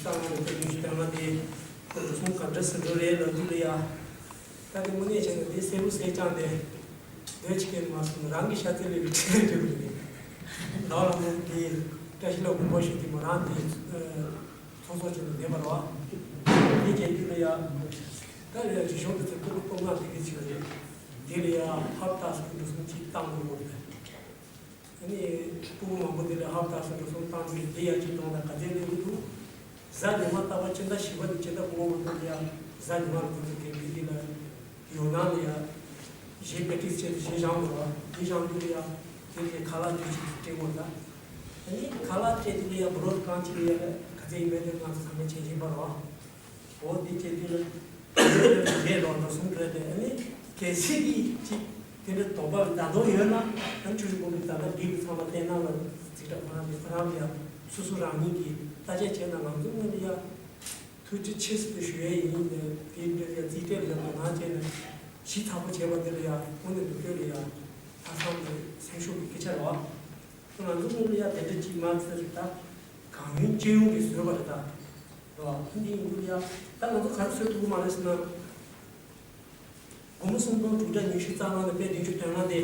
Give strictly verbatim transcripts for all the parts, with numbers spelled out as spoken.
ཏང་ནང་དུ་ཉི་ཤུ་ཐམ་པ་དེ་འགྲོ་སོང་ག་འདྲ་སུ་འགྲོ་རེད་ལབ་དུས་ལ་ཡ། ད་དེ་དངོས་གནས་བྱས་ན་དེ་གསལ་པོ་གསལ་རྐྱང་དེ། སྡོད་ཅིག་གིན་མ་སོང་རང་གི་ཤ་ཚ་ལས་ཀྱི་ཁྲིད་ལས་འགྲོ་གི་རེད། ཟླ་བ་ལ་མོ་དེ་བཀྲ་ཤིས་ལ་དགོངས་པ་ཞུས་ཏེ་མོ་རང་དེ་ཚོགས་གཙོ་བྱས་ནས་བསྡད་པ་རེད་བ། དེ་བྱས་དུས་ལ་ཡ། ད་ལས་རིག་གཞུང་དུ་ཚེ་སྟོང་སྟོང་ལྔ་དེ་གི་ཚིག་རེད། དེ་ལ་ཡ་ཧབ་ཏ་སུ་འགྲོ་སོང་ཅིག་བཏང་དགོས་རེད། ཨ་ནི་སྤུ་གུ་མང་པོ་དེ་ལ་ཧབ་ཏ་སུ་འགྲོ་སོང་བཏང་དུས་དེ་ཡ་གཅིག་གཏོང་ན་ག་ཚོད་ལས་ཀྱི་འདུག་གཟའ་ཉི་མ་རྟག་པར་སྤྱི་ཟླ་བཞི་པ་དེ་སྤྱི་ཟླ་དགུ་པ་བར་དུ་ལ་ཡ་གཟའ་ཉི་མ་ལ་ཁོ་ཚོ་གི་མི་དེ་ལ་ཡོང་ནང་ལ་ཡ་གཞས་པེ་ཊིས་བྱས་ཏེ་གཞས་བཞེངས་དགོས་ར། དེ་བཞེངས་དུས་ལ་ཡ་དེ་ལ་ཁ་ལག་དུས་ཅིག་སྤྲད་དགོས་ར། ཨ་ནི་ཁ་ལག་སྤྲད་དུས་ལ་ཡ་བུ་རོགས་གང་ཅིག་ལ་ཡ་ག་ཚོད་ཡིན་མིན་དེ་ང་ཚོ་ཚང་མས་མཁྱེན་གྱིན་པ་རེད་བ། འོ་དེ་བྱེད་དུས་ལ་རེད་རོགས་འགྲོ་སོང་སྤྲད་དེ་ཨ་ནི་གལ་སྲིད་ཀྱི་ཅིག་དེ་འདྲ་དོགས་པ་ད་དུང་ཡོད་ན་ཨ་ནི་ཆུ་ཆུ་དགོན་པའི་ད་ལྟ་འདི་གི་ཚང་མ་བསྟན་གནང་ལ་ཚིག་གྲགས་ཁོ་རང་གི་ཁོ་རང་གི་ཡང་སོ་སོ་རང་ཉིད་ཀྱིས་བརྟག་དཔྱད་བྱས་ན་ང་ཚོ་དངོས་ལ་ཡང་ཐུགས་རྗེ་ཆེ་ཟེར་ཞུ་ཡས་ཡིན། དེ་འདྲ་ཡང་རྩིས་སྤྲད་ལ་ཡང་དོ་སྣང་བྱས་ནས་ཞིབ་ཚགས་པོ་བྱས་པ་འདི་ལ་ཡང་དངོས་གནས་འདུག་སྟོད་ལ་ཡང་ལྷག་བསམ་དང་སེམས་ཤུགས་ཀྱི་སྐད་ཆ་རེད་བ། ང་ཚོ་ཀུན་ལ་ཡ་དེ་འདྲ་ཅིག་མ་ཚད་རེད་ད། གང་ཡིན་ཅི་ཡོང་གི་བཟོས་པ་རེད་ད། རེད་བ། ཨ་འདི་ཡིན་དུས་ཡ། ད་ང་ཚོ་ག་རེ་བཟོས་ཐུབ་ཀྱི་མ་རེད་ཟེར་ན། སྒོར་མོ་སུམ་སྟོང་དྲུག་བརྒྱ་ཉི་ཤུ་རྩ་ལྔ་ནས་དཔེ་བདུན་ཅུ་དོན་ལྔ་དེ།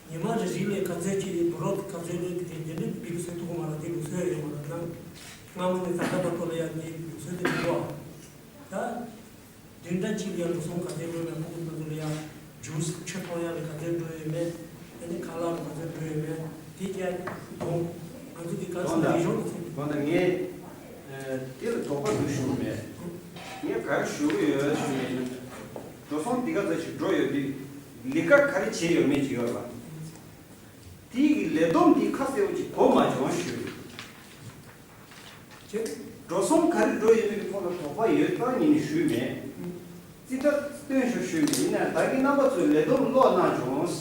ཉི་མ་རེ་རེ་ལ་ག་ཚོད་ཅིག་བུ་རོགས་ག་ཚོད་ལོས་ཀྱི་དེ་འདི་འདྲ་བི་བཟོས་ཐུབ་ཀྱི་མ་རེད། དེ་ལུགས་སྲོལ་ཡོད་མ་རེད་ན། སྔ་མོ་ནས་ད་ལྟ་བར་དུ་ལ་ཡ་འདི་ལུགས་སྲོལ་དེ་མི་འདུག་བ། ད། བདུན་ཕྲག་གཅིག་ལ་ཡང་འགྲོ་སོང་ག་ཚོད་འགྲོ་ཡོད་མེད། ཕྲུ་གུ་ཚོ་ལ་ཡང་ཇུས་ཆུ་འཐུང་ཡག་ལ་ག་ཚོད་འགྲོ་ཡོད་མེད། དེ་ནས་ཁ་ལག་ལ་ག་ཚོད་འགྲོ་ཡོད་མེད། དེ་རྒྱ་གདོང་ང་ཚོ་གི་ག་ཚོད་རིག་གཞུང་དུ་ཚུད། དགོངས་དག་ངས་དེ་ལ་དོགས་པ་འདུག་ཞུ་གི་མེད། ངས་ག་རེ་ཞུ་གི་ཡོད་ཞུ་ཡིན། འགྲོ་སོང་འདི་ག་ཚོད་ཞིག་འགྲོ་ཡོད་དུས་ལས་ཀ་ག་རེ་བྱས་ཡོད་མེད་ཅིག་ཡོད་པ། དེའི་གི་ལས་བསྡོམས་དེ་ཁ་གསལ་པོ་ཅིག་གོ་མ་བྱུང་ཞུ། འགྲོ་སོང་ག་རེ་འགྲོ་ཡོད་མེད་ཀྱི་ཐོག་ལ་དོགས་པ་ཡོད་སྟངས་ཡིན་ཞུས་མེད། རྩིས་ཁྲ་སྟོན་ཤོག་ཞུས་མེད། ཡིན་ནའང་ད་གིན་རྣམ་པ་ཚོས་ལས་བསྡོམས་ཀློག་གནང་བྱུང་།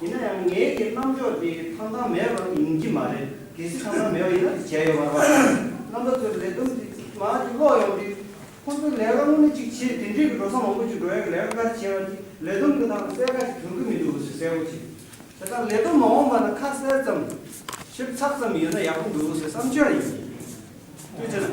ཡིན་ན་ཡང་ངའི་གི་རྣམ་འཇོག་དེ་ཐང་ཐང་མེད་པ་ཡིན་གྱི་མ་རེད། གལ་སྲིད་ཐང་ཐང་མེད་པ་ཡིན་ན་དེ་བྱས་ཡོད་མ་རེད་པ། རྣམ་པ་ཚོས་ལས་བསྡོམས་དེ་མར་ཅིག་ཀློག་ཡོང་དུས་ཁོང་ཚོས་ལས་ཀ་དངོས་གནས་ཅིག་བྱས་དེ་འདྲའི་གི་འགྲོ་སོང་མང་པོ་ཅིག་འགྲོ་ཡག་གི་ལས་ཀ་ག་རེ་བྱས་པ་དེ་ལས་བསྡོམས་ཀྱི་ནང་གསལ་ཁ་ཞིག་ཐོན་གྱི་མི་འདུག་ཟེར་གསལ་པོ་ཅིག་དེ་དག་ལས་དོན་མ་འོངས་པ་ན་ཁ་གསལ་ཙམ། ཞིབ་ཚགས་ཙམ་ཡོད་ན་ཡག་པོ་འདུག་ཟེར་བསམ་འཆར་ཡིན། ཐུགས་རྗེ་ཆེ།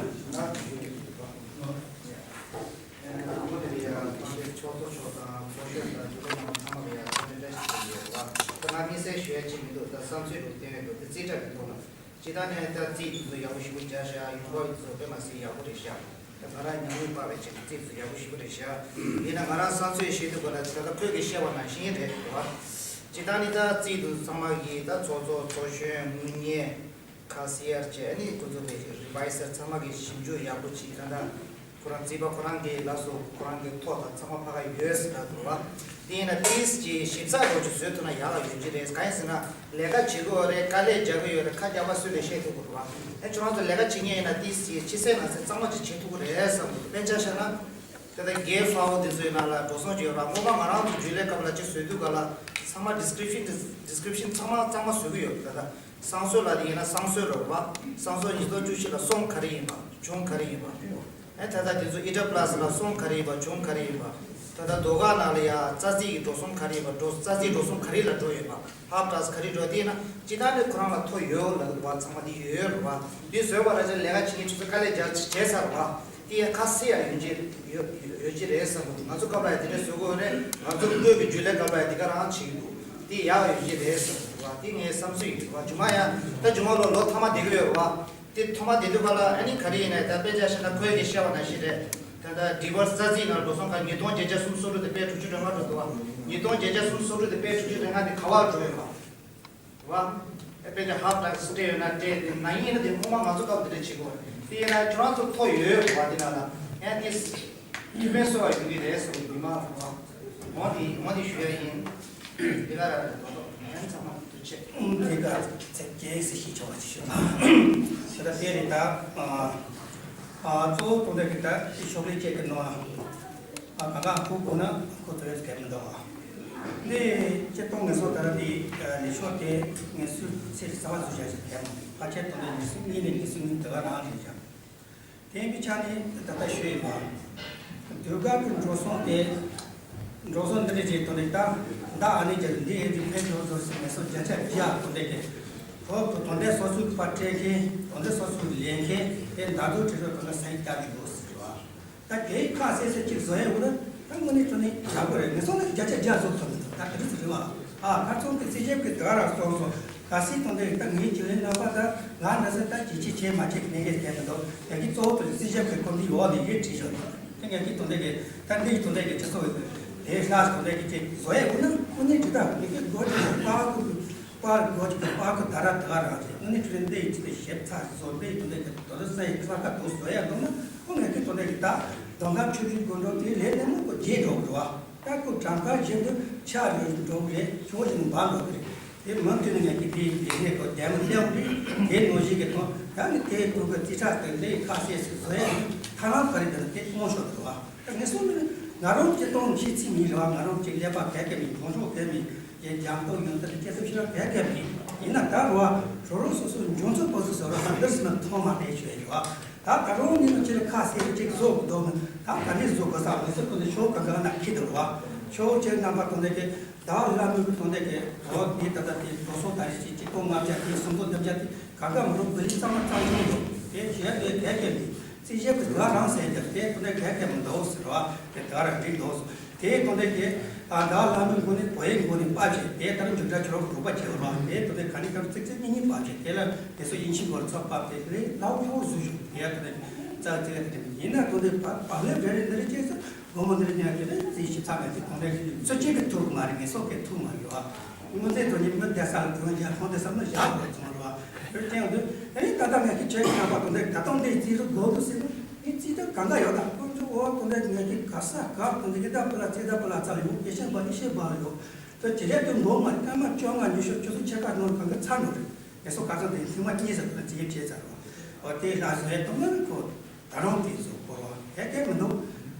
ཕྱོགས་གཙོ་མཆོག་དང་ཚོགས་གཞོན་དང་ཇུ་ལེ་ནང་ཚང་མ་ལ་ཡང་ཐུགས་རྗེ་ཆེ་ཞུ་ཡོད་པ། ད་ང་དམིགས་བསལ་ཞུ་ཡ་ཅིག་མི་འདུག་ད་བསམ་ཚུལ་རུ་བསྟན་ཡོད་འདུག་ད་རྩིས་ཁྲ་གི་ཐོག་ལ། སྤྱིར་བཏང་ནས་ད་རྩིས་འདི་ཚོ་ཡག་པོ་ཞེ་པོ་བྱས་ཤག་ཡོང་འབབ་འདི་ཚོ་དཔེ་མ་སྲིད་ཡག་པོ་རེད་ཤག་ད་ང་རང་ཉམས་མྱོང་བར་བའི་ཆེད་དུ་རྩིས་འདི་ཚོ་ཡག་པོ་ཞེ་པོ་རེད་ཤག་ཡིན་ན་ང་རང་བསམ་ཚོད་བཤད་དུས་ག་ལ་ད་ལྟ་ཁོས་ཀྱིས་བཤད་པ་ནང་བཞིན་རེད་འདུག་བ། སྤྱིར་བཏང་ནི་ད་རྩིས་འདི་ཚོ་ཚང་མ་གིས་ད་ཚོགས་གཙོ་ཚོགས་གཞོན་དངུལ་གཉེར་ཁ་སི་ཡར་བཅས་ནི་ཁོ་ཚོ་གི་རི་བའི་སར་ཚང་མ་གིས་ཞིབ་འཇུག་ཡག་པོ་བྱས་ད་ལྟ། ཁོ་རང་རྩིས་པ་ཁོ་རང་གི་ལག་སོ་ཁོ་རང་གི་ཐོ་དང་ཚང་མ་ཕ་ག་ཡོད་ཟེར་ད་འདུག་བ། དེ་ཡིན་ན་ཏིས་ཀྱི་ཞིབ་ཚགས་སྒོ་ཅིག་བཟོས་ཐུབ་ན་ཡག་ག་ཡོད་ཀྱི་རེད། གང་ཡིན་ཟེར་ན་ལས་ཀ་བྱེད་དགོས་རེད། དཀའ་ལས་རྒྱག་གི་ཡོད་རེད། ཁ་རྒྱག་པ་སུས་ལས་བཤད་ཐུབ་དགོས་རེད་བ། ཨེ་ཁྱོད་རང་ཚོ་ལས་ཀ་བྱེད་མཁན་ཡིན་ན་ཏིས་ཀྱི་ཕྱི་གསལ་ནང་གསལ་གཙང་མ་ཅིག་བྱེད་ཐུབ་ཀྱི་རེད་བསམ་གི་འདུག་དཔེར་ན་ཆ་བཞག་ན། དེ་ལྟར་རྒན་ཧྥ་བོ་དེ་ཚོའི་ནང་ལ་འགྲོ་སོང་ཅིག་ཡོད་ར། སྔོན་མ་ང་རང་ཚོ་རྒྱུན་ལས་སྐབས་ལ་ཅིག་བཟོས་དུས་ག་ལ་ཚང་མ་ཌི་སི་ཀི་རིབ་ཤན་ཌི་སི་ཀི་རིབ་ཤན་ཚང་མ་གཙང་མ་བཟོ་གི་ཡོད་རེད་ད། བསང་གསོལ་ལ་དེ་ཡིན་ན་བསང་གསོལ་རེད་བ། བསང་གསོལ་ཉིས་སྟོང་བཅུ་བཞི་ལ་སོང་ག་རེ་ཡིན་པ། བྱུང་ག་རེ་ཡིན་པ། ཨེ་ད་ལྟ་དེ་ཚོ་ཨི་ཏྲ་པ་ལ་སི་ལ་སོང་ག་རེ་ཡིན་པ། བྱུང་ག་རེ་ཡིན་པ། ད་ལྟ་རྡོ་ཁ་ནང་ལ་ཡ་རྩ་རྩིས་ཀྱི་འགྲོ་སོང་ག་རེ་ཡིན་པ། འགྲོ་རྩ་རྩིས་འགྲོ་སོང་ག་རེ་ལ་འགྲོ་ཡོད་པ། ཧབ་ཏ་སི་ག་རེ་འགྲོ་དེ་ཡིན་ན་ཅི་ད་ནི་ཁོ་རང་ལ་ཐོ་ཡོད་ལ་འདུག་བ། ཚང་མ་དེ་ཡོད་ཡོད་རེད་བ། དེ་བཟོས་པ་ར་ཅན་ལས་ཀ་བྱེད་མཁན་ཁྱོད་ཚོ་དཀའ་ལས་རྒྱག་བྱས་ཚར་བ། དེ་ཡ་ཁ་སི་ཡ་ཡོད་ཀྱི་ཡོད་ཡོད་ཀྱི་རེད་བསམ་གི་འདུག་ང་ཚོ་སྐབས་ལ་ཡ་དེ་འདྲ་བཟོ་དགོས་རེད། ང་ཚོ་བོད་ཀྱི་རྒྱུན་ལས་སྐབས་ལ་ཡ་དེ་ག་རང་བྱེད་ཀྱི་འདུག་དེ་ཡག་ཡོད་ཀྱི་རེད་བསམ་གི་འདུག་བ། དེ་ངའི་བསམ་ཚུལ་ཡིན་འདུག་བ། རྗེས་མ་ཡ་ད་རྗེས་མ་ལོ་ལོ་མཐའ་མ་བསྡད་ཀྱི་ཡོད་རེད་བ། དེ་ཐོག་མ་བསྡད་དུས་ག་ལ་ཨ་ནི་ག་རེ་ཡིན་ན་ད་དཔེ་ཆ་བཞག་ན་ཁོས་ཀྱིས་བཤད་པ་ནང་བཞིན་རེད། ད་ལྟ་ཌི་བར་སི་རྩ་རྩིས་ནང་འགྲོ་སོང་ག་ཉིས་སྟོང་བརྒྱད་བརྒྱ་སུམ་ཅུ་སོ་དྲུག་དེ་དཔེ་དྲུག་ཅུ་རེ་ལྔ་འགྲོ་འདུག་བ། ཉིས་སྟོང་བརྒྱད་བརྒྱ་སུམ་ཅུ་སོ་དྲུག་དེ་དཔེ་དྲུག་ཅུ་རེ་ལྔ་དེ་ག་པར་འགྲོ་ཡོད་པ། རེད་བ། ཨེ་དཔེ་དེ་ཧབ་ཏ་སི་སྤྲད་ཡོད་ན་སྤྲད་དེ་ན་ཡིན་ན་དེ་སྔོན་མ་ང་ཚོ་སྐབས་དེ་འདྲ་བྱེད་དགོས་རེད། དེ་ཡིན་ན་ཁྱོད་རང་ཚོ་ཐོ་ཡོད་ཡོད་རེད་བ། དེ་ན་ལ་ཡང་དེ་ཁེ་ཕན་གསོ་བ་ཡོང་གི་རེད་ཟེར་བའི་མི་མང་རེད་བ། འོ་དེ་འོ་དེ་ཞུ་ཡ་ཡིན། དེ་ག་ར་རེད་དོ། ཡང་ཚང་མ་ཐུགས་རྗེ་ཆེ། དེ་ག་ཚེ་སྐྱེས་སི་ཤི་ཆོག་པ་ཅིག་ཞུ་ད། དེ་ལྟ་དེ་རེད་ད། ཨ་ཨ་གཙོ་བོ་དོན་དག་གི་ད་ཤོག་ལེ་ཅེས་ཀྱི་ནོ། ཨ་ག་ག་ཁུ་གོ་ན་ཁོ་ཐོས་གལ་མི་འདུག་ཨ། འདི་སྤྱིར་བཏང་ངེད་ཚོ་ད་ར་འདི་ལས་ཤོག་དེ་ངེད་ཚོས་ཚེ་རི་རྩ་བ་ཚོ་བྱ་ཞིག་གལ་མི་འདུག་ཕལ་ཆེར་དོན་དག་ཉི་ཤུ་གཉིས་ནས་ཉི་ཤུ་གཉིས་དེ་ག་རང་རེད་ཀྱང་། དེ་ཡིན་པའི་ཆ་ནས་ད་ལྟ་ཞུས་ཡིན་པ། ཟློས་གར་གྱི་འགྲོ་སོང་དེ། འགྲོ་སོང་འདི་འདྲ་ཅིག་དོན་དེ་ད། ད་ཨ་ནི་ཅིག་འདི་ཡིན་དུས་ཕན་ཐོགས་ཚོར་ཟིན་མེད་སོང་བརྒྱ་ཆ་བརྒྱ་དོན་དེ་དེ། འོ་དོ་དོན་དེ་སོ་སོའི་པར་སྤྲད་མཁན། དོན་དེ་སོ་སོའི་ལེན་མཁན་དེ་མདའ་རྡོ་ཁྲི་རོ་དོན་ལ་སེང་རྒྱག་གི་ཡོད་ཟེར་བ། ད་དེའི་ཁ་གསལ་གསལ་གཅིག་བཟོ་ཡས་འོ་ན་ད་དངོས་གནས་དྲང་གནས་ཡག་པོ་རེད། ངེད་ཚོ་ནི་བརྒྱ་ཆ་བརྒྱ་བཟོ་ཐུབ་མི་འདུག་ད་དེ་འདྲ་ཟེར་བ། ཨ་ཁ་ཚོང་གི་རྩིས་ཞིབ་ཀྱི་དེ་ག་རང་སོང་སོང་། གལ་སྲིད་དོན་དེ་ད་ངའི་རྒྱུན་ལས་རྣམ་པ་ད་ང་འདྲ་ཟེར་ད་ཅི་ཅི་བྱས་མ་བྱས་གནས་ཀྱི་དེ་མི་འདུག་ཡང་གི་གཙོ་བོ་དེ་རྩིས་ཞིབ་ཀྱི་ཁོ་འདི་ཡོད་ནི་ཡོད་བྲིས་ཤོག་དེ་ངས་ཀྱི་དོན་དེ་གི་ད་འདི་ཡི་དོན་དེ་གི་ཁྱེད་ཚོ་དེ་ཤ་དོན་དེ་གི་ཅིག་བཟོ་ཡས་འོ་ན་དངོས་གནས་འདྲི་ད་མི་གི་སྒོ་ཅིག་པར་ཁུ་པར་སྒོ་ཅིག་པར་ཁུ་ད་ར་ད་ར་རེད། དངོས་གནས་འདྲི་འདི་ཡི་ཅིག་ཞིབ་ཚགས་བཟོ་འདི་ཡི་དོན་དེ་གི་དོ་རུ་ས་ཡི་ས་ཁ་དུ་བཟོ་ཡས་འདུག་ན་ཁོ་ངས་ཀྱི་དོན་དེ་གི་ད་དོན་ཁ་ཆུ་ཆུ་དགོན་གྲོང་དེ་ལས་ནས་མོ་ཁོ་རྗེས་འགྲོ་གི་རེད་བ། ད་ཁོ་གྲངས་ཀ་བཞིན་དུ་ཆག་རེ་འགྲོ་གི་རེད། ཆུང་བཞིན་དུ་འབར་འགྲོ་གི་རེད། དེ་མུ་མཐུད་ནས་ངས་ཀྱི་དེའི་ལས་གནས་ཁོ་རྒྱལ་མོ་ལྟེ་བ་རེད། དེའི་ནང་བཞིན་གྱི་ཐོག་ད་ནི་དེའི་ཐོག་གི་རྩིས་ཁྲ་དེ་ལས་ཁ་གསལ་ཞིག་བཟོ་ཡ་ཡིན། ཐ་ན་ག་རེ་དེ་ལ་དེ་མཐོང་ཤོག་འདུག་བ། ད་ངས་གསུངས་ནས་ང་རང་སྤྱི་བཏང་ཤེས་ཚིག་མིན་རེད་བ། ང་རང་གཅིག་ཀླད་པ་གས་གས་མིན། གྲོང་ཆོག་གས་མིན། ཡེ་རྒྱང་ཐོག་ཡོང་ཐབས་སྐྱེ་ཐབས་ཤེས་ར་གས་གས་མིན། ཡིན་ན་ད་རུ་བ་རོ་རོ་སོ་སོ་འཇོན་ཚོད་པོ་སོ་སོ་ར་ད་འདིར་སི་མ་མཐོང་མ་རེད་ཞུ་ཡ་རེད་བ། ད་ད་རུང་ནི་ཅི་ལ་ཁ་གསལ་གཅིག་བཟོ་དགོས་འདུག་ནི། ད་ག་ནས་བཟོ་དགོས་ས་མི་ཟེར་གོ་ནི་ཤོག་ག་ག་ན་ཁྱི་འདུག་བ། ཤོག་ཅེ་རྣམ་པ་དོན་དེ་གི་ད་ལ་མི་གི་དོན་དེ་གི་འོ་ནི་ད་ད་དེ་འགྲོ་སོང་ད་རེ་ཅིག་གཅིག་སྟོང་ལྔ་བརྒྱ་དེ་སུམ་སྟོང་བདུན་བརྒྱ་དེ་ག་ག་མི་རུང་བི་ལི་གཙང་མ་གཙང་ཆུང་འདུག་དེ་གཞན་དེ་གས་གས་མིན། རྩིས་ཞིབ་ཀྱི་དགའ་རང་སེ་རྒྱབ་དེ་དོན་དེ་གས་གས་མི་འདུག་ཟེར་བ། དེ་དགའ་རང་འགྲིག་འདུག་དེ་དོན་དེ་གི་ཨ་ད་ལ་མི་མགོ་ནས་བོད་ཡིག་མགོ་ནས་པ་བྱས་དེ་ལྟར་མཇུག་སྒྲ་ཆུ་རོགས་འགྲོ་པ་བྱས་པ་རེད། དེ་དོན་དེ་ག་ནས་ག་རུ་ཙིག་ཙིག་གཉིས་གཉིས་པ་བྱས་དེ་ལ་དེ་ཚོ་དབྱིན་ཇི་མགོར་ཚབ་པ་དེ་ལས་ལའོ་ལའོ་བཟོ་བཞུགས་དེ་ཡ་དོན་དེ་ཙག་ཙིག་དེ་ཡིན་ན་དོན་དེ་པ་པ་ལས་རེ་རེ་འདི་རེ་བྱས་ཚེ་དགོང་མོ་འདི་རེ་ཉལ་དེ་རེ་རྩིས་ཞིབ་ཚགས་མེད་དེ་དོན་དེ་ཚོ་གཅིག་གི་ཐུག་མ་རེད། ངས་སོགས་ཀྱི་ཐུག་མ་རེད་བ། དངོས་རྫས་དོན་གཉིས་མི་བསྡད་ས་ལ་དོན་རྒྱ་ཁོང་དེ་བསམ་ན་བཞག་དགོས་ཚོང་རེད་བ། རེ་ཅན་དུ་ཨེ་ད་ལྟ་ངས་ཀྱི་ཆོས་ཀྱི་རྣམ་པ་དོན་དེ་ད་དུང་འདི་རྩིས་རུ་དགོས་འདུག་ཟེར་ན། ངས་རྩིས་ད་གང་ག་ཡོད་ད་ཁོང་ཚོ་འོ་དོན་དེ་ངས་ཀྱི་ག་ས་ག་དོན་དེ་ཀྱི་ད་པུ་ལ་རྩིས་ད་པུ་ལ་ཚར་ཡོང་ཀྱི་ཤེས་པ་ཨི་ཤེས་པ་ཡོད། ད་དེ་རེད་དུ་མགོ་མ་སྐར་མ་བཅོ་ལྔ་ཉི་ཤུ་ཆུ་ཚོད་ཕྱེད་ཀ་ནང་གང་ག་ཚར་འགྲོ་རེད། དེ་སོ་ག་ཚོད་དེ་ཐེངས་མ་གཉིས་ཟེར་དུ་རྩིས་ཡིབ་བྱས་ཚར་རོ། འོ་དེ་ལ་ཟེར་དུ་མ་ཁོ། ད་རུང་དེ་བཟོ་དགོས་རོགས་ཧེ་གེ་མི་འདུག་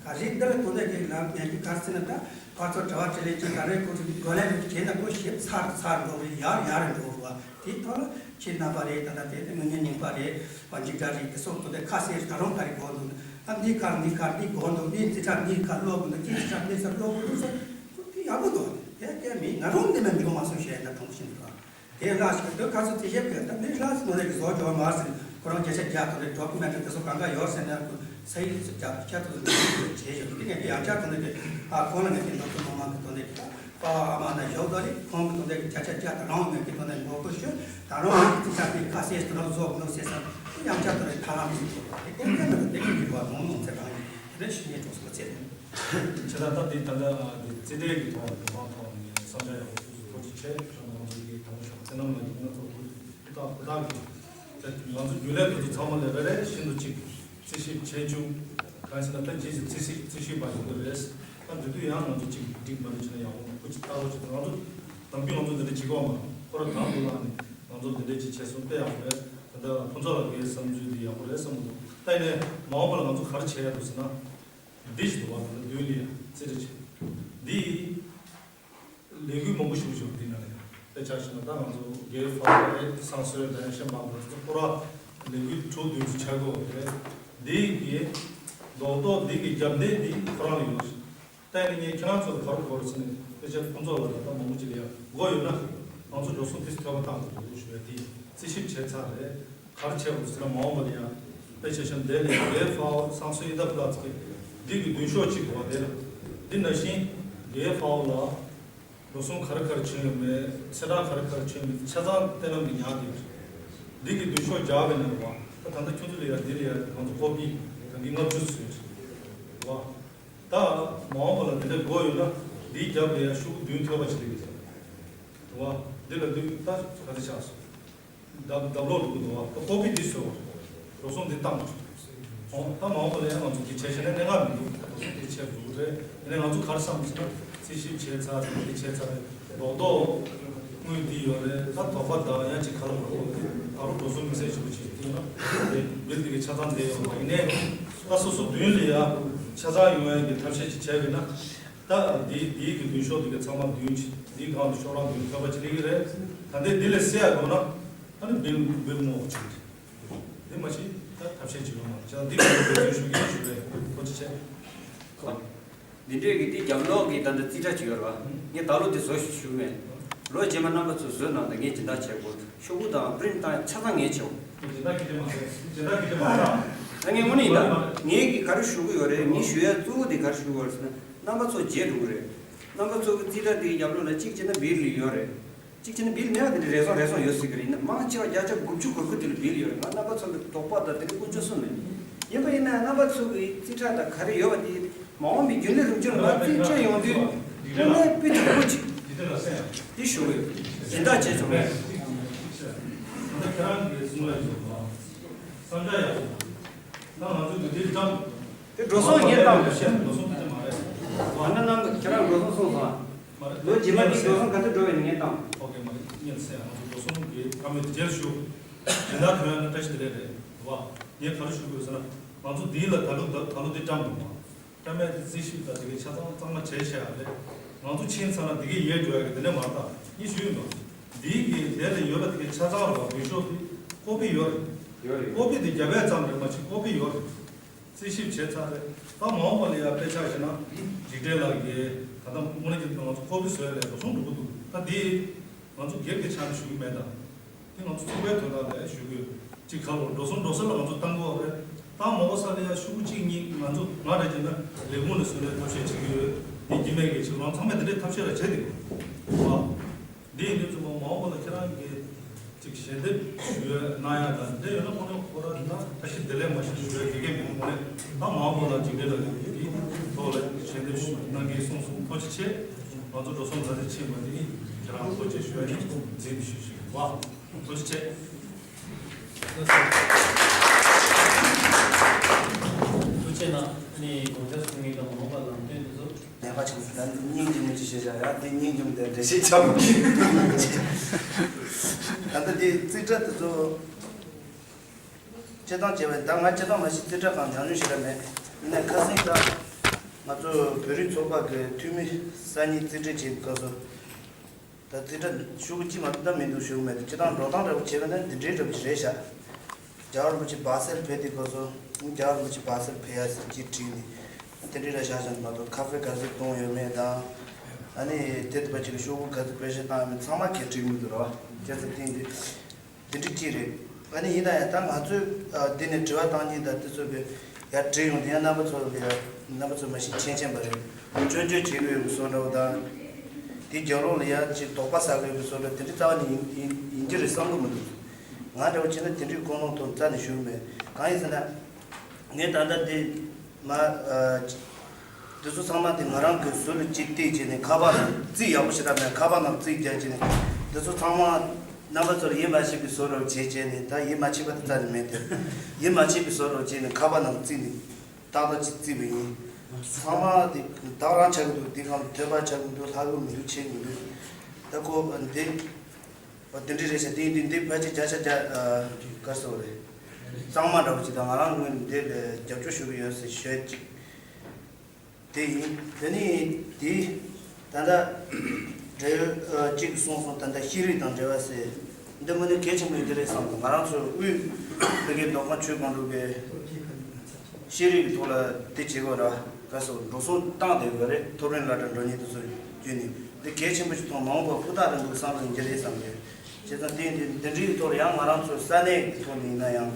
ག་རེ་འདི་ལ་དོན་དག་གི་ལམ་ངན་གྱི་གར་ཟེར་ན་ད་ཕར་ཚུར་དྲི་བ་དྲིས་ལན་གྱི་ག་རེ་ཁོ་ཚོ་གི་རྒོལ་ལན་རེ་བྱས་ན་ཁོ་ཞིབ་ཚར་ཚར་འགྲོ་རེད། ཡར་ཡར་འགྲོ་རོགས་དེའི་ཐོག་ལ་ཁྱེད་རྣམ་པ་རེད། ད་ལྟ་དེ་དངོས་གནས་རྙིང་པ་རེད་བ། འཇིགས་སྐྲག་རེད། དེ་སོགས་དོན་དག་ཁ་གསལ་ད་རུང་ག་རེ་དགོས་འདུག་ཨ་འདི་གར་འདི་གར་འདི་དགོས་འདུག་འདི་རྩིས་ཁྲ་འདི་གར་ཀློག་དགོས་འདུག་ཅི་རྩིས་ཁྲ་འདི་ཚར་ཀློག་དགོས་འདུག་ཟེར་ཁོ་དེ་ཡག་པོ་འདུག་དེ་སྐད་མིན་ང་རང་འདི་མ་འཇོག་མ་སོང་ཞེས་ད་གྲོངས་ཤིང་འདུག་དེ་ལ་ཞིག་ཏུ་ཁ་སང་དེ་བཤད་ཀྱི་ད་མི་ལ་སི་མོ་རེ་གི་བཟོ་ཅོག་མ་ཟིན་ཁོ་རང་བརྒྱ་ཆ་བརྒྱ་དང་རེ་ཌོ་ཀུ་མེན་ཊི་དེ་ཚོ་གང་ག་ཡོད་ཟེར་ན་ཁོ་ས་ཡིག་དེ་ཚོ་བརྒྱ་ཆ་དེ་ཚོ་བྱས་ཡོད། དེ་ངས་ཀྱི་ཡང་བསྐྱར་དེ་འདྲ་གི་ཨ་ཁོང་ལ་ངས་ཀྱི་ལོ་ཚོད་མང་མང་གི་དོན་དེ་གི་ད་པ་ཨ་མ་ན་ཞོག་དོ་རེ་ཁོང་གི་དོན་དེ་གི་བརྒྱ་ཆ་བརྒྱ་དང་རང་ངས་ཀྱི་དོན་དེ་མགོ་སྐོར་ཞུ་ད་རང་ཨ་ཀི་ཅི་ཆ་དེ་ཁ་གསལ་དེ་རང་བཟོ་དགོས་ཟེར་ས་དེ་ཡང་བསྐྱར་དེ་རེ་ཐ་ལམ་ཟིན་ཐུབ་པ་དེ་ཁོང་ཁྱེད་ནང་དེ་གི་ཡོད་པ་མང་མང་ཚེ་རང་ཡིན་དེ་ནས་ཤི་ཉེས་གྲོགས་སུ་ཚེ་རིང་། བྱས་ཙང་ད་འདི་ད་ལྟ་འདི་རྩིས་ཁྲའི་གི་ཐོག་ལ་དོ་དམ་ཐོག་ནས་བསམ་འཆར་ཡག་པོ་སོ་སོ་ཐོག་ཅིག་བྱས། ང་ཚོ་གི་དང་པོ་ཞོག་བསོད་ནམས་ལགས་ཀྱིས་ང་ཚོ་ཧུར་ཐག་ཧུར་ཐག་གིས་ད་ང་ཚོ་རྒྱུན་ལས་དེ་ཚོ་ཚང་མ་ལ་རེ་རེ་བཞིན་དུ་ཅིག་རྩིས་ཞིབ་བྱས་བཅུག་གང་ཞིག་ན་ད་རྗེས་སུ་རྩིས་ཞིབ་རྩིས་ཞིབ་པ་ཞིག་དགོས་རེད། ད་འདི་དུས་ཡང་ང་ཚོ་ཅིག་འགྲིག་མ་རེད་བྱས་ན་ཡག་པོ་མ་ཁུ་ཅིག་ལྟ་རོགས་བྱེད། ད་ང་ཚོ་ནམ་རྒྱུན་ང་ཚོ་འདི་འདྲ་བྱེད་ཀྱི་ཡོད་མ་རེད། ཁོ་ར་དང་དུ་བླངས་ནས་ང་ཚོ་འདི་འདྲ་ཅིག་བྱས་སོང་དཔེ་ཡག་པོ་རེད། ད་ལྟ་ཕུན་ཚོགས་ལགས་ཀྱི་བསམ་ཚུལ་འདི་ཡག་པོ་རེད་བསམ་གྱི་འདུག་ད་ཡིན་ནའི་མ་འོངས་པ་ལ་ང་ཚོ་ག་རེ་བྱེད་ཡག་འདུག་ཟེར་ན། འདི་ཞིག་འདུག་བ། ད་ལྟ་མདུན་ལ་ཡ་རྩིས་ཁྲ་ཅིག་འདི་ལས་འགུལ་མང་པོ་ཞིག་བྱུང་། འདི་ནང་ནས་དཔེ་ཆ་བཞག་ན་ད་ང་ཚོ་རྒྱལ་ཕ་རེད། བསང་གསོལ་དང་ཤན་པ་ཚོ་ཁོ་ར་ལས་འགུལ་དྲུག་བདུན་ཅིག་བྱ་དགོས་པ་རེད། འདི་གི་རྡོག་རྡོག་འདི་གི་རྒྱབ་འདེགས་འདི་ཁོ་རང་ལ་ཡོད། ད་ཡིན་ནའི་ཁྱེད་རང་ཚོ་ལ་ག་རེ་དགོས་རེད་ཟེར་ན། དཔེ་ཆ་ཁོང་ཚོ་ལ་ད་ལྟ་མང་པོ་ཅིག་ལ་ཡ་དགོས་ཡོད་ན་ང་ཚོ་འགྲོ་སོང་ཏིས་ཐོལ་པ་བཏང་དགོས་འདུག་ཞུ་བའི་དེ་རྩིས་ཞིབ་བྱས་ཚར་རེད། ག་རེ་བྱེད་དགོས་ཟེར་ན་མ་འོངས་པ་ལ་ཡ་དཔེ་ཆ་བཞག་ན་དེ་ལས་རྒྱལ་ཕ་བོ་བསང་གསོལ་ཡི་དམ་བླ་ཚེ་འདི་གི་མདུན་ཤོག་གཅིག་འདུག་བ། དེ་ལ་འདི་ནང་བཞིན་རྒྱལ་ཕ་བོ་ལ་ལོ་གསུམ་ག་རེ་ག་རེ་བྱུང་ཡོད་མེད། ཚེས་གྲངས་ག་རེ་ག་རེ་བྱུང་ཡོད་མེད། ཆ་ཚང་བསྟན་ལམ་གྱི་ཉག་དེ་འདི་གི་མདུན་ཤོག་རྒྱག་པའི་ནང་བ། ད་ད་ལྟ་ཁྱོད་ཚོ་ལ་ཡ་འདི་ལ་ཡ་ང་ཚོ་ཀོ་པི་གང་གི་ལྔ་བཅུ་ཙམ་ཡོད་བ། ད་མ་འོངས་པ་ལ་འདི་འདྲ་དགོས་ཡོད་ན་འདིའི་རྒྱབ་ལ་ཡ་ཤོག་གུ་བདུན་ཐོལ་པ་ཅིག་སླེབས་ཀྱི་འདུག་བ། འདི་ལ་འདི་ད་ག་ཚོད་ཆགས་སོང་། ལྡབ་ལྡབ་ལོག་འགྲོ་གི་འདུག་བ། ད་ཀོ་པི་འདི་བཟོས་པ་རེད། འགྲོ་སོང་འདི་བཏང་བ་རེད། འོ་ད་མ་འོངས་པ་ལ་ཡང་ང་ཚོ་འདི་བྱས་བྱས་ན་གནད་འགག་མི་འདུག་འགྲོ་སོང་འདི་ཆད་འགྲོ་གི་རེད། ཡིན་ནའི་ང་ཚོ་ག་རེ་བསམ་ཟེར་ན་རྩིས་ཞིབ་བྱས་ཚར་རེད། འདི་བྱས་ཚར་རེད། རྡོག་རྡོག་དངུལ་འདི་ཡོད་རེད། ད་དོགས་པ་དང་ཡང་ཅིག་ག་ལ་མ་རེད། ད་རུང་འགྲོ་སོང་དམིགས་བསལ་ཞིག་པོ་ཅིག་འདུག་ན་དེ་བིལ་འདི་གི་ཆ་ཚང་བསྡད་ཡོད་མ་ཡིན་ནའི་ད་སོ་སོ་མདུན་ལ་ཡ་ཆ་ཚང་ཡོང་ཡ་གི་ཐབས་ཤེས་ཅིག་བྱས་པས་ན། ད་འདི་འདིའི་གི་མདུན་ཤོག་འདི་གི་ཚང་མ་མདུན་གྱི་འདིའི་སྒང་དུ་ཤོག་རང་མདུན་ཐོལ་པ་ཅིག་སླེབས་ཀྱི་རེད། ད་ལྟའི་འདི་ལས་གསལ་ཡག་འདུག་ན་ཨ་ནི་བིལ་བིལ་ངོ་བོ་ཅིག་རེད། འདི་མ་གཞི་ད་ཐབས་ཤེས་ཅིག་ཡོད་མ་རེད། བྱས་ཙང་འདི་གི་འདི་འདི་ཞུ་གི་ཞུ་རེད་ཁོ་ཅི་བྱས། འདི་འདྲས་ཀྱི་འདི་རྒྱབ་ལོགས་ཀྱི་ད་ལྟ་རྩིས་ཁྲ་ཅིག་ཡོད་རེད་བ། ངས་ད་ལོ་འདི་བཟོ་ཞུ་མེད། ལོ་རྗེས་མ་རྣམ་པ་ཚོས་བཟོས་གནང་དང་ངས་སྦྱིན་བདག་བྱེད་དགོས། ཤོག་བུ་དང་པི་རིན་ཊི་བཏང་ཆ་ཚང་ངས་བྱེད་དགོས། སྦྱིན་བདག་གིས་དེ་མ་རེད། སྦྱིན་བདག་གིས་དེ་མ་རེད། ད་ངས་དངོས་གནས་ཡིན་ད། ངས་ཀྱི་ག་རེ་ཞུ་གི་ཡོད་རེད། ངས་ཞུ་ཡ་གཙོ་བོ་དེ་ག་རེ་ཞུ་གི་ཡོད་རེད་ཟེར་ན། རྣམ་པ་ཚོ་བརྗེད་འགྲོ་གི་རེད། རྣམ་པ་ཚོ་གི་རྩིས་ཁྲ་དེའི་རྒྱབ་ལོགས་ལ་གཅིག་བྱས་ན་བིལ་ཡོད་རེད། གཅིག་བྱས་ན་བིལ་མེད་པ་དེ་འདྲ་རེ་ཟུང་རེ་ཟུང་ཡོད་སྲིད་ཀྱི་རེད། ཡིན་ན་མང་ཆེ་བ་བརྒྱ་ཆ་དགུ་བཅུ་གོ་དགུ་དེ་ལ་བིལ་ཡོད་རེད། ང་རྣམ་པ་ཚོ་གི་དོགས་པ་དང་དེ་འདྲ་དཀོན་མཆོག་གསུམ་མེད། ཡིན་པ་ཡིན་ན་རྣམ་པ་ཚོ་གི་རྩིས་ཁྲ་དང་ག་རེ་ཡོད་པ་དེ་མ་འོངས་པའི་རྒྱུན་ལས་རིམ་བྱོན་ལ་རྩིས་སྤྲད་ཡོང་དུས་དངོས་གནས་དཔེ་དགའ་པོ་ཅིག་དེ་ཞུ་གི་ཡོད། སྦྱིན་བདག་བྱས་ཆོག་མེད། ད་ང་ཚོ་འདི་འདྲའི་བཀྲམ། དེ་འགྲོ་སོང་ངས་བཏང་། འགྲོ་སོང་དེ་མ་རེད། ང་ན་ནང་གི་ཁྱེད་རང་འགྲོ་སོང་སོང་ཙང་། མ་རེད། ལོ་རྗེས་མ་དེའི་འགྲོ་སོང་ག་ཚོད་འགྲོ་བའི་ངས་བཏང་། ཨོ་ཀེ། མ་རེད། ཉིན་སེ་ང་ཚོ་འགྲོ་སོང་གི་བཀའ་མོལ་དེ་རྗེས་ཞུ། སྦྱིན་བདག་ཐོན་ཡ་ན་བཀྲ་ཤིས་བདེ་ལེགས་རེད་བ། ངས་ག་རེ་ཞུ་དགོས་ཟེར་ན། ང་ཚོ་འདི་ལ་ད་ལོ་ད་ད་ལོ་འདི་བཀྲམ་འདུག་བ། བཀྲམ་ཡ་དེ་རྩིས་ཞིབ་དང་དེ་གའི་ཆ་ཚང་གཙང་མ་བྱས་བྱས་ཡ་རེད། ང་ཚོ་ཕྱིན་ཚར་ན་དེ་གའི་ཡལ་འགྲོ་ཡ་གི་དེ་འདྲ་མ་རེད་ད། ངས་ཞུས་ཡིན་པ། འདི་གི་དེ་ལ་ཡོད་པ་དེ་གའི་ཆ་ཚང་རེད་བ། འོས་ཤོག་དེ་ཀོ་པི་ཡོད་རེད། ཡོད་རེད། ཀོ་པི་དེ་རྒྱབ་ཡ་ཙམ་རེད་མ་གཞི་ཀོ་པི་ཡོད་རེད། རྩིས་ཞིབ་བྱས་ཚར་རེད། ད་མ་འོངས་པ་ལ་ཡང་དཔེ་ཆ་བཞག་ན་འཇིགས་བྲལ་ལགས་ཀྱིས་ད་ལྟ་དངོས་གནས་ཀྱི་ང་ཚོ་ཀོ་པི་བཟོས་ལས་འགྲོ་སོང་འགྲོ་གི་འདུག་ད་འདི་ང་ཚོ་སྒེར་གྱི་ཆ་ནས་ཞུ་གི་མེད་ད། འདི་ང་ཚོ་ཚོགས་པའི་དོན་དག་ལ་ཞུ་གི་ཡོད། གཅིག་ཁ་ལོ་འགྲོ་སོང་འགྲོ་ས་ལ་ང་ཚོ་བཏང་དགོས་རེད། ད་མ་འོངས་ས་ལ་ཡང་ཤོག་གུ་གཅིག་གཉིས་ང་ཚོ་ང་རེད་ཅེ་ན་ལས་ཁུངས་ནས་བཟོས་ནས་ཐབས་ཤེས་བྱེད་ཀྱི་ཡོད། འདི་རྒྱུ་མེད་ཀྱི་ཕྱིར་རང་ཚང་མས་འདི་འདྲའི་ཐབས་ཤེས་ལ་བྱེད་དེ་དགོས་བ། འདི་ཡིན་དུས་ཙམ་པ་མ་འོངས་པ་ལ་ཁྱེད་རང་གིས་ཅིག་ཞལ་འདེབས་ཞུ་ཡ་གནང་ཡ་དང་འདི་ཡོད་ན་ཁོ་ན་ཁོ་རང་ད་བཀྲ་ཤིས་བདེ་ལེགས་མ་ཞུ་ཞུ་ཡ་དགེ་རྒན་མི་ཁོ་ནས་ད་མ་འོངས་པ་ལ་ཅིག་འདི་ལ་འདིའི་ཐོག་ལ་ཞལ་འདེབས་ཞུ་གནང་གིན་གསུངས་སོང་། ཐུགས་རྗེ་ཆེ། ང་ཚོ་འགྲོ་སོང་ག་ཚོད་ཕྱིན་པ་འདི་ཁྱེད་རང་ཐུགས་རྗེ་ཞུ་ཡ་ཡིན། འཛིན་ཞུ་ཞུ་བ། ཐུགས་རྗེ་ཆེ། ཐུགས་རྗེ་གནང་། ཨ་ནི་དགོངས་འཆར་གསུང་མཁན་དང་མ་འོངས་པ་ལམ་སྟོན་དེ་ཚོ། ལས་ཀ་བྱེད་མཁན་ད་སྙིང་རྗེ་མོ་ཅིག་བྱེད་བཞག་ཡ། དེ་སྙིང་རྗེ་མོ་དེ་འགྲེལ་བཤད་རྒྱག་མི་ཤེས། ད་ལྟ་དེ་རྩིས་ཁྲ་དེ་ཚོ་སྤྱིར་བཏང་བྱས་པ་ཡིན་ད། ང་སྤྱིར་བཏང་མ་གཞི་རྩིས་ཁྲ་སྒང་ཉམས་མྱོང་ཞེ་དྲག་མེད། ཡིན་ན་ཁ་སང་ད་ང་ཚོ་བོད་རིགས་ཚོགས་པ་གི་འཐུས་མི་གསར་རྙིང་རྩིས་ཁྲ་བྱེད་སྐབས་སུ། ད་རྩིས་ཁྲ་ཤོག་གུ་གཅིག་མ་གཏོགས་ད་མི་འདུག་ཞུ་གི་མེད་དེ། སྤྱིར་བཏང་འགྲོ་སྟངས་འདྲ་པོ་བྱས་པ་ན་འདི་འདྲའི་འདྲ་པོ་ཅིག་རེད་ཤག་རྒྱལ་བ་རིན་པོ་ཆེ་སྦ་སེལ་ཕེབས་དུས་སྐབས་སུ་རྒྱལ་བ་རིན་པོ་ཆེ་སྦ་སེལ་ཕེབས་ཡ་ཟེར་ཅིག་བྲིས་ནས་འདི་འདྲའི་འདྲ་བཞག་བཞག་མ་གཏོགས་ཁ་ཕེ་ག་ཚོད་གཏོང་ཡོད་མེད་དང་། ཨ་ནི་དེ་ལྟ་བུ་ཅིག་ལ་ཤོག་གུ་ག་ཚོད་བེད་སྤྱོད་བཏང་ཡོད་མེད་ཚང་མ་གས་བྲིས་མི་འདུག་ར་བ། བྱས་ཙང་དེ་འདི། དེ་འདྲ་ཅིག་རེད། ཨ་ནི་ཡིན་ན་ཡང་ད་ང་ཚོས་ཨ་འདི་ནས་དྲི་བ་བཏང་མཁན་དང་དེ་ཚོ་གི་ཡར་བྲིས་ཡོང་དུས་ཡང་རྣམ་པ་ཚོ་གི་ཡར་རྣམ་པ་ཚོ་མ་གཞི་མཁྱེན་མཁྱེན་པ་རེད། སྐྱོན་བརྗོད་བྱེད་དགོས་ཡོད་པའི་བཟོ་འདྲ་བོ་དང་། དེའི་རྒྱབ་ལོགས་ལ་ཡར་ཅིག་དོགས་པ་ཟ་དགོས་ཡོད་པའི་བཟོ་འདྲ་དེ་འདྲ་རྩ་བ་ནས་ཡིན་ཡིན་ཡིན་གྱི་རེད་བསམ་གི་མི་འདུག་ང་འདྲ་བོ་བྱས་ན་དེ་འདྲའི་ཀུན་སློང་ཐོག་རྩ་ནས་ཞུ་གི་མེད། གང་ཡིན་ཟེར་ན། ངས་ད་ལྟ་འདི་མ་ཨ། འདི་ཚོ་ཚང་མ་དེ་ང་རང་གི་ཟུར་ལ་གཅིག་བལྟས་བྱས་ནས་ཁ་པར་ནང་རྩིས་ཡག་པོ་ཞེ་དྲག་མེད། ཁ་པར་ནང་རྩིས་རྒྱག་བྱས་ནས་འདི་ཚོ་ཚང་མ་རྣམ་པ་ཚོར་ཡིད་མ་ཆེས་པའི་བཟོ་འདྲ་བྱས་བྱས་ནས། ད་ཡིད་མ་ཆེས་པ་དེ་རྩ་ནས་མེད་དེ། ཡིད་མ་ཆེས་པའི་བཟོ་འདྲ་བྱས་ནས་ཁ་པར་ནང་རྩིས་ནས་ཏག་ཏག་ཅིག་རྩིས་པ་ཡིན། ཚང་མ་དེ་བདག་རང་ཆགས་ཀྱི་འདུག་འདི་གང་ཐོས་པ་ཆགས་ཀྱི་འདུག་ལྷག་གི་མི་འདུག་ཆེ་གི་མི་འདུག་ད་ཁོ་འདི་འོ་དེ་འདྲ་རེད་ཤག་དེ་ཡིན་དུས་འདི་ཕལ་ཆེར་བརྒྱ་ཆ་བརྒྱ་ཨ་ག་རེ་ཟེར་དགོས་རེད། གཙང་མ་འདྲ་བོ་ཅིག་དང་ང་རང་ངོས་ནས་འདི་ལ་རྒྱབ་སྐྱོར་ཞུ་གི་ཡོད་ཟེར་ཞུ་ཡ་གཅིག་དེ་ཡིན། དེ་ནས་དེ་ད་ལྟ་འབྲེལ་ཡོད་ཨ་གཅིག་གིས་གསུངས་སོང་། ད་ལྟ་ཤེས་རིག་དང་འབྲེལ་བ་ཟེར། འདི་དངོས་གནས་གལ་ཆེན་པོ་ཡིན་གྱི་རེད་བསམ་འདུག་ང་རང་ཚོའི་དབུས་བོད་ཀྱི་མདོ་ཁམས་ཆུ་སྒང་དྲུག་གི་ཤེས་རིག་གི་ཐོག་ལ་དེ་བྱེད་དགོས་ར། ག་སོ་འགྲོ་སོང་བཏང་བསྡད་ཡོད་རེད། ཐོ་རེངས་སློབ་གྲྭ་འགྲོ་མཁན་དེ་ཚོ་བརྒྱུད་ནས་འདི་གལ་ཆེན་པོ་ཞིག་མཐོང་། མ་འོངས་པར་ཧུར་ཐག་རིང་པོ་བསམ་བློ་ཡིན་གྱི་རེད་བསམ་གྱི་ཡོད། བྱས་ཙང་དེ་འདི་འདི་འདྲའི་ཐོག་ལ་ཡང་ང་རང་ཚོའི་ས་གནས་ཀྱི་ཐོག་ནས་ཡིན་ན་ཡང་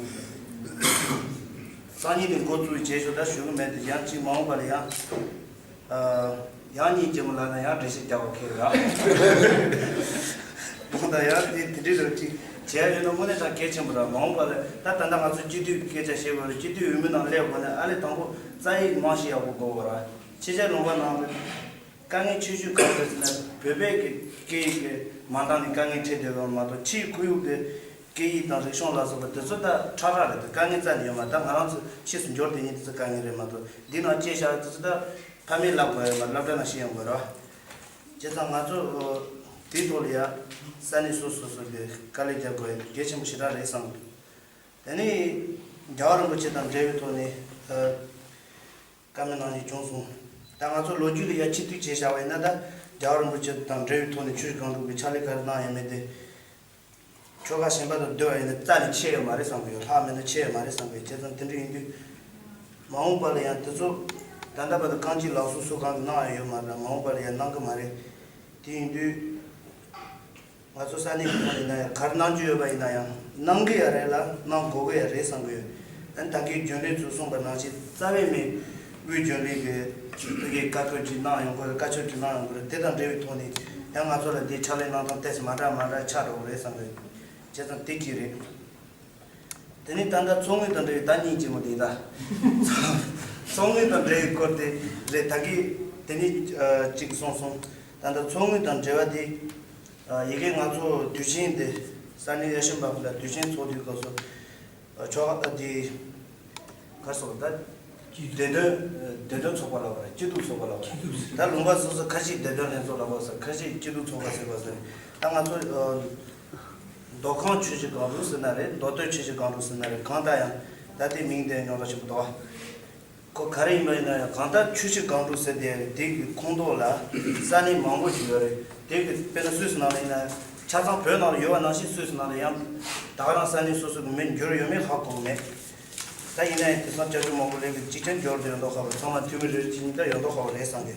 སང་ཉིན་ནས་འགོ་བཙུགས་བྱས་ཤོག་ད་ཞུ་གི་མེད་དེ། ཡང་གཅིག་མ་འོངས་པ་ལ་ཡང་ཨ་ཡང་གཉིས་ཀྱི་མི་ལ་ན་ཡང་འགྲེལ་བཤད་རྒྱག་པ་ཁེལ་ར། ད་ཡང་དེ་དེ་འདྲའི་རོགས་ཅིག་བྱས་ཡོད་ན་དངོས་གནས་ད་གལ་ཆེན་པོ་ར། མ་འོངས་པ་ལ་ད་ད་ལྟ་ང་ཚོ་སྤྱི་འཐུས་སྐད་ཆ་བཤད་དགོས་རེད། སྤྱི་འཐུས་འོས་མི་ནང་སླེབས་དགོས་ན་ཨ་ལས་དང་པོ་རྩ་ཡིག་རྨང་གཞི་ཡག་པོ་དགོས་པ་ར། ཕྱི་རྒྱལ་ལུང་པ་ནང་དཀའ་ངལ་ཆེ་ཤོས་ག་རེ་ཟེར་ན་བོད་པའི་གི་སྐད་ཡིག་གི་མ་འདང་ནས་དཀའ་ངལ་འཕྲད་བསྡད་པ་མ་གཏོགས་ཕྱིའི་ཁོར་ཡུག་གི་སྐད་ཡིག་དང་རིག་གཞུང་ལ་སོགས་པ་དེ་ཚོ་ད་ཁྲ་ཁྲ་རེད། ད་དཀའ་ངལ་རྩ་ནས་ཡོད་མ་རེད། ད་ང་རང་ཚོ་ཕྱིས་སུ་འབྱོར་བསྡད་མཁན་དེ་ཚོ་དཀའ་ངལ་རེད་མ་གཏོགས་འདི་ནང་སྐྱེས་བཞག་དེ་ཚོ་ད་ཕ་མས་བསླབ་དགོས་ཡོད་མ་རེད། སློབ་གྲྭ་ནང་ཤེས་ཡོང་དགོས་རེད་བ། བྱས་ཙང་ང་ཚོ་དེའི་ཐོག་ལ་ཡ་ས་གནས་སོ་སོ་སོ་གི་དཀའ་ལས་རྒྱག་དགོས་ཡ་གལ་ཆེན་པོ་ཞེ་དྲག་རེད་བསམ་འདུག་དེ་ནས་རྒྱལ་བ་རིན་པོ་ཆེ་དང་འབྲེལ་བའི་ཐོག་ནས་ཨ། བཀའ་མོལ་གནང་ནས་བྱུང་སོང་། ད་ང་ཚོ་ལོ་རྒྱུས་ལ་ཡ་ཆེད་དུ་བྱས་བཞག་པ་ཡིན་ན། ད་རྒྱལ་བ་རིན་པོ་ཆེ་དང་འབྲེལ་བའི་ཐོག་ནས་ཆུ་བཞི་སྒང་དྲུག་གི་ཕྱག་ལས་ག་རེ་གནང་ཡོད་མེད་དེ། ཆོལ་ཁ་གཞན་པ་དང་བསྡུར་བ་ཡིན་ན་རྩ་ནས་ཆེ་ཡོད་མ་རེད་བསམ་གི་ཡོད། ལྷག་མེད་ན་ཆེ་ཡོད་མ་རེད་བསམ་གི་ཡོད། བྱས་ཙང་དེ་འདྲ་ཡིན་དུས་མ་འོངས་པ་ལ་ཡང་དེ་ཚོ་ད་ལྟ་བར་དུ་རྐང་གཅིག་ལག་སོ་སོ་གང་གིས་གནང་ཡ་ཡོད་མ་རེད། མ་འོངས་པ་ལ་ཡང་གནང་གི་མ་རེད། དེ་ཡིན་དུས། ང་ཚོ་ས་གནས་ཀྱི་ཐོག་ནས་ཡིན་ན་ཡང་ག་རེ་གནང་རྒྱུ་ཡོད་པ་ཡིན་ན་ཡང་གནང་གི་ཡོད་རེད་ལ་གནང་དགོས་ཀྱི་ཡོད་རེད་བསམ་གི་ཡོད། ཨ་ནི་ད་གིན་རྒྱུན་ལས་ཚོས་གསུངས་པ་ནང་བཞིན་རྩ་བའི་མི་དབུས་རྒྱུན་ལས་ཀྱི་ཕ་གིའི་བཀའ་བཀོད་ཅིག་གནང་ཡོང་གི་རེད། བཀའ་ཆོས་ཅིག་གནང་ཡོང་གི་རེད། དེ་དང་འབྲེལ་བའི་ཐོག་ནས་ཡང་ང་ཚོ་ལ་འདིའི་ཕྱག་ལས་གནང་སྟངས་ཏོག་ཙམ་མ་འདྲ་མ་འདྲ་ཆགས་འགྲོ་གི་རེད་བསམ་གི་ཡོད། བྱས་ཙང་དེ་གཅིག་རེད། དེ་ནས་ད་ལྟ་ཚོགས་དངུལ་དང་འབྲེལ་བའི་ད་སྙིང་རྗེ་མོ་དེ་ད། ཚོགས་དངུལ་དང་འབྲེལ་བའི་སྐོར་དེ་རེད། ད་གིན་དེ་ནས་ཨ་གཅིག་གསུངས་སོང་། ད་ལྟ་ཚོགས་དངུལ་དང་འབྲེལ་བ་དེ་ཨ་ཡི་གེ་ང་ཚོ་དུས་ཆེན་དེ་ས་གནས་ཡ་ཤུ་འབའ་ཁུལ་ལ་དུས་ཆེན་ཚོགས་དུས་སྐབས་སུ་ཨ་ཆོག་ཨ་དེ་ག་སོགས་ད་བདེན་དོན་བདེན་དོན་ཚོགས་པ་ལ་བར་སྐྱིད་སྡུག་ཚོགས་པ་ལ་བར་ད་ལུང་པ་སོ་སོ་ཁ་ཤས་བདེན་དོན་ལྷན་ཚོགས་ལ་བར་ས་ཁ་ཤས་སྐྱིད་སྡུག་ཚོགས་པ་ཟེར་བ་ཟེར། ད་ང་ཚོ་ཨ། མདོ་ཁམས་ཆུ་བཞི་སྒང་དྲུག་ཟེར་ན་རེད། མདོ་སྟོད་ཆུ་བཞི་སྒང་དྲུག་ཟེར་ན་རེད། གང་ལྟར་ཡང་ད་ལྟའི་མིང་དེ་རྙོག་དྲ་ཆེན་པོ་འདུག་བ། ཁོ་ག་རེ་ཡིན་པ་ཡིན་ན་ཡང་གང་ལྟར་ཆུ་བཞི་སྒང་དྲུག་ཟེར་དེ་དེ་གི་ཁོངས་གཏོགས་ལ་ས་གནས་མང་པོ་ཞིག་ཡོད་རེད། དེ་གི་དཔེར་ན་སུད་སི་ནང་ལ་ཡིན་ན་ཆ་ཚང་བོད་ནང་ལ་ཡོད་པ་ནང་བཞིན་སུད་སི་ནང་ལ་ཡང་ད་ག་རང་ས་གནས་སོ་སོ་གི་མི་འགྱུར་ཡོད་མེད་ཧ་གོ་མེད། ད་ཡིན་ན་ཡང་དེང་སང་སྐྱབས་བཅོལ་མང་པོ་སླེབས་གི་གཅིག་ཀྱང་འགྱུར་དུ་ཡོད་མདོག་ཁ་པོ་ཚང་མ་འཐུས་མི་རེ་རེ་གཅིག་གཉིས་ཀ་ཡོད་མདོག་ཁ་པོ་རེད་བསམ་གི།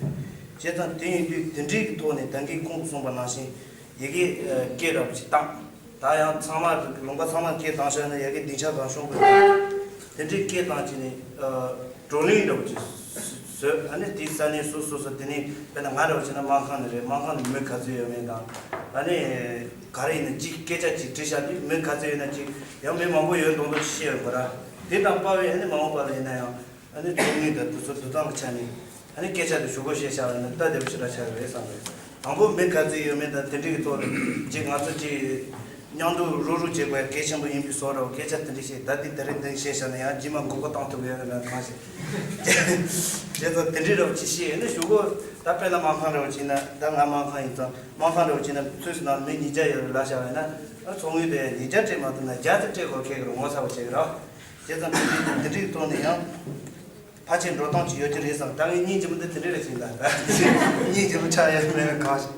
བྱས་ཙང་དེ་ཡིན་དུས་དེ་འདྲའི་གི་ཐོག་ནས་ད་གིན་གོང་དུ་གསུངས་པ་ནང་བཞིན། ཡ་གི་སྐད་རབ་ཅིག་བཏང་། ད་ཡང་ཚང་མ་ལུང་པ་ཚང་མ་སྐད་བཏང་ཤག་ན་ཡ་གི་སྡིངས་ཆ་གང་བྱུང་དགོས། དེ་འདྲའི་སྐད་བཏང་ཅིག་ནི་བགྲོ་གླེང་འདྲ་བོ་ཅིག་བཟོས། ཨ་ནི་དེའི་ས་གནས་སོ་སོ་སོ་དེ་ནི་དཔེར་ན་ང་འདྲ་བོ་བྱས་ན་སྨར་ཁམས་ནས་རེད། སྨར་ཁམས་ནས་མི་ག་ཚོད་ཡོད་མེད་དང་། ཨ་ནི་ག་རེ་ཡིན་ན་ཅིག་སྐད་ཆ་ཅིག་དྲིས་ཤག་ནི་མི་ག་ཚོད་ཡོད་ན་ཅིག་ཡང་མི་མང་པོ་ཡོད་མདོག་མདོག་ཅིག་བཤད་ཡོད་པ་ར། དེ་དང་དཔའ་བའི་ཨ་ནི་མ་འོངས་པ་ལ་ཡིན་ན་ཡང་། ཨ་ནི་ཚོགས་མི་དང་དེ་ཚོ་འདུ་སྟངས་ཀྱི་ཆ་ནས་ཨ་ནི་སྐད་ཆ་དེ་ཞུ་སྒོ་བཤད་བཞག་པ་ཡིན་ན་སྟབས་བདེ་པོ་ཞེ་དྲག་ཆགས་ཀྱི་རེད་བསམ་རེད། དང་པོ་མི་ག་ཚོད་ཡོད་མེད་དང་དེ་འདྲའི་གི་ཐོག་ལ་ཅིག་ང་ཚོ་ཅིག་མཉམ་དུ་རུག་རུག་བྱེད་དགོས་ཡ་གལ་ཆེན་པོ་ཡིན་པའི་བཟོ་འདྲ་བོ་སྐད་ཆ་དེ་འདྲ་བཤད། ད་དེ་དེ་རིང་དེ་བཤད་བཞག་ན་ཡང་རྗེས་མ་མགོ་སྐོར་བཏང་ཐུབ་ཡོད་ན་གང་ཞིག་བྱས་ཙང་དེ་འདྲའི་འདྲ་བོ་ཅིག་བཤད་ཡོད་ན་ཞུ་སྒོ་ད་དཔེར་ན་སྨར་ཁམས་འདྲ་བོ་ཅིག་ན་ད་ང་སྨར་ཁམས་ཡིན་ཙང་སྨར་ཁམས་འདྲ་བོ་ཅིག་ན་སུད་སི་ནང་མི་ཉིས་བརྒྱ་ཡོད་རེད་ལབ་བཞག་པ་ཡིན་ན་ཨ་ཚོགས་དངུལ་དེ་ཉིས་བརྒྱ་སྤྲད་མ་ཐུབ་ན་བརྒྱ་ཙམ་སྤྲད་དགོས་ཁེལ་གི་རེད། ངོ་ཚ་བོ་བྱེད་གི་རེད། བྱས་ཙང་དེ་འདྲའི་དེ་འདྲའི་ཐོག་ནས་ཡང་། ཕལ་ཆེར་འགྲོ་སྟངས་ཅིག་ཡོད་ཀྱི་རེད་བསམ། ད་ངའི་སྙིང་རྗེ་མོ་འདི་དེ་འདྲ་རེད་ཟེར་གྱི་འདུག་སྙིང་རྗེ་མོ་ཆགས་ཡ་མེད་པའི་གང་ཞིག་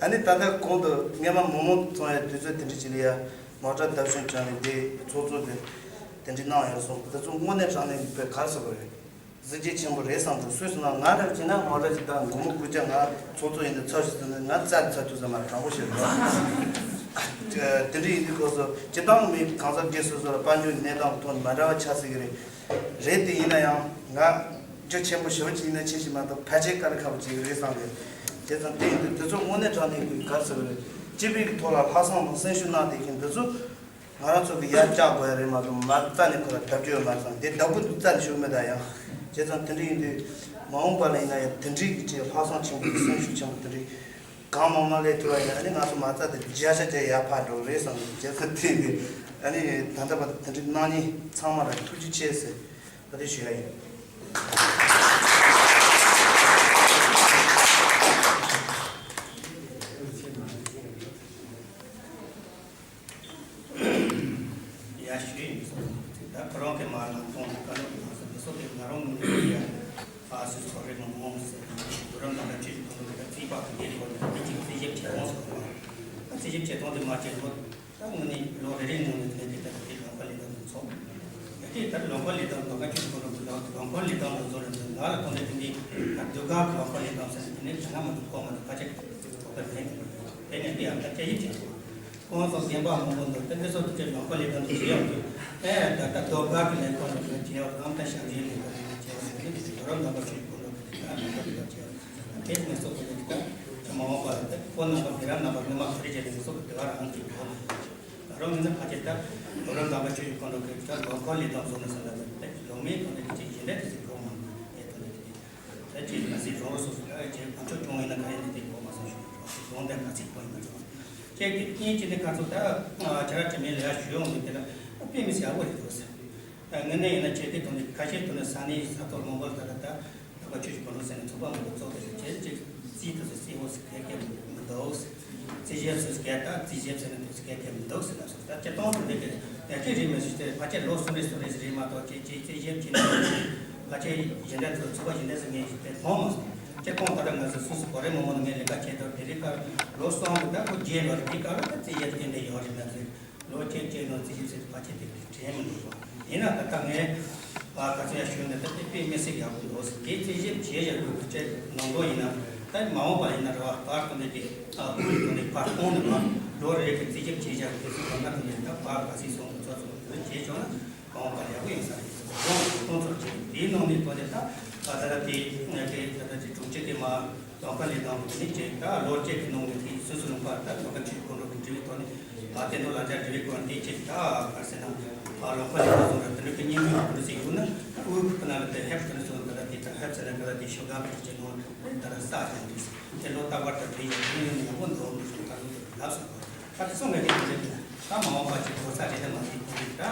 ཨ་ནི་ད་ལྟ་གོང་དུ་སྔས་མ་མོག་མོག་ཚོང་ཡ་དུས་ཚོད་དེ་འདྲ་ཅིག་ལ་ཡ་ངོ་སྤྲོད་བརྡ་བྱང་བྱུང་ནས་འདི་ཚོགས་གཙོ་དེ་དེ་འདྲ་གནང་ཡོད་སོང་། དེ་ཚོ་དངོས་གནས་དྲང་གནས་དཔེ་ག་རེ་ཟེར་དགོས་རེད། གཟི་བརྗིད་ཆེན་པོ་རེད་བསམ་འདུག་སུད་སི་ནང་ང་རང་བྱས་ན་ངོ་སྤྲོད་ཅིག་དང་མགོ་མོ་སྐུ་ཅག་ང་ཚོགས་གཙོ་ཡིན་དུས་ཚབ་ཞིག་ཟེར་ནས་ང་རྩ་ནས་ཚ་དུས་ཟེར་མ་དྲང་པོ་བཤད་རོགས། དེ་འདྲ་ཡིན་དུས་སྐབས་སུ་སྤྱིར་བཏང་མི་གང་ཟག་སྒེར་སོ་སོ་ལ་དཔལ་འབྱོར་གནས་སྟངས་ཐོག་ནས་མ་འདྲ་བ་ཆགས་སྲིད་ཀྱི་རེད། རེད་དེ་ཡིན་ན་ཡང་ང་རྒྱུ་ཆེན་པོ་ཞེ་པོ་ཅིག་ཡིན་ན་ཆེ་ཞིག་མ་གཏོགས་ཕལ་ཆེར་དཀའ་ལས་ཁག་པོ་ཅིག་རེད་བསམ་གི། བྱས་ཙང་དེ་ཡིན་དུས་དེ་ཚོ་དངོས་གནས་དྲང་གནས་ཀྱི་ག་རེ་ཟེར་དགོས་རེད། སྤྱི་པའི་ཐོག་ལ་ལྷག་བསམ་དང་སེམས་ཤུགས་གནང་བསྡད་མཁན་འདི་ཚོ་ང་རང་ཚོ་གི་ཡར་བཀྱག་དགོས་ཡ་རེད་མ་གཏོགས་མ་རྩ་ནས་ཁོ་ལ་བརྡབ་རྒྱུ་ཡོད་མ་རེད་བསམ། དེ་བརྡབ་དགོས་འདུག་རྩ་ནས་ཞུ་གི་མེད་ད་ཡང་། བྱས་ཙང་དེ་འདྲ་ཡིན་དུས་མ་འོངས་པ་ལ་ཡིན་ན་ཡང་དེ་འདྲའི་གི་ཅིག་ལྷག་བསམ་ཆེན་པོ་དང་སེམས་ཤུགས་ཆེན་པོ་དེ་འདྲའི་གང་མང་མང་སླེབས་ཐུབ་པ་ཡིན་ན་ཨ་ནི་ང་ཚོ་མ་རྩ་དེ་བརྒྱ་ཆ་བརྒྱ་ཡར་འཕར་འགྲོ་གི་རེད་བསམ། བྱས་ཙང་དེ་ཡིན་དུས་ཨ་ནི་ད་ལྟ་བར་དུ་དེ་འདྲའི་གནང་མཁན་ཚང་མ་ལ་ཐུགས་རྗེ་ཆེ་ཟེར། ད་དེ་ཞུ་ཡ་ཡིན། ཡ་ཞུ་ཡིན་སོང་། ད་ཁོ་རང་གི་མ་ལངས་གཏོང་ནས་བཀའ་སློབ་གནང་སོང་། དེ་ཚོ་དེ་ང་རང་ངོས་ནས་ཡ་ཨ་སུ་ཚོ་རེ་མ་མོང་ཟེར་ནས་བུ་རམ་དང་ལ་ཆུ་ཞིག་གཏོང་འདུག་ད་རྩིས་པ་གི་ངའི་སྐོར་ནས་ད་ཅིག་རྩིས་ཞིབ་བྱེད་འོང་ཟེར་བ། ད་རྩིས་ཞིབ་བྱེད་སྟངས་དེ་མ་བྱེད་ལོ། ད་དངོས་གནས་ལོ་རེ་རེའི་ནང་ནས་ངས་དེ་ལྟར་དེ་ལུང་པ་ལས་དོན་དུ་ཚོགས། ཡ་གི་ད་ལུང་པ་ལས་དོན་དུ་ཁ་ཆུ་ཁོ་རང་གི་ལུང་པ་ལས་དོན་དུ་བཟོ་རེད་འདུག་ང་ལ་ཐོན་ཏེ་དེ་འདི་ད་ཟློས་གར་གྱི་ལུང་པ་ལས་དོན་ཟེར་ནས་དེ་ནས་ད་ང་མ་གཏོགས་གོ་མ་གཏོགས་ཁ་ཆེ་གོ་བ་མེད། དེ་ནས་དེ་ཡང་ད་སྐད་ཡིག་ཅིག་ཁོང་ཚོ་རྒན་པ་མང་པོ་འདུག་དེ་འདྲ་སོགས་དེ་ལུང་པ་ལས་དོན་དུ་བཟོ་ཡག་འདུག་ཨེ་ད་ད་ཟློས་གར་གྱི་ལས་ཁུངས་ལ་བྱས་ཡག་དང་ད་ཞབས་ཞུའི་ལས་ཁུངས་ལ་བྱས་ཡག་ཟེར་ནས་དེ་ཡོ་རོབ་ནང་པ་ཆུ་ཁོ་རང་གི་ད་ལུང་པ་ལས་དོན་བྱས་ཡག་དེ་ནས་སོགས་པ་ལས་ད་མ་འོངས་པ་ལ་ད་ཁོ་ནང་པ་དེ་རང་ནང་པ་མི་མང་ག་རེ་བྱས་ནས་སོགས་པ་དེ་ག་རང་གི་གོ་ད་རུང་ཡིན་ན་ཕལ་ཆེར་ད་ལོ་རབས་འདས་པ་ཆོས་ཀྱི་ཁོང་ཁྲོ་གི་ད་ལོ་འཁོར་ལས་དང་བཟོ་ན་ཟེར་ན་ད་ལོ་མའི་ཁོང་ཁྲོ་གི་ཅིག་གཞན་དག་ཅིག་གོ་མ་ངེས་ཐོག་ནས་ད་ཅིག་ང་ཚོའི་རོགས་རོགས་སོ་སོ་ད་ཅིག་གང་ཕྱོགས་སྐྱོང་ཡིན་ན་ག་ཡིན་ན་དེ་གོ་མ་སོང་ཞུ་རོགས་ཞུ་གོང་དེ་ག་ཚིག་གོ་ཡིན་ན་ཆོག་ཅེས་ཀྱི་གཉིས་ཀྱི་ནི་ཁ་ཚོ་ད་ཆ་ར་ཅི་མིན་ལ་ཡ་ཞུ་ཡོང་ནས་དེ་ལ་དཔེ་མི་སྲིད་ཨ་བོ་རེད་འདུག་ཟེར། ད་དངོས་གནས་ཡིན་ན་ཆེ་གེ་ཐོག་ནས་ཁ་ཤས་ཐོག་ནས་ས་གནས་ས་ཐོག་མང་པོ་ལ་ད་ད་ད། ད་ཁ་ཆོས་ཀྱི་གོ་ནོར་ཟེར་ནས་ཚོགས་པ་མང་པོ་ཚོགས་ཏེ་བྱས་ཅིག་རྩིས་དེ་ཚོ་གསལ་པོ་ཟེར་གལ་གལ་མི་འདུག་རྩིས་ཞིབ་ཟེར་གལ་ད་རྩིས་ཞིབ་ཟེར་ནས་དེ་ཚོ་གལ་གལ་མི་འདུག་ཟེར་ལ་སོགས་ད་སྤྱིར་བཏང་དུ་འདི་གི་ཡ་གི་རིགས་མི་སྲིད་དེ་ཕལ་ཆེར་ལོ་གསུམ་རེ་གསུམ་རེ་ཟེར་རེད་མ་གཏོགས་ཅིག་ཅིག་རྩིས་ཞིབ་བྱས་ནས་ཕལ་ཆེར་གཞན་དག་ཚོ་ཚོགས་པ་གཞན་དག་ཚོ་ངས་དེ་མཐོང་མ་སོང་། སྤྱིར་བཏང་ད་ལྟ་ང་ཚོ་སུད་སི་གོ་རེ་མང་པོ་ནང་ངས་ལས་ཀ་བྱས་དུས་དེ་རིང་ཁར་ལོ་གསུམ་གི་ད་ཁོ་བརྗེད་ཡོད་རེད། དེ་ག་ལ་ད་རྩིས་ཞིབ་དེ་འདྲ་ཡོད་རེད་ན་ཟེར། ལོ་གཅིག་གཅིག་ནང་རྩིས་ཞིབ་ཟེར་ཕལ་ཆེར་དེ་དྲན་མི་འདུག་པ། ཡིན་ན་ད་ལྟ་ངས་ཨ་ག་ཚོད་ཡང་ཞུས་ན་ད་དེ་དཔེ་མི་སྲིད་ཡག་པོ་འདུག་ཟེར། དེ་རྩིས་ཞིབ་བྱེད་ཡག་གི་ཁ་ཆེ་ནང་དོན་ཡིན་ན་ད་མ་འོངས་པ་ཡིན་ན་རེ་བ་བར་སྟོང་དེ་གི་ཨ་ཁུལ་དུ་ནས་བར་སྟོང་ནས་བར་ ལོ་རེ་རེ་གི་རྩིས་ཞིབ་བྱེད་བཞག་གི་དུས་ཚོད་གང་ག་དུ་ཡིན་ད་པར་ག་ཚིག་སོང་གི་ཚོ་ཚོ་དེ་བྱེད་ཆོག་ན་མ་འོངས་པར་ཡག་པོ་ཡིན་ས་རེད། གོང་གོང་ཚོར་བྱེད་དེའི་ནང་ནས་ཐོན་ཏེ་ད་ད་ལྟ་དེ་ངས་དེ་ད་ལྟ་དེ་དྲུང་ཆེ་དེ་མ་ལོག་པ་ལས་དང་དེ་ནས་ཅིག་ད་ལོ་གཅིག་གི་ནང་ནས་དེ་སོ་སོ་ལུང་པ་ད་ལོག་པ་ཆུ་ཁོང་ཁྲོ་གི་འབྲེལ་བའི་ཐོག་ནས་ད་དེ་ནོ་ལ་འཇའ་འབྲེལ་བའི་སྐོར་འདི་ཅིག་ད་ག་རེ་ཟེར་ན་ལོག་པ་ལས་དང་སོང་ར་དེ་འདྲ་གི་སྙིང་མི་ཡོད་པ་ཟིག་ཡོད་ན་ད་དབུས་ཁུག་ན་ལ་དེ་ཧེབ་དེ་ནས་སོང་ད་ལྟ་དེ་ད་ཧེབ་ཟེར་ན་ག་ལ་དེ་ཤོག་ག་གི་ཅིག་ནང་དེ་ད་ལ་ས་ཅན་དེ་དེ་ལོ་ད་བར་དུ་དེ་ཡང་ཡོང་ཡོང་ཡག་པོ་འདུག་འདུག་ད་ལོ་དེ་ལབ་སོང་། ད་དེ་སོང་ངས་དེ་དེ་ད་མ་འོངས་པ་ཅིག་གོ་ས་དེ་དེ་མ་དེ་དེ་ད་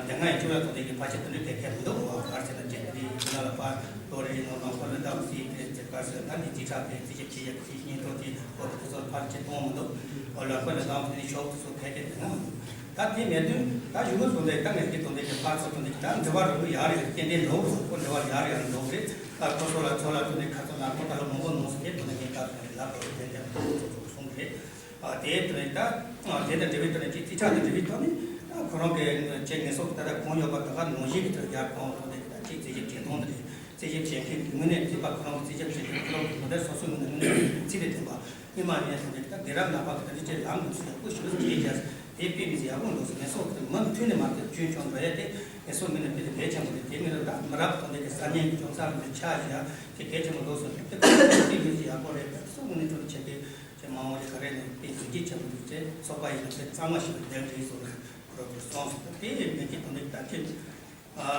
དེ་སྔ་ཡི་ཅུ་ལ་ཐོག་དེ་གི་ཕ་ཆེ་དེ་འདྲ་དེ་ཁེ་མི་འདུག་བ། ག་རེ་ཟེར་ན་ཅེ་དེ་ན་ལ་པ་ལོ་རེ་རེ་ནང་ནང་ཁོ་ལ་ད་སི་དེ་ཅེ་ག་ཟེར་ད་ནི་ཅི་ཁྲ་དེ་ཅི་ཅེ་ཅི་ཡ་ཅི་སྙིང་ཐོག་དེ་ཁོ་དེ་ཚོ་ཕར་ཅེ་གཏོང་མི་འདུག་བ། ལ་ཁོ་ལ་ད་དེ་ནི་ཤོག་དེ་ཚོ་ཁེ་ཁེ་དེ་ན་མི་འདུག་ད་དེ་མེད་དུས་ད་གཞུག་གུ་དོན་དེ་ད་ངས་ཀྱི་དོན་དེ་གི་ཕར་ཚུར་དོན་དེ་ད་འབྲེལ་བ་རོགས་ཡག་རེད། ཏན་ཏན་འགྲོ་དགོས་སོ། ཁོ་འབྲེལ་བ་ཡག་རེད་ཡག་རེད་འགྲོ་གི་རེད། ད་ཁོ་ཚོ་ལ་ཚོ་ལ་དོན་དེ་ཁ་ཚོ་ལ་ཁོ་ད་ལ་མང་པོ་ནོར་སོང་དེ་དོན་དེ་ངས་ད་དོན་དེ་ལབ་རོགས་དེ་དེ་ཁོ་ཚོ་ཚོ་གསུང་གི་རེད། ཨ་དེའི་དོན་ནི་ད་ཨ་དེ་དང་འབྲེལ་བའི་དོན་ནི་ཅིག་རྩིས་ཁྲ་དང་འབྲེལ་བའི་ཐོག་ནས་ཨ་ཁོ་རང་གི་ཅིག་ངེས་སོགས་ད་ལྟ་གང་ཡོད་པ་ད་ག་ནང་བཞིན་གྱི་ཐོག་ཡར་གང་ཐོག་ནས་ད་ཅིག་རྩིས་ཞིབ་བྱེད་སྟངས་དེ་རེད། རྩིས་ཞིབ་བྱེད་མཁན་གྱི་ངོས་ནས་རྩིས་པ་ཁོ་རང་གི་རྩིས་ཞིབ་བྱེད་མཁན་ཁོ་རང་གི་གོ་བདེ་སོ་སོའི་ངོས་ནས་ངོས་ནས་རྩིས་པའི་བདེན་པ་སྔོན་མ་ཡིན་ཡང་དེ་འདྲ་ད་དགེ་རབ་ནག་པ་གི་ད་ཅིག་ལམ་དུ་ཚུད་ཡག་པོ་ཞིག་བྱེད་རྒྱུ་དེ་དཔེ་མི་སྲིད་ཡག་པོ་འདུག་ཟེར། ངེས་སོགས་དེ་མུ་མཐུད་ནས་མ་བསྡད་རྒྱུན་འཁྱོངས་འགྲོ་ཡ་དེ་ངེས་སོགས་ངོས་ནས་དཔེ་དེ་གལ་ཆེན་པོ་རེད། དེ་མིན་ལ་ད་མི་རབས་ཐོག་འདི་གི་གསར་རྙིང་གི་ཅུང་ཟད་ལ་ཆ་བཞག་དེ་གལ་ཆེན་པོ་འདུག་ཟེར། དེ་ཁོ་ཚོ་དེ་མི་སྲིད་ཡག་པོ་རེད། ངེས་སོགས་ངོས་ནས་ཁྲོམ་ཆེ་གེ་ཅེས་མང་བོ་ཞིག་ག་རེ་ནས་དཔེ་གཟི་བརྗིད་ཆེན་པོ་འདུག་ཅེས་ཚོགས་པ་ཡིན་ན་དཔེ་གཙང་མ་ཞིག་ལ་གདན་འདྲེན་སོགས་ལ་ཁོ་རང་ཚོ་གསུངས་སོང་། དེ་ཡིན་མིན་གྱི་དོན་དེ་ལྟར་གྱི་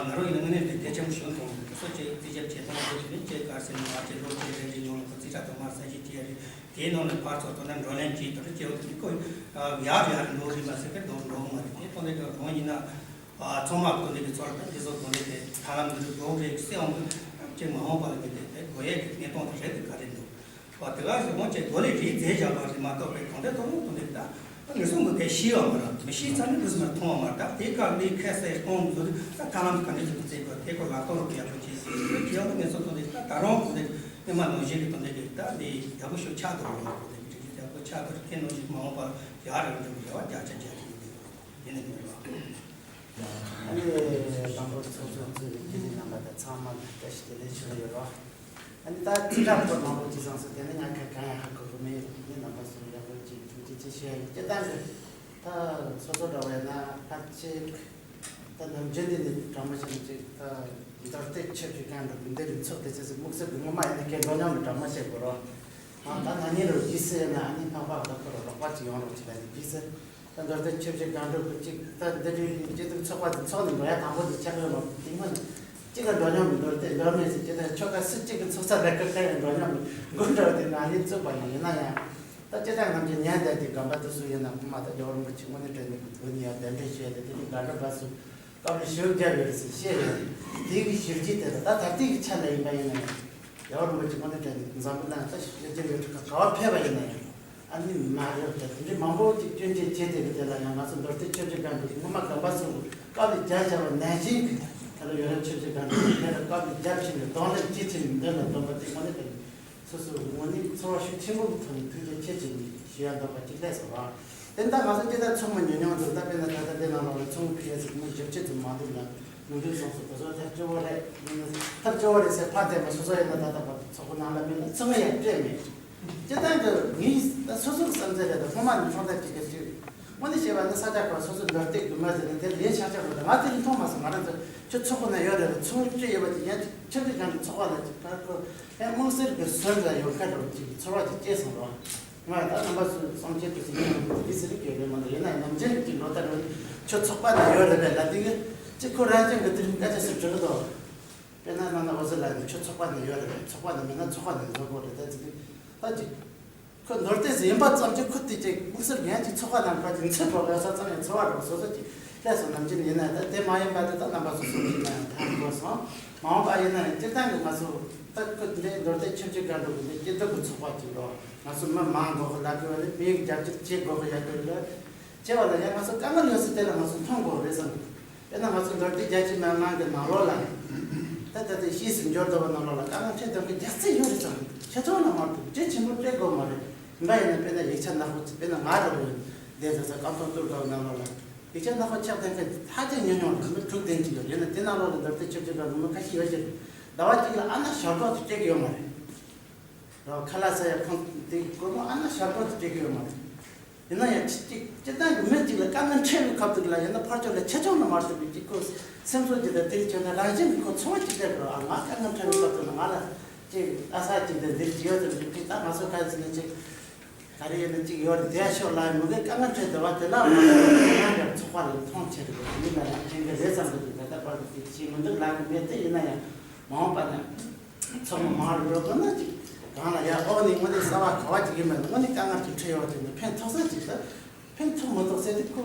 ང་རང་ཡིན་ན་དངོས་གནས་དཔེ་གལ་ཆེན་པོ་ཞིག་མཐོང་སོ་སོ་ཅེས་རྩིས་རྒྱབ་བྱེད་སྟངས་དེ་དེ་ནས་ཅེས་ག་ཟེར་ན་ང་ཅེས་ལོ་ཅེས་རེ་རེ་ཉོ་ལ་ཁོ་རྩིས་ཁྲ་དང་མར་ས་ཞིག་བྲིས་ཡ་རེད། དེའི་ནང་ནས་ཕར་ཚུར་དོ་ན་འགྲོ་ལན་གྱིས་དོ་རེ་ཅེས་འོ་དེ་ཁོ་ཡར་ཡར་འགྲོ་རེད་མ་ཟེར་གི་འགྲོ་འགྲོ་མ་རེད། དེ་དོན་དེ་ག་རང་ཡིན་ན་ཚང་མ་དོན་དེ་གི་ཚོར་དང་དེ་ཚོ་དོན་དེ་དེ་ཐར་ལམ་འདི་འགྲོ་རེད་སེ་འོང་གི་ཅེས་མ་འོངས་པ་ལ་གི་དེ་དེ་དགོས་ཡས་ཀྱི་གནས་སྟངས་དེ་རེད་དེ་ག་རེ་འདུག་བ། དེ་ག་ཞིག་འོང་ཅེས་དགོས་ལས་རིགས་རྫས་བཞག་པ་རེད་མ་གཏོགས་པའི་གང་དེ་དོ་རུང་དོན་དེ་ད་ངེས་སོང་གི་དེ་ཤེས་བ་མ་རེད། མི་ཤེས་ཚར་ནས་འདི་སུ་མ་མཐོང་བ་མ་རེད། ད་དེ་ག་ལས་ཁ་གསལ་གཏོང་དགོས་ད་ཐར་ལམ་ག་འདྲ་ཞིག་ཏུ་བརྩི་དགོས་དེ་ཁོ་ལག་གཏོང་རོགས་ཡག་པོ་བྱེད་ཟེར་དེ་ཁྱེད་ལ་ངེས་སོང་དོན་དེ་ད་ད་རུང་དོན་དེ་སྔོན་མ་ནང་བཞིན་གྱི་དོན་དེ་གི་ད་འདི་ཡག་པོ་ཞིག་ཆགས་འདུག་རོགས་དོན་དེ་གི་ཡག་པོ་ཆགས་འདུག་ཁྱེད་ནང་བཞིན་མ་འོངས་པར་ཡག་རེ་འགྲོ་གི་རེ་བ་རྒྱ་ཆེ་རྒྱ་ཆེ་ཡིན་ནི་མི་རེད་བ། ཨ་ནི་དང་པོ་ཚོགས་གཙོ་གཙོས་པའི་འགན་འཛིན་རྣམ་པ་དང་ཚང་མ་ལ་བཀྲ་ཤིས་བདེ་ལེགས་ཞུ་གི་ཡོད་རོགས། ཨ་ནི་ད་ཅི་འདྲ་སྐོར་མང་པོ་ཅིག་གསུངས་སོང་། དེ་ནི་ང་ཁ་གང་ཡང་ཧ་གོ་གི་མེད། ངས་རྣམ་པ་ཚོ་ཡག་པོ་ཅིག་ཐུགས་རྗེ་ཆེ་ཞུ་ཡ་ཡིན། སྤྱིར་བཏང་གི་ད་སོ་སོ་འདྲ་བས་ན་ཕལ་ཆེར་ད་ནམ་རྒྱུན་འདི་ནི་དྲང་མོ་བཤད་ན་ཅིག་ད་མདོ་སྟོད་ཆབ་སྲིད་སྒང་འགྲོ་གི་འདི་རིགས་ཚོགས་དེ་ཚོ་ཚོ་དམིགས་བསལ་གི་ངོ་མ་ཡིན་ན་ཁྱེད་འགྲོ་མྱོང་གི་དྲང་མོ་བཤད་དགོས་རོགས། ཨ་ད་ན་ནིང་རུ་རྗེས་སུ་ཡིན་ན་ཨ་ནི་ཕག་པ་ལ་ཁོ་རུ་རོགས་པ་ཅིག་ཡོང་རོགས་ཅིག་ལ་ནི་རྗེས་སུ། ད་མདོ་སྟོད་ཆབ་སྲིད་སྒང་འགྲོ་གི་ཅིག་ད་འདི་རིགས་སྐྱིད་སྡུག་ཚོགས་པ་དེ་ཚོགས་ནས་འགྲོ་ཡ་དང་པོ་དེ་ཆགས་ཡོད་མ་དེ་སྔོན་ནས་གཅིག་ལ་འགྲོ་མྱོང་མི་འདུག་སྟེ་འགྲོ་མེད་ཟེར་ཅི་ད་ཆོ་ག་སུ་གཅིག་གི་ཚོགས་ས་ལ་ཁ་ཁ་ཡང་འགྲོ་མྱོང་མི་འགོ་འདྲ་བ་དེ་ན་ནིང་བཙུགས་པ་ཡིན། ཡིན་ན་ཡང་ད་ཅི་ད་ནམ་རྒྱུན་ཉན་བསྡད་དེ་དགོན་པ་དེ་སུ་ཡིན་ན་ཁོ་མ་ད་རྒྱལ་བ་རིན་པོ་ཆེ་དངོས་གནས་དྲན་ནས་གི་འདུག་ནི་ཡང་གདན་འདྲེན་བྱས་ཏེ་དེ་ནི་དགའ་འདྲ་བ་སུ་སྐབས་རེ་ཞིབ་རྒྱབ་ཡོད་རེད་ཟེར་བཤད་ཡོད་རེད། དེ་གི་ཞིབ་རྒྱས་དེ་ལ་ད་ད་ལྟའི་གི་ཆ་ལ་ཡིན་པ་ཡིན་ན་ཡང་རྒྱལ་བ་རིན་པོ་ཆེ་དངོས་གནས་དྲན་ནས་འཛམ་བུ་གླིང་ད་ཞིབ་རྒྱབ་ཡོད་ཁ་ག་བ་ཕེབས་པ་ཡིན་ན་ཡང་། ཨ་ནི་མ་རེད་དེ་འདྲའི་མང་པོ་ཅིག་སྐྱོན་བརྗོད་བྱས་ཏེ་གི་དེ་ལ་ཡང་ང་ཚོ་མདོ་སྟོད་ཆབ་སྲིད་སྒང་དུ་སྔོན་མ་དགོན་པ་ཚོ་དཀའ་ལས་རྒྱག་བྱ་བ་ནན་ཞིང་གི་ད་ལོ་ཡོ་རོབ་ཆབ་སྲིད་སྒང་དུ་དེ་ལ་དཀའ་ལས་རྒྱབ་ཕྱིན་ནས་གདོང་ལེན་བྱེད་ཕྱིན་ནས་འདི་ལ་འདོན་པ་དེ་དངོས་གནས་དེ་སོ་སོ་དངོས་གནས་ཚོར་བ་ཤུགས་ཆེན་པོ་གི་ཐོག་ནས་ཐུགས་རྗེ་ཆེ་ཅིག་ཞུ་ཡ་འདོད་པ་ཅིག་སླེབས་སོང་བ། དེ་ལྟར་ང་ཚོ་སྐྱེ་ད་ཚོགས་མི་ཉུང་ཉུང་འདུག་ད་དཔེར་ན་ད་ལྟ་འདི་ནང་ལོགས་ལ་ཚོགས་མི་ཕུད་ཡ་ཟིག་མི་བཞི་བཅུ་ཙམ་མ་འདུག་ན་མི་འདུག་སོང་སོང་དེ་ཚོ་ཐབས་སྐྱོ་བོ་རེད། ཐབས་སྐྱོ་བོ་རེད་ཟེར་ཕར་བསྟན་པ་སོ་སོ་ཡིན་ན་ད་ལྟ་བར་དུ་ཚོགས་པ་ནང་ལ་མེད་ན་ཚང་མ་ཡང་སྤྲད་མེད། སྤྱིར་བཏང་གི་ངས་ད་སོ་སོའི་བསམ་ཚུལ་རེད། ད་ཐོག་མ་ནས་ཚོགས་ཐབས་ཅིག་གི་ཅིག་དངོས་གནས་བཤད་པ་ན་ས་ཆ་ཁག་སོ་སོའི་མདོ་སྟོད་དགོན་པ་ཟེར་ནས་དེ་ལས་ཤག་ཆག་རེད། ད་ང་དེ་རིང་མཐོང་མ་སོང་། ང་རང་ཚོ་ཁྱོད་ཚོགས་པ་ན་ཡོད་རེད། ད་ཚོགས་མི་སྤྲད་ཡོད་པ་ཅིག་ཡང་ཅིག་ཆབ་སྲིད་སྒང་གི་ཚོགས་པ་ལ་ཅིག་ཕར་ཁོ་ཡང་དམིགས་བསལ་གྱི་ཟུར་ལ་ཡོད་མཁན་རེད་ཅིག་ཚོར་བ་ཅིག་སྐྱེས་སོང་རེད། ང་ད་རྣམ་པ་ཚོས་བསམ་ཤེས་དུ་ཟིན་ཡོང་འདི་ཟེར་གྱི་ཡོད་རེད་མ་གཏོགས་ཡིན་ན་ནམ་རྒྱུན་གྱི་འགྲོ་ལྟ་རུ་ཁྱོད་ཚོགས་པ་ན་ཡོད་རེད་པས་ལ་དེ་གི་ཅིག་ཁོ་རང་ཅན་གྱི་དེ་རིང་སྐད་ཆ་ཟེར་གྱི་འདུག་དཔེར་ན་ནང་ན་འོ་ཟེར་ལ་ནི་ཁྱོད་ཚོགས་པ་ན་ཡོད་རེད་པས། ཚོགས་པ་ན་མེད་ན་ཚོགས་པ་ན་འགྲོ་དགོས་རེད། ད་ཅིག་ད་ཅིག་ཁོ་མདོར་བསྟན་ཟིན་པ་ཙམ་གྱིས་ཁོ་དེ་ཅིག་དམིགས་བསལ་ངན་ཅིག་ཚོགས་པ་ན་ཁོ་ཅིག་འཚེ་བོ་ཡོད་ས་ཙམ་ཡང་ཚོར་བ་རོགས་སོ་སོ་ཅིག་སླེབས་སོང་། ནམ་རྒྱུན་ཡིན་ན་ད་དེ་མ་ཡིན་པ་དེ་ད་རྣམ་པ་ཚོ་གསུང་གི་ན་ཡང་ཐང་དགོས་སོང་། མ་འོངས་པ་ཡིན་ན་ཡང་སྤྱིར་བཏང་གི་ང་ཚོ་ད་ཁོ་འདི་མདོར་བསྟན་ཆབ་སྲིད་སྒང་དུ་གི་འདི་སྐྱིད་སྡུག་གི་ཚོགས་པ་ཅིག་རོགས། ང་ཚོ་མི་མང་དགོས་གི་ལབ་དགོས་རེད། མིའི་རྒྱབ་སྐྱོར་བྱེད་དགོས་གི་ཡག་གི་ལ། བྱེད་པ་ལ་ཡང་ང་ཚོ་དཀའ་ངལ་ཡོད་ས་དེ་ལ་ང་ཚོ་མཐོང་དགོས་རེད་བསམ་གི། དཔེར་ན་ང་ཚོ་མདོར་བསྡུས་རྒྱལ་སྤྱིའི་མི་མང་གི་ནང་ལོགས་ལ་ད་ལྟ་དེ་ཕྱིས་སུ་འབྱོར་འདོད་པ་ནང་ལོགས་ལ་དཀའ་ངལ་འཕྲད་དོན་གི་རྒྱ་ཚད་ཡོད་རེད་བསམ་གི། ཁྱེད་ཚོ་ལ་མ་གཏོགས་གྲས་ཆེན་པོ་སྤྲད་དགོས་མ་རེད། ཡིན་པ་ཡིན་ན་དཔེར་ན་ཡིག་ཆ་ནག་པོ་ཅིག་དཔེར་ན་ང་རང་ཡོད་བསྡད་ས་ས་ཀམ་ཚང་ཏུར་དགའ་བའི་ནང་ལོགས་ལ་ཡིག་ཆ་ནག་པོ་ཆགས་བསྡད་མཁན་ཧ་ཅང་ཉུང་ཉུང་རེད། མི་དྲུག་བདུན་ཅིག་ཡོད། ཡིན་ན་དེ་ནང་ལོགས་ལ་མདོར་བསྡུས་ཆབ་སྲིད་པ་མི་ཁ་ཤས་ཡོད་ཀྱི་རེད། ཟླ་བ་གཅིག་ལ་ཨ་ན་ཞག་ཐོག་ཏུ་སྤྲད་ཀྱི་ཡོད་མ་རེད། རོགས་ཁ་ལག་ཟ་ཡ་ཁང་དེ་གི་སྒོར་མོ་ཨ་ན་ཞག་ཐོག་ཏུ་སྤྲད་ཀྱི་ཡོད་མ་རེད། ཡིན་ན་ཡང་ཅི་ཅི་སྤྱིར་བཏང་གི་མི་གཅིག་ལ་དཀའ་ངལ་འཕྲད་པའི་སྐབས་དེ་ལ་ཡིན་ན་ཕར་ཕྱོགས་ལ་ཆེ་ཆུང་ལ་མ་ལྟོས་པའི་ཅིག་ཁོ་སེམས་ཚོར་ཅིག་དང་དེ་རིགས་བྱུང་ན་རང་བཞིན་གྱིས་ཁོ་ཚོར་བ་ཅིག་སླེབས་དགོས། ཨ། ང་དཀའ་ངལ་འཕྲད་པའི་སྐབས་དེ་ལ་ང་ལ་ཅིག་ཨ་ས་ཅིག་དང་འདིར་ཅིག་ཡོད་དམ་ཅིག་ཅིག་ད་ང་ཚོ་ག་ཚོད་ནས་ཅིག་ག་རེ་ཡིན་ན་ཅིག་ཡོད་རེད། དེ་ཡ་ཤོག་ལ་མི་དགེ་དཀའ་ངལ་འཕྲད་བསྡད་པ་དེ་ལ་མ་ལྟོས་པའི་ང་ཡང་ཚོགས་པ་ལ་མཐོང་ཆེ་རེད། ཡིན་ན་ཡང་ཕན་གི་རེད་བསམ་གི་འདུག་ད་ལྟ་བར་དུ་དེ་བྱེད་མི་འདུག་ལབ་གི་མེད་དེ། ཡིན་ན་ཡང་མ་འོངས་པ་ན། ཚོགས་མི་མང་རུ་འགྲོ་དགོས་ན་ཅིག་གང་ལ་ཡ་ཨོ་ནི་དངོས་གནས་གསར་བ་ག་བ་ཅིག་ཡིན་མིན་དངོས་གནས་དཀའ་ངལ་ཅིག་འཕྲད་ཡོད་ཅིག་ནི་ཕན་ཐོགས་ས་ཅིག་ད་ཕན་ཐོགས་མི་ཐོགས་ཟེར་དུས་ཁོ་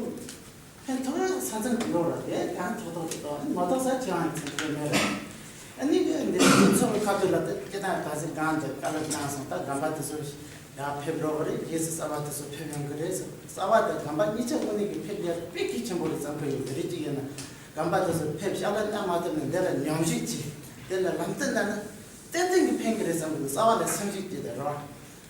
ཕན་ཐོགས་ཡ་ས་མཚམས་ཅིག་ཡོད་རེད། དེ་གང་ཐོགས་ཐོགས་ཅིག་ཐོགས་མི་ཐོགས་ས་ཅི་ཡང་ཚིག་གི་མེད་རེད། ཨ་ནི་གི་འདི་ཚོགས་མི་ཁ་ཐུག་ལ་དེ་སྐྱེ་སྟངས་ད་ཟིན་གང་འདྲ་བཀའ་སློབ་གནང་སོང་། ད་རྒན་པ་དེ་ཚོ་ཡར་ཕེབས་འགྲོ་གི་རེད། རྗེས་སུ་གསར་བ་དེ་ཚོ་ཕེབས་ཡོང་གི་རེད། གསར་བ་དང་རྒན་པ་གཉིས་ཆ་དངོས་གནས་ཀྱི་ཕེབས་ཡ་དཔེ་གལ་ཆེན་པོ་རེད་བསམ་གི་ཡོད། དེ་རིགས་ཅིག་ཡིན་ན་རྒན་པ་དེ་ཚོ་ཕེབས་ཤག་ལ་གནང་མ་ཐུབ་ན་འདི་ལ་མཉམ་ཞུགས་བྱས་དེ་ལ་ལམ་སྟོན་གནང་ན། ཏན་ཏན་གྱི་ཕན་གྱི་རེད་བསམ་གི་འདུག་རྩ་བ་ལ་སེམས་ཤུགས་སྐྱེད་དེ་རེད་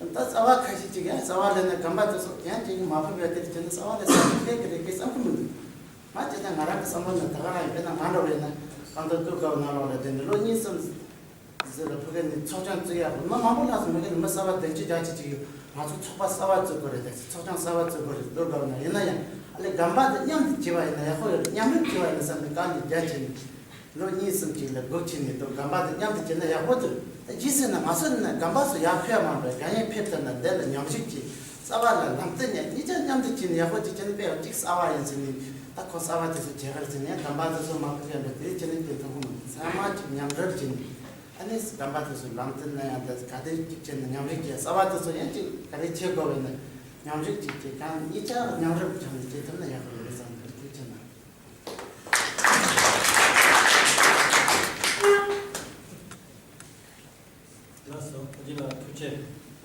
བ། ད་རྩ་བ་ཁ་ཤས་ཅིག་ཡང་རྩ་བ་ལེན་ན་རྒན་པ་དེ་ཚོ་ཡང་ཅིག་མ་ཕབ་ཡ་དེར་བྱས་ན་རྩ་བ་ལ་སེམས་ཤུགས་སྐྱེད་ཀྱི་རེད་ཀྱི་བསམ་གི་མི་འདུག་ང་ཅི་ད་ང་རང་གི་བསམ་བློ་ནང་ད་ག་རང་ཡིན། དཔེར་ན་ང་འདྲ་བས་ན་གང་ལྟར་སྐུ་གབ་ནང་ལོགས་ལ་བསྡད་ནས་ལོ་གཉིས་གསུམ་ཟེར་ལ་ཕ་གི་ནས་ཚོགས་ཆུང་བཙུགས་ཡག་མི་མང་པོ་ལྷག་སོང་། མི་གི་མི་གསར་པ་བདུན་ཅུ་བརྒྱད་ཅུ་ཅིག་ཡོད། ང་ཚོ་ཚོགས་པ་གསར་པ་བཙུགས་དགོས་རེད། ད་ཚོགས་ཆུང་གསར་པ་བཙུགས་དགོས་རེད། སྐུ་གབ་ན་ཡིན་ན་ཡང་ཨ་ལས་རྒན་པ་དེ་མཉམ་དུ་བྱས་པ་ཡིན་ན་ཡག་པོ་ཡོད་རེད། མཉམ་རུབ་བྱས་པ་ཡིན་ན་བསམ་ནས་བཀའ་འདི་རྒྱ་ཆེ་ནས། ལོ་གཉིས་གསུམ་ཅིག་ལ་སྒུག་ཕྱིན་ནས་དུ་རྒན་པ་དང་མཉམ་དུ་བྱས་ན་ཡག་པོ་འདུག་ད་ཅི་ཟེར་ན་ང་ཚོ་ནི་རྒན་པ་ཚོ་ཡར་ཕེབས་མ་འགྲོ། རྒན་ཡང་ཕེབས་ཐུབ་ན་འདི་ལ་མཉམ་ཞུགས་ཀྱིས་རྩ་བ་ལ་ལམ་སྟོན་ཡང་གཉིས་ཆ་མཉམ་དུ་བྱས་ནས་ཡག་པོ་ཅིག་བྱས་ན་དཔེ་ཡག་ཅིག་གསར་བ་ཡིན་ཟེར་ནས། ད་ཁོ་གསར་བ་དེ་ཚོ་བྱེད་གར་ཟེར་ནས་རྒན་པ་དེ་ཚོ་མ་ཕེབས་ཡང་འདྲ། དེ་བྱས་ན་དེ་མཐོང་གི་མ་འདུག་ཚང་མ་ཅིག་མཉམ་རུབ་བྱས་ནས་ཨ་ནི་རྒན་པ་དེ་ཚོ་ལམ་སྟོན་ན་ཡང་འདྲ། ག་དེ་ཅིག་བྱས་ན་མཉམ་རུབ་ཀྱིས་གསར་བ་དེ་ཚོ་ཡང་ཅིག་ག་རེ་བྱེད་དགོས་བས་ན་མཉམ་རུབ་ཅིག་བྱས་ཀྱང་གཉིས་ཆ་མཉམ་རུབ་བྱས་ནས་བྱེད་ཐུབ་ན་ཡག་པོ་རེད་བསམ་གི་འདུག་ཅེས་ན། ལགས་སོ། ཨ་ཅེ་ལགས་ཐུགས་རྗེ་ཆེ།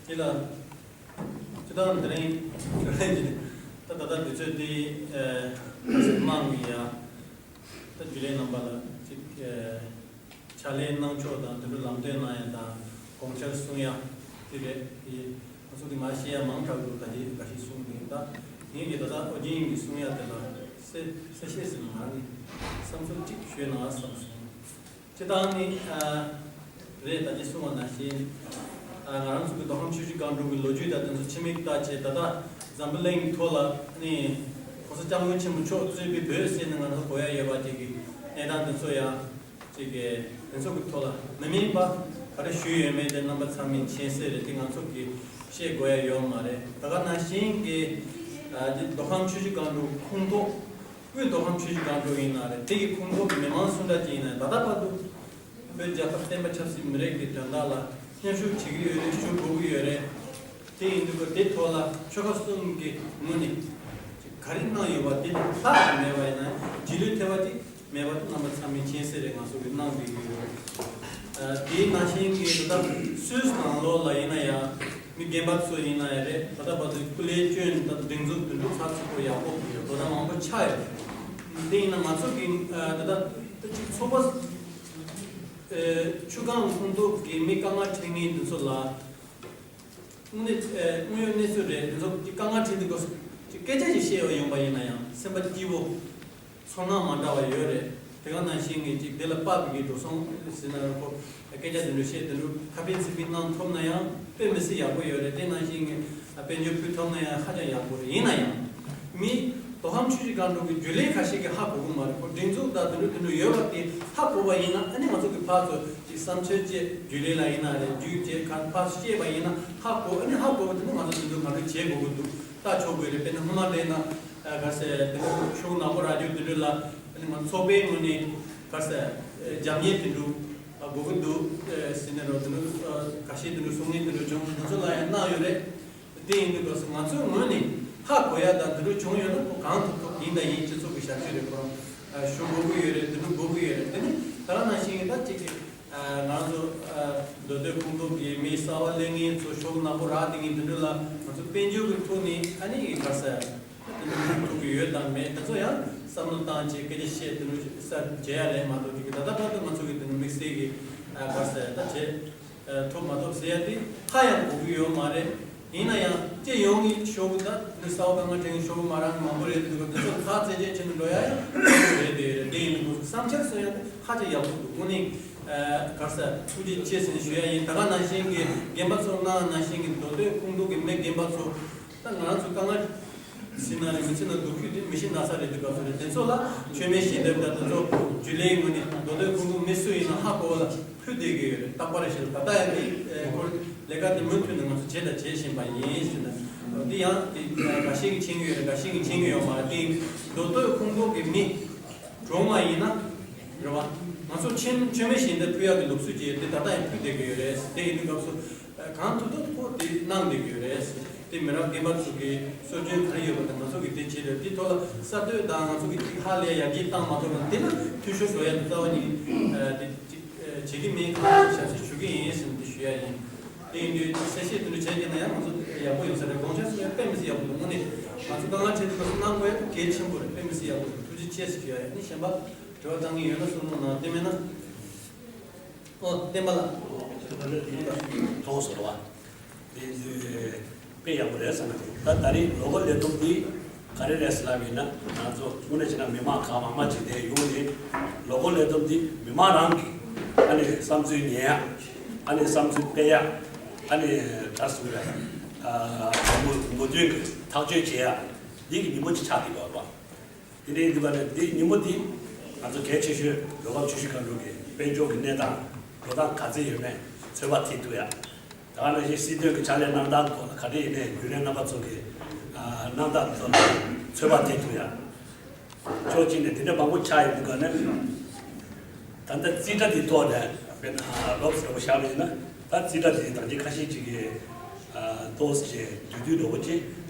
དེ་ལ་སྤྱི་བཏང་དེ་རིང་ཁྱོད་རང་གིས་ད་ད་ལྟ་དུས་ཚོད་འདི་ཨ་མང་བའི་ཡ། ད་རྒྱུན་ལས་རྣམ་པ་ལ་ཅིག་ཨ་ཕྱག་ལས་གནང་ཕྱོགས་དང་དེ་འདྲ་ལམ་སྟོན་གནང་ཡ་དང་དགོངས་འཆར་གསུང་ཡ་དེ་རེད། དེ་ང་ཚོ་གི་མ་ཤེས་ཡ་མང་དྲགས་འདུག་ད་དེ་འགའ་ཞིག་གསུངས་ནས། ད་ངས་ཀྱི་ད་ལྟ་ཨོ་རྒྱན་གྱིས་གསུང་ཡ་དེ་ལ་གསལ་གསལ་བཤད་ཟེར་ན་ང་རང་གི་བསམ་ཚུལ་ཅིག་ཞུས་ན་བསམ་སོང་། སྤྱིར་བཏང་ནི་ཨ་རེད། ད་ཅི་གསུངས་པ་ནང་བཞིན་ཨ་ང་རང་ཚོ་གི་མདོ་ཁམས་ཆུ་བཞི་སྒང་དྲུག་གི་ལོ་རྒྱུས་དང་དེ་ཚོ་ཕྱི་མིག་ལྟ་བྱས། ད་ལྟ་འཛམ་བུ་གླིང་གི་ཐོག་ལ་ནི་༸གོང་ས་༸སྐྱབས་མགོན་ཆེན་པོ་མཆོག་གཙོས་པའི་བོད་ཟེར་ནས་ང་ཚོ་གོ་ཡ་ཡོད་པ་ཅིག་གི་གནས་སྟངས་དེ་ཚོ་ཡང་ཅིག་གི་དེ་ཚོ་གི་ཐོག་ལ་མི་མིན་པ་ག་རེ་ཞུས་ཡོད་མེད་དེ་རྣམ་པ་ཚང་མས་མཁྱེན་གསལ་རེད། དེ་ང་ཚོ་གི་བཤད་དགོས་ཡ་ཡོད་མ་རེད། ད་ག་ནང་བཞིན་གི་ཨ་འདི་མདོ་ཁམས་ཆུ་བཞི་སྒང་དྲུག་ཁོངས་གཏོགས། དབུས་མདོ་ཁམས་ཆུ་བཞི་སྒང་དྲུག་ཡིན་ན་རེད། དེ་གི་ཁོངས་གཏོགས་ཀྱི་མི་མང་སུ་འདྲ་ཅིག་ཡིན་ན་ད་ལྟ་བར་དུ་བོད་རྒྱལ་ཁབ་བསྟན་པ་ཆབ་སྲིད་མི་རིགས་ཀྱི་དོན་དག་ལ་མཉམ་ཞུགས་བྱེད་ཀྱི་ཡོད་རེད། ཞུགས་དགོས་ཀྱི་ཡོད་རེད། དེ་ཡིན་དུས་དེ་ཐོག་ལ་ཆོལ་ཁ་གསུམ་གྱི་ངོས་ནས་ག་རེ་གནང་ཡོད་པ་དེ་ལྷག་མེད་པ་ཡིན་ན་རྗེས་ལུས་ཐེབས་པ་དེ་མེད་པ་དེ་རྣམ་པ་ཚང་མས་མཁྱེན་གསལ་རེད། ང་ཚོ་གི་གནང་བསྡད་ཀྱི་ཡོད་རེད། ཨ་དེའི་ནང་བཞིན་གྱི་ད་ལྟ་སུད་སི་ནང་ལོགས་ལ་ཡིན་ན་ཡང་། མི་རྒན་པ་ཚོ་ཡིན་ན་ཡང་རེད། ད་ལྟ་བར་དུ་སྐུ་ལས་བསྐྱོན་ད་སྒྲིག་འཛུགས་དེ་འདྲ་ཚགས་ཚུད་པོ་ཡག་པོ་དོ་དམ་མང་པོ་ཆགས་ཡོད་རེད། དེ་ཡིན་ན་ང་ཚོ་གི་ཨ་ད་ལྟ་ད་ཅིག་ཚོགས་པ་ཨ་ཆུ་སྒང་ཁོངས་གཏོགས་ཀྱི་མི་དཀའ་ངལ་འཕྲད་མཁན་དེ་ཚོ་ལ་དངོས་གནས་ཨ་དངོས་ཡོད་གནས་ཚུལ་རེད། དེ་ཚོ་ཅིག་དཀའ་ངལ་འཕྲད་དུས་སྐབས་སུ་ཅིག་སྐད་ཆ་ཞིག་བཤད་ཡོང་པ་ཡིན་ན་ཡང་སེམས་པ་སྐྱིད་པོ། ཚོར་སྣང་མ་འདྲ་བ་ཡོད་རེད། དེ་ག་ནང་བཞིན་གྱི་ཅིག་དེ་ལ་དཔའ་བོ་གི་འགྲོ་སོང་ཟེར་ན་རོ། ཁོ་སྐད་ཆ་དེ་འདྲ་བཤད་དེ་འདྲ་ཁ་ཕན་ཚིག་ཕན་གནང་ཐུབ་ན་ཡང་དཔེ་མི་སྲིད་ཡག་པོ་ཡོད་རེད། དེ་ནང་བཞིན་གྱི་དཔལ་འབྱོར་ཕུལ་ཐུབ་ན་ཡང་ཧ་ཅང་ཡག་པོ་རེད། ཡིན་ན་ཡང་མི་མདོ་ཁམས་ཆུ་བཞི་སྒང་དྲུག་གི་རྒྱུན་ལས་ཁ་ཤས་ཀྱིས་ཧ་གོ་གི་མ་རེད། ཁོ་སྒྲིག་འཛུགས་དང་དེ་འདྲ་དེ་འདྲ་ཡོད་པ་དེ་ཧ་གོ་བ་ཡིན་ན་ཨ་ནི་ང་ཚོ་གི་ཕར་ཚུར་ཅིག་བསམ་ཚུལ་བཅས་རྒྱུན་ལས་ལ་ཡིན་ན་རེད། རྒྱུན་བཅས་ཁ་ཕར་ཚུར་བཤད་པ་ཡིན་ན་ཧ་གོ། ཨ་ནི་ཧ་གོ་བ་དེ་ནི་ང་ཚོ་དེ་འདྲ་ག་འདྲ་བྱེད་དགོས་ཀྱི་འདུག་ལྟ་ཆོག་གི་རེད། དཔེར་ན་སྔོན་མ་ལས་ན། ཨ་ག་རེ་ཟེར་དེ་ནི་ཤོག་ནག་པོ་རག་རྒྱུ་དེ་འདྲ་ལ་ཨ་ནི་ང་ཚོགས་པའི་ངོས་ནས་ག་རེ་ཟེར་རྒྱབ་གཉེར་དེ་འདྲ་དགོས་ཀྱི་འདུག་ཟེར་ནས་རོ། དེ་འདྲ་ཁ་ཤས་དེ་འདྲ་གསུང་མཁན་དེ་འདྲ་བྱུང་། ང་ཚོ་ལ་ཡང་གནང་ཡོད་རེད། དེ་ཡིན་དུས་སྐབས་སུ་ང་ཚོའི་ངོས་ནས་ཧ་གོ་ཡ་དང་དེ་འདྲ་བྱུང་ཡོད་ན་ཁོ་གང་ཐུབ་ཐུབ་ཡིན་དང་ཡིན་སྤྱི་ཚོགས་ཀྱི་ཞབས་ཞུ་རེད། ཁོ་རང་ཞུ་དགོས་ཀྱི་ཡོད་རེད། དེ་འདྲ་དགོས་ཀྱི་ཡོད་རེད། དེ་ནི་ད་ག་ནང་བཞིན་ཡིན་ད་གཅིག་གི་ང་ཚོ་མདོ་སྟོད་ཁོངས་གཏོགས་ཀྱི་མི་གསར་པ་སླེབས་མཁན་ཚོ་ཤོག་ནག་པོ་རག་བསྡད་མཁན་དེ་འདྲ་ལ་ང་ཚོ་དཔལ་འབྱོར་གྱི་ཐོག་ནས་ཨ་ནི་ག་རེ་ཟེར་དེ་འདྲ་ཐུབ་ཀྱི་ཡོད་དང་མེད་དེ་ཚོ་ཡང་བསམ་བློ་བཏང་བྱས་སྐད་ཆ་བཤད་དེ་འདྲ་ས་བྱེད་ཡ་རེད་མ་གཏོགས་ཅིག་ད་ལྟ་བར་དུ་ང་ཚོ་གི་དེ་འདྲ་དམིགས་བསལ་གྱི་ག་རེ་ཟེར་ད་བྱེད་ཐུབ་མ་ཐུབ་ཟེར་ཡ་དེ་ཧ་ཡང་གོ་གི་ཡོད་མ་རེད། ཡིན་ན་ཡང་སྤྱི་ཡོངས་ཀྱི་ཤོག་བུ་དང་འདི་གསར་པ་དཀའ་ངལ་འཕྲད་མཁན་ཤོག་བུ་མ་རག་མཁན་མང་པོ་རེད་འདུག་དེ་ཚོ་ཁག་ཚད་ཆེ་ཆེ་ནས་འགྲོ་ཡ་ཡང་རེད་དེ་རེད། དེ་ཡིན་དུས་བསམ་འཆར་གསུང་ཡ་དེ་ཧ་ཅང་ཡག་པོ་འདུག་དངོས་གནས་ག་རེ་ཟེར་ཐུགས་རྗེ་ཆེ་ཟེར་ནས་ཞུ་ཡ་ཡིན། ད་ག་ནང་བཞིན་གྱི་རྒན་པ་ཚོ་གནང་ནང་བཞིན་གྱི་མདོ་སྟོད་ཁོངས་གཏོགས་ཀྱི་མི་རྒན་པ་ཚོ་ད་ང་རང་ཚོ་དཀའ་ངལ་ སྲིད་ན་རེད། མི་སྲིད་ན་སྡུག་ཁུལ་དེ་མི་ཤི་ན་ཚ་རེད། དུས་སྐབས་སུ་རེད། དེ་ཚོ་ལ་མཆོད་མེ་ཞལ་འདེབས་དང་དེ་ཚོ་རྒྱུན་ལས་ངོས་ནས་མདོ་སྟོད་ཁུལ་ཁུལ་མི་སུ་ཡིན་ན་ཧ་གོ་བ་ལ་ཕུལ་བསྡད་ཀྱི་ཡོད་རེད། རྟག་པར་ཞིག་ད་ལྟ་ཡང་དེ་སྐོར་ལས་ཀ་དེ་མུ་མཐུད་ནས་ང་ཚོ་བྱས་དང་བྱེད་བཞིན་པ་ཡིན་ཞུ་ན། འདི་ཡང་དེ་འགའ་ཤས་ཀྱིས་མཁྱེན་གྱི་ཡོད་རེད། འགའ་ཤས་ཀྱིས་མཁྱེན་གྱི་ཡོད་མ་རེད། དེ་མདོ་སྟོད་ཁུལ་ཁུལ་གྱི་མི་གྲོངས་པ་ཡིན་ན་རེད་བ། ང་ཚོ་མཆོད་མཆོད་མེ་ཞལ་འདེབས་ཕུལ་ཡག་གི་ལུགས་སྲོལ་ཅིག་ཡོད་དེ་ད་ལྟ་ཡང་ཕུལ་བསྡད་ཀྱི་ཡོད་རེད། དེ་ཡིན་དུས་སྐབས་སུ་གང་ཐུབ་ཐུབ་ཁོ་དེ་གནང་བསྡད་ཀྱི་ཡོད་རེད། དེ་མི་རབས་རྒན་པ་ཚོ་གི་སྲོལ་རྒྱུན་ག་རེ་ཡོད་པ་དང་ང་ཚོ་གི་དེ་བྱེད་རེད། དེ་ཐོག་ལ་གསར་གཏོད་དང་ང་ཚོ་གི་ཅིག་ཧ་ལས་ཡར་རྒྱས་བཏང་མ་ཐུབ་ན་དེ་ལ་འཐུས་ཤོར་འགྲོ་ཡ་དེ་རྩ་བ་ཉིད་ནས་དེ་ཅིག་བྱེད་ཀྱི་མེད། གང་ལྟར་ཞབས་ཕྱི་ཞུ་གི་ཡིན་ཟེར་ནས་དེ་ཞུ་ཡ་ཡིན། དེ་ཡིན་དུས་གསལ་བཤད་དེ་འདྲ་བྱས་ཀྱི་ན་ཡང་ང་ཚོ་ཡག་པོ་ཡོང་ས་རེད། དགོངས་འཆར་གསུང་ཡ་དཔེ་མི་སྲིད་ཡག་པོ་འདུག་དངོས་གནས་ང་ཚོ་དཀའ་ངལ་འཕྲད་དུས་སྐབས་སུ་གནང་དགོས་ཡ་དེ་གལ་ཆེན་པོ་རེད། དཔེ་མི་སྲིད་ཡག་པོ་འདུག་ཐུགས་རྗེ་ཆེ་ཞུ་ཡ་ཡིན། གཞན་པ་དྲི་བ་བཏང་གི་ཡོད་ན་གསུང་རོགས་གནང་། དེ་མེད་ན། ཨོ། བསྟན་པ་ལགས། མཐོང་སོང་བ། དེ་དཔེ་ཡག་པོ་རེད་བསམ་གི་འདུག་ད་ད་རེས་ལོ་འཁོར་ལས་བསྡོམས་འདི་ག་རེ་རེད་ཟེར་ལབ་ཡིན་ན། ང་ཚོ་དངོས་གནས་བྱས་ན་མི་མང་གང་མང་མང་ཅིག་དེ་ཡོང་ནས་ལོ་འཁོར་ལས་བསྡོམས་འདི་མི་མང་རང་གི་ཨ་ནི་བསམ་ཚུལ་ཉན་ཡག་ཨ་ནི་བསམ་ཚུལ་སྤེལ་ཡག་ཨ་ནི་ག་རེ་ཟེར་དགོས་རེད། མོས་མཐུན་གྱི་ཐག་གཅོད་བྱེད་ཡག་འདི་གི་ཉིན་མོ་ཅིག་ཆགས་བསྡད་ཡོད་པ། དེ་འདྲའི་འདུག་ག་ནས་འདི་ཉིན་མོ་འདི་ང་ཚོ་གལ་ཆེ་ཤོས་ལོ་ཁམས་ཆུ་བཞི་སྒང་དྲུག་གི་དཔལ་འབྱོར་གྱི་གནས་སྟངས་འགྲོ་སྟངས་ག་ཚད་ཡོད་མེད་ཚོད་དཔག་ཐེབས་ཐུབ་ཡ། ད་ག་ནང་བཞིན་སྲིད་དོན་གྱི་ཕྱག་ལས་གནང་སྟངས་ཐོག་ལ་ག་འདྲ་ཡིན་ནའི་རྒྱུན་ལས་རྣམ་པ་ཚོ་གི་གནང་སྟངས་ཐོག་ལ་ཚོད་དཔག་ཐེབས་ཐུབ་ཡ། ཕྱོགས་གཅིག་ནས་དེ་འདྲ་མང་པོ་ཆགས་ཡོད་འདུག་ག་ནས། ད་ལྟ་རྩིས་ཁྲ་དེ་ཐོག་ནས་དཔེར་ན་ལོབས་ཟེར་བ་བཞག་པ་ཡིན་ན། ད་རྩིས་ཁྲ་དེ་ད་ལྟའི་ཁ་ཤས་ཅིག་གིས་ཏོག་ཙམ་དུས་དུས་འགྲོ་པོ་ཅིག་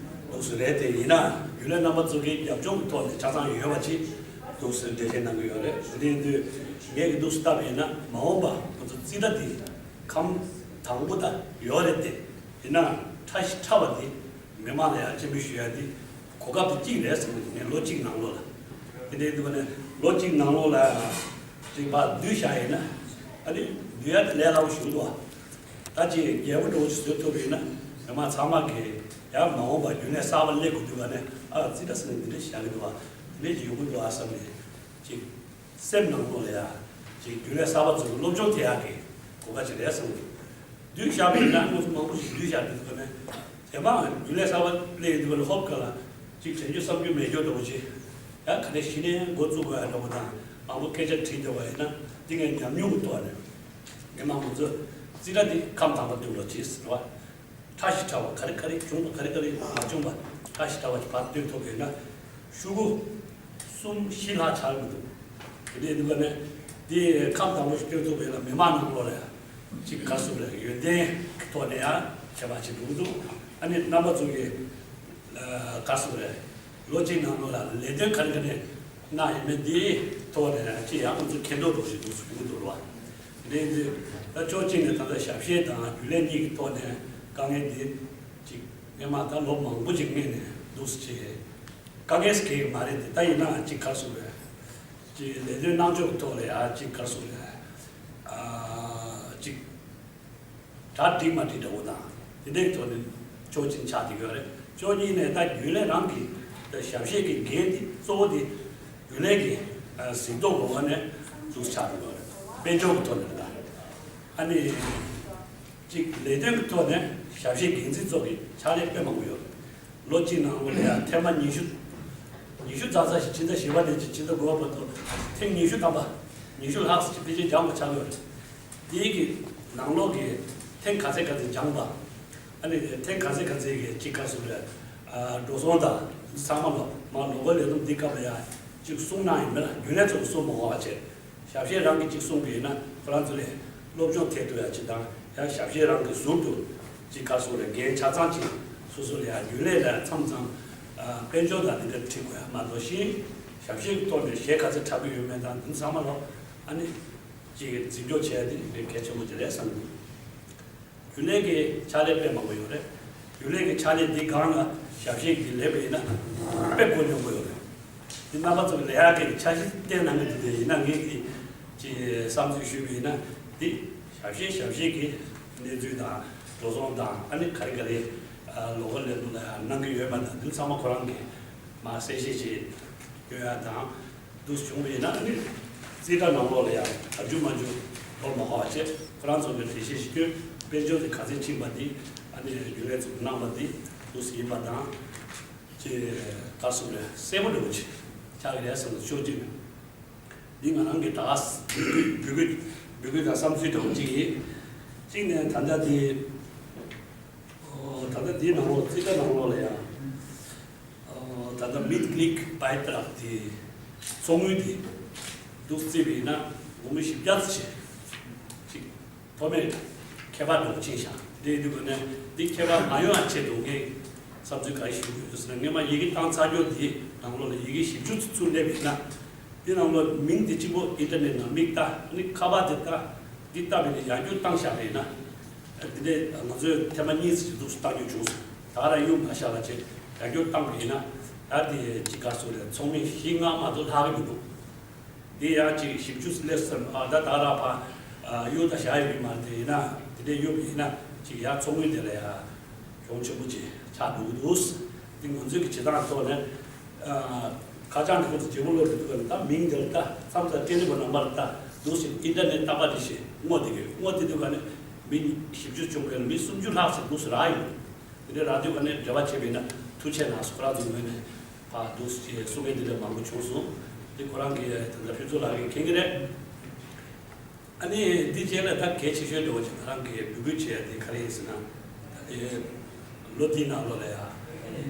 འདུག་སེ་རེད། དེ་ཡིན་ན་རྒྱུན་ལས་རྣམ་པ་ཚོ་གི་རྒྱབ་ལྗོངས་ཀྱི་ཐོག་ནས་ཆ་ཚང་ཡོད་པ་ཅིག་འདུག་སེ་འགྲེལ་བཤད་གནང་གི་ཡོད་རེད། དེ་ཡིན་དུས་ངས་ཀྱི་འདུག་སེ་བལྟས་པ་ཡིན་ན་མ་འོངས་པ་ང་ཚོ་རྩིས་ཁྲ་དེ་ཁམས་དང་པོ་ད་ཡོད་རེད་དེ། ཡིན་ན་ཕྲ་ཞིང་ཕྲ་བ་དེ་མི་མང་ལ་ཡང་སྤྱན་འབུལ་ཞུ་ཡ་དེ་གོ་སྐབས་དེ་གཅིག་རེད་བསམ་གི་འདུག་ངས་ལོ་གཅིག་ནང་ལོགས་ལ། དེ་འདྲའི་དུས་ནས་ལོ་གཅིག་ནང་ལོགས་ལ་ཅིག་ཕར་བསྡུས་བཞག་ཡིན་ན་ཨ་ནི་བསྡུ་ཡ་དེ་ལས་སླ་པོ་ཞིག་འདུག་ཨ། ད་ཅིག་རྒྱས་པོ་འདྲ་བོ་ཞིག་བཟོ་ཐུབ་པ་ཡིན་ན་མི་མང་ཚང་མ་གིས་ཡང་མ་འོངས་པར་རྒྱུན་ལས་གསར་པ་སླེབས་དགོས་དུས་ནས་ཨ་རྩིས་ཁྲ་ཟེར་ནས་འདི་འདྲ་བཞག་གི་འདུག་བ། དེ་འདྲ་ཅིག་ཡོང་གི་འདུག་ཨ་བསམ་ནས་ཅིག་སེམས་ནང་ལོགས་ལ་ཡ་ཅིག་རྒྱུན་ལས་གསར་པ་ཚོ་གི་སློབ་སྦྱོང་ཐེབས་ཡག་གི་གོ་སྐབས་ཅིག་རེད་བསམ་གི་འདུག་བསྡུས་བཞག་པ་ཡིན་ན་དངོས་སུ་མང་པོ་ཞིག་བསྡུས་བཞག་དུས་ཚོད་ནས་དེ་མ་རྒྱུན་ལས་གསར་པ་སླེབས་ཡོང་དུས་ལ་ཧོབ་ཁ་ལ་ཅིག་དྲན་རྒྱུ་བསམ་རྒྱུ་མེད་རྒྱུ་འདྲ་བོ་ཅིག་ཡང་ག་ནས་གཞི་ནས་འགོ་བཙུགས་དགོས་ཡ་འདྲ་བོ་དང་མང་པོ་སྐད་ཆ་དྲིས་བསྡད་པ་ཡིན་ན་འདི་ངས་ཉམས་མྱོང་གི་ཐོག་ནས་ངས་མང་པོ་ཚོ་རྩིས་ཁྲ་འདི་ཁམས་དང་པོ་བསྡུ་རོགས་གྱིས་ཟེར་བ། ཕྲ་ཞིང་ཕྲ་བ་ག་རེ་ག་རེ་བྱུང་བ་ག་རེ་ག་རེ་མ་བྱུང་བ་ཕྲ་ཞིང་ཕྲ་བ་ཅིག་ཕར་སྟོན་ཐུབ་ཡོད་ན་ཤོག་གུ་གསུམ་བཞི་ལྷག་ཆགས་མི་འདུག་དེ་འདྲའི་འདུག་ག་ནས་དེ་ཁམས་དང་པོ་ཞིག་སྟོན་ཐུབ་ཡོད་ན་མི་མང་ནང་ལོགས་ལ་ཡང་ཅིག་ག་རེ་ཟེར་དགོས་རེད། ཡོན་ཏན་གྱི་ཐོག་ནས་ཡང་ཁྱད་པར་ཅིག་འདུག་འདུག་ཨ་ནི་རྣམ་པ་ཚོ་གི་ག་རེ་ཟེར་དགོས་རེད། ལོ་གཅིག་ནང་ལོགས་ལ་ལས་དོན་ག་རེ་ག་རེ་གནང་ཡོད་མེད་འདིའི་ཐོག་ནས་ཅི་ཡང་ང་ཚོ་མཁྱེན་རྟོགས་འདྲ་ཞིག་འདུག་ཟེར་གྱི་འདུག་ར། དེ་འདྲའི་ད་ཕྱོགས་གཅིག་ནས་ད་ལྟ་ཞབས་ཞུ་དང་རྒྱུན་ལས་གཉིས་ཀྱི་ཐོག་ནས་དཀའ་ངལ་འདི་ཅིག་སྔོན་མ་ད་ལོ་མང་པོ་ཅིག་སྔོན་ནས་འདུག་སེ་ཅིག་དཀའ་ངལ་ཟེར་གྱི་མ་རེད་དེ། ད་ཡིན་ནའང་ཅིག་ག་རེ་ཟེར་དགོས་རེད། ཅིག་ལས་དོན་གནང་ཕྱོགས་ཀྱི་ཐོག་ལ་ཡང་ཅིག་ག་རེ་ཟེར་དགོས་རེད། ཨ་ཅིག་གྲ་སྒྲིག་མ་སྒྲིག་འདྲ་བོ་དང་དེ་འདྲའི་ཐོག་ནས་ཕྱོགས་གཅིག་ཆགས་བསྡད་ཡོད་རེད། ཕྱོགས་གཉིས་ནས་ད་རྒྱུན་ལས་རང་གི་ད་ཞབས་ཞུ་གི་འགན་དེ་གཙོ་བོ་དེ་རྒྱུན་ལས་ཀྱི་ཨ་གཟིགས་རྟོག་འོག་ནས་འདུག་ཆགས་བསྡད་ཡོད་རེད། དཔལ་འབྱོར་གྱི་ཐོག་ནས་ད་ཨ་ནི་གཅིག་ལས་དོན་གྱི་ཐོག་ནས་ཞབས་ཞུ་འགན་འཛིན་ཚོ་གི་ཕྱག་ལས་དཔེ་མང་པོ་ཡོད་རེད། ལོ་གཅིག་ནང་ལོགས་ལ་ཡང་ཐེངས་མ་ཉི་ཤུ། ཉི་ཤུ་རྩ་རྩ་ཞིག་ཕྱི་ཟླ་བཞི་པ་ནས་ཕྱི་ཟླ་དགུ་པ་བར་དུ་ཐེངས་ཉི་ཤུ་ཐམ་པ། ཉི་ཤུ་ལྷག་ཙམ་ཕལ་ཆེར་སྦྱངས་པ་ཆགས་ཡོད་རེད། དེའི་གི་ནང་ལོགས་ཀྱི་ཐེངས་ག་ཚད་ག་ཚད་སྦྱངས་པ། ཨ་ནི་ཐེངས་ག་ཚད་ག་ཚད་ཀྱི་ཅིག་ག་རེ་ཟེར་དགོས་རེད། ཨ་འགྲོ་སོང་དང་ཚང་མ་ལོ་མ་ལོ་འཁོར་ལས་བསྡོམས་འདི་སྐབས་ལ་ཡང་ཅིག་གསུངས་གནང་ཡོད་མེད་ལ་རྒྱུན་ལས་ཚོ་གསུངས་མ་འོང་བ་བྱས། ཞབས་ཞུ་རང་གིས་གཅིག་གསུངས་པ་ཡིན་ན་ཁོ་རང་ཚོ་ལས་སློབ་སྦྱོང་ཐེབས་ཐུབ་ཡ་ཅིག་དང་ཡང་ཞབས་ཞུ་རང་གི་ཟུར་དུ་ཅིག་ག་རེ་ཟེར་དགོས་རེད། འགན་ཆ་ཚང་ཅིག་སོ་སོ་ལ་ཡ་རྒྱུན་ལས་ལ་མཚམས་མཚམས་ཨ་དཔལ་འབྱོར་དང་དེ་འདྲ་ཁྲིད་དགོས་ཡ་མ་གཏོགས་ཤིང་ཞབས་ཞུའི་ཐོག་ནས་གཞས་ག་ཚོད་འཁྲབ་ཀྱི་ཡོད་མེད་དང་དེ་ཚང་མ་ལོ་ཨ་ནི་ཅིག་འཛིན་སྐྱོང་བྱས་ཏེ་དེ་གལ་ཆེན་པོ་ཅིག་རེད་བསམ་གྱི་འདུག་རྒྱུན་ལས་ཀྱི་ཕྱག་ལས་དཔེ་མང་པོ་ཡོད་རེད། རྒྱུན་ལས་ཀྱི་ཕྱག་ལས་འདི་སྒང་ལ་ཞབས་ཞུ་འདི་ལེན་པ་ཡིན་ན་དཔེ་གོ་མྱོང་གི་ཡོད་རེད། འདི་རྣམ་པ་ཚོ་གི་ལས་ཀ་གི་འཆར་གཞི་བཏིང་གནང་གི་འདུག་དེ་ཡིན་ན་ངས་ཀྱི་ཅིག་བསམ་ཚུལ་ཞུས་པ་ཡིན་ན་འདི་ཞབས་ཞུ་ཞབས་ཞུ་གི་གནས་ཚུལ་དང་འགྲོ་སོང་དང་ཨ་ནི་ག་རེ་ག་རེ་ལོ་འཁོར་ལས་དོན་ལ་གནང་གི་ཡོད་མེད་དང་འདི་ཚང་མ་ཁོ་རང་གི་མར་གསལ་བཤད་ཅིག་སྐྱོན་ཡ་དང་། འདུག་བྱུང་བ་ཡིན་ན་ནི་རྩིས་ཁྲ་ནང་ལོགས་ལ་ཡང་ཨ་འཇུ་མ་འཇུ་ལོག་མ་ཧོ་བ་བྱས་ཁོ་རང་ཚོ་ནས་འགྲེལ་བཤད་ཞིག་སྐྱོན། དཔལ་འབྱོར་དེ་ག་ཚད་ཕྱིན་པ་འདི་ཨ་ནི་རྒྱུན་ལས་ཚོས་གནང་བ་འདི་འདུག་ཟིན་པ་དང་། ཅེས་ག་སོང་རེད། གསལ་པོ་འདྲ་བོ་ཅིག་ཆགས་ཀྱི་རེད་བསམ་ལ་ཤོད་ཀྱི་མེད། འདི་ང་རང་གི་ད་འབོད་སྐུལ་འབོད་སྐུལ་འབོད་སྐུལ་དང་བསམ་ཚུལ་འདྲ་བོ་ཅིག་ཡིན། གཅིག་ནས་ད་ལྟ་འདི་ད་ལྟ་འདིའི་ནང་ལོགས་རྩིས་ཁྲ་ནང་ལོགས་ལ་ཡང་ད་ལྟ་Mitgliederbeitrag དེ་ཚོགས་དངུལ་དེ་འདུག་རྩིས་པ་ཡིན་ན་སྒོར་མོ་བཞི་བརྒྱ་ཙམ་བྱས་ཅིག་ཐོག་མེད་ཁྱད་པར་འདྲ་བོ་ཕྱིན་ཤག་དེ་དུས་ནས་འདི་ཁྱད་པར་མ་ཡོང་བ་ཆེད་དུ་ངས་བསམ་ཚུལ་ག་རེ་ཞུ་དགོས་ཡོད་ཟེར་ན། སྔོན་མ་ཡི་གེ་བཏང་ཚར་རྒྱུ་དེ་ནང་ལོགས་ལ་ཡི་གེ་བཞི་བཅུ་ཚུར་སླེབས་ཡིན་ན། དེ་ནང་ལོགས་མིང་དེ་གཅིག་པོ་ཨིན་ཊར་ནེཊ་ནང་མིག་ལྟ། ཨ་ནི་ཁ་པར་དེ་ལྟ། འདི་ལྟ་བས་ནས་ཡར་རྒྱུགས་བཏང་བཞག་པ་ཡིན་ན། འདི་འདྲས་ང་ཚོས་ཐེངས་མ་གཉིས་ཙམ་ཞིག་འདུག་བཏང་རྒྱུ་བྱུང་སོང་། ད་ག་རང་གཡུག་མ་བཞག་པ་བྱས་ཡར་རྒྱུགས་བཏང་པ་ཡིན་ན། ད་དེ་གཅིག་ག་སོང་རེད། ཚོགས་མི་བཞི་ལྔ་མ་གཏོགས་ལྷག་གི་མི་འདུག་འདི་ཡང་ཅིག་ཞིབ་འཇུག་སླེབས་ཙམ། ཨ་ད་ད་ར་ཕ་གཡུག་ད་བཞག་ཡོད་མ་རེད། དེ་ཡིན་ན་དེ་འདྲའི་གཡུག་ཡིན་ན་ཅིག་ཡར་ཚོགས་མི་དེ་ལ་ཡང་གྱོང་ཆེན་པོ་ཅིག་ཆགས་འགྲོ་གི་འདུག་དེ་ང་ཚོའི་གི་བྱེད་སྟངས་ཐོག་ནས་ཁ་བྱང་དེ་ཁོ་ཚོ་བརྗེ་པོ་ལོ་རེ་འདུག་ག་ནས་ད་མིང་དེ་ལ་ལྟ། མཚམས་མཚམས་ཏེ་ལི་ཕོན་ནམ་བར་ལྟ། འདུག་ཟེར་ཨིན་ཊར་ནེཊ་ལྟ་པ་དེ་བྱས་སྔོག་བསྡད་ཀྱི་ཡོད། སྔོག་བསྡད་དུས་ག་ནས་མི་བཞི་བཅུ་བྱུང་བའི་མི་སུམ་ཅུ་ལྷག་ཙམ་འདུག་ཟེར་རག་ཡོད། དེ་འདྲའི་རག་དུས་ག་ནས་འབྲེལ་བ་བྱས་པ་ཡིན་ན་ཐུགས་རྗེ་གནང་སོང་། ཁོ་རང་ཚོའི་ངོས་ནས་ཕར་འདུག་ཅེས་གསུང་མཁན་དེ་འདྲ་མང་པོ་བྱུང་སོང་། དེ་ཁོ་རང་གིས་ད་ལྟ་ཕུན་ཚོགས་ལགས་ཀྱིས་མཁྱེན་གྱི་རེད། ཨ་ནི་འདི་རྗེས་ལ་ད་གལ་ཆེ་ཤོས་འདྲ་བོ་ཅིག་ང་རང་གིས་འབོད་སྐུལ་བྱས་ཡ་དེ་ག་རེ་ཡིན་ཟེར་ན། ད་ལོ་འདིའི་ནང་ལོགས་ལ་ཡ་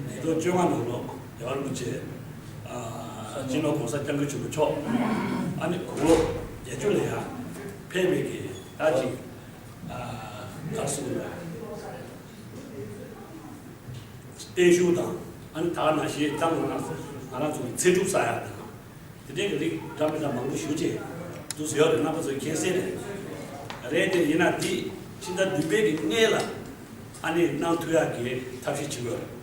ཉིས་སྟོང་བཅོ་ལྔ་ནང་ལོགས་རྒྱལ་བ་རིན་པོ་ཆེ་སྤྱི་ནོར་༸གོང་ས་༸སྐྱབས་མགོན་ཆེན་པོ་མཆོག་ཨ་ནི་དགུང་ལོ་བརྒྱད་ཅུ་ལ་ཡ་ཕེབས་པའི་གི་ད་ཅིག་ག་རེ་ཟེར་དགོས་རེད། བརྟན་བཞུགས་དང་། ཨ་ནི་ད་ག་ནང་བཞིན་ད་ང་རང་ང་རང་ཚོ་ཚེ་སྒྲུབ་ཟ་ཡ་དང་། དེ་འདྲའི་གི་རིགས་འདྲ་མི་འདྲ་མང་པོ་ཞེ་པོ་ཅིག་འདུག་སེ་ཡོད་རེད། རྣམ་པ་ཚོས་མཁྱེན་གསལ་རེད། རེད་དེ་ཡིན་ན་འདི་ཕྱི་ཟླ་བདུན་པའི་གི་སྔོན་ལ་ཨ་ནི་གནང་ཐུབ་ཡག་གི་ཐབས་ཤེས་བྱེད་དགོས་རེད།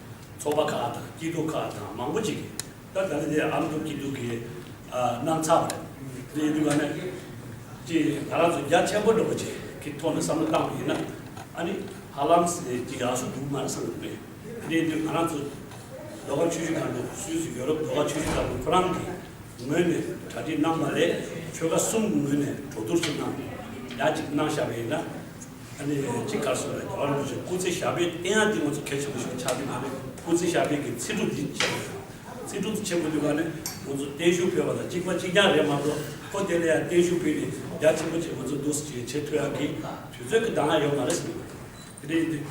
ཚོགས་པ་ཁག་དང་སྐྱིད་སྡུག་ཁག་དང་མང་པོ་ཅིག་གིས། ད་ད་ནི་དེ་ཨ་མདོ་སྐྱིད་སྡུག་གི་གནང་ཚར་བ་རེད། དེ་ཡིན་དུས་ག་ནས་ཅིག་ང་རང་ཚོ་རྒྱ་ཆེན་པོ་འདྲ་པོ་ཅིག་གི་ཐོག་ནས་བསམ་བློ་བཏང་བ་ཡིན་ན། ཨ་ནི་ཧ་ལམ་ཅིག་ཡག་ཤོས་འདུག་མ་རེད་བསམ་གྱི་འདུག་དེ་ཡིན་དུས་ང་རང་ཚོ་ཟློས་གར་ཆོས་བརྒྱུད་ཁང་དུ་སུད་སི་ཡོ་རོབ་ཟློས་གར་ཆོས་བརྒྱུད་ཁང་དུ་ཁོ་རང་གི་ངོས་ནས་གྲ་སྒྲིག་གནང་བ་ལས་ཆོལ་ཁ་གསུམ་གྱི་ངོས་ནས་གྲོས་བསྡུར་ཞིག་གནང་ཡག་ཅིག་གནང་བཞག་པ་ཡིན་ན། ཨ་ནི་གཅིག་ག་རེ་ཟེར་རེད། རྒྱལ་བ་རིན་པོ་ཆེ་སྐུ་ཚེ་ཞབས་པད་བརྟན་ཡག་འདི་ང་ཚོ་གལ་ཆེན་པོ་ཞིག་ཆགས་ཀྱི་མ་རེད། སྐུ་ཚེ་ཞབས་པད་ཀྱི་ཚེ་སྒྲུབ་འདི་ཆེན་པོ་རེད། ཚེ་སྒྲུབ་འདི་ཆེན་པོ་འདུག་ག་ནས་ང་ཚོ་བརྟན་བཞུགས་ཕུལ་བ་དང་གཅིག་པ་གཅིག་རྐྱང་རེད་མ་གཏོགས། ཁོ་དེ་ལ་ཡང་བརྟན་བཞུགས་ཕུལ་ནས་རྒྱ་ཆེན་པོ་ཅིག་ང་ཚོ་འདུག་སེ་བྱེད་ཐུབ་ཡག་གི་དུས་ཚོད་ཀྱི་གདེང་ཡང་ཡོད་མ་རེད་ཟེར་གྱི་འདུག་དེ་འདྲ་ཡིན་དུས་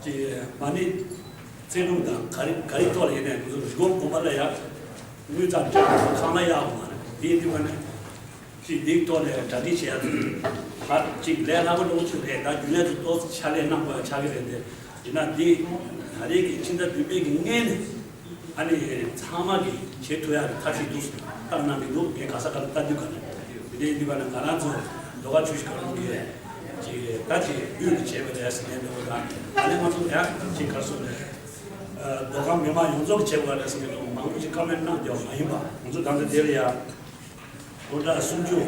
ཀྱི་མ་ཎི་ཚེ་སྒྲུབ་དང་ག་རེ་ག་རེ་ཐོག་ལ་ཡིན་ནའི་ང་ཚོ་རི་གོང་གོང་མ་ལ་ཡང་དངུལ་རྩ་འདྲ་ཁང་གླ་ཡག་མ་རེད། དེ་ཡིན་དུས་ག་ནས། ཅིག་འདིའི་ཐོག་ནས་གྲ་སྒྲིག་བྱེད་ཡ་དེ་ཧ་ཅིག་ལས་སླ་པོ་འདྲ་པོ་ཅིག་རེད། ད་རྒྱུན་ལས་དེ་ཏོག་ཙམ་ཕྱག་ལས་གནང་དགོས་ཡ་ཆགས་ཀྱི་རེད་དེ། ཡིན་ན་འདི་ད་རེས་ཀྱི་ཕྱི་ཟླ་བདུན་པའི་གི་སྔོན་ནས་ཨ་ནི་ཚང་མ་གིས་བྱེད་ཐུབ་ཡ་གི་ཐབས་ཤེས་འདུག་བཏང་གནང་གི་འདུག་ངས་ག་ས་ག་ལ་ལྟ་དུས་ག་ནས་དེ་འདྲའི་འདི་ག་ནས་ང་རང་ཚོ་ཟློས་གར་ཆོས་བརྒྱུད་ཁང་གི་ཅིག་ད་ཅིག་དབུས་ཀྱི་བྱས་པ་རེད་ཟེར་ནས་འདུག་ད་ཨ་ནི་ང་ཚོ་ཡང་ཅིག་ག་རེ་ཟེར་རེད། ཟློས་གར་མི་མང་ཡོངས་རྫོགས་ཀྱི་བྱས་པ་རེད་ཟེར་ནས་འདུག་མང་པོ་ཅིག་ཁ་མེད་གནང་རྒྱུ་མ་ཡིན་པ། ང་ཚོ་ད་ལྟ་དེ་ལ་ཡ། སྟོང་ཕྲག་སུམ་ཅུ་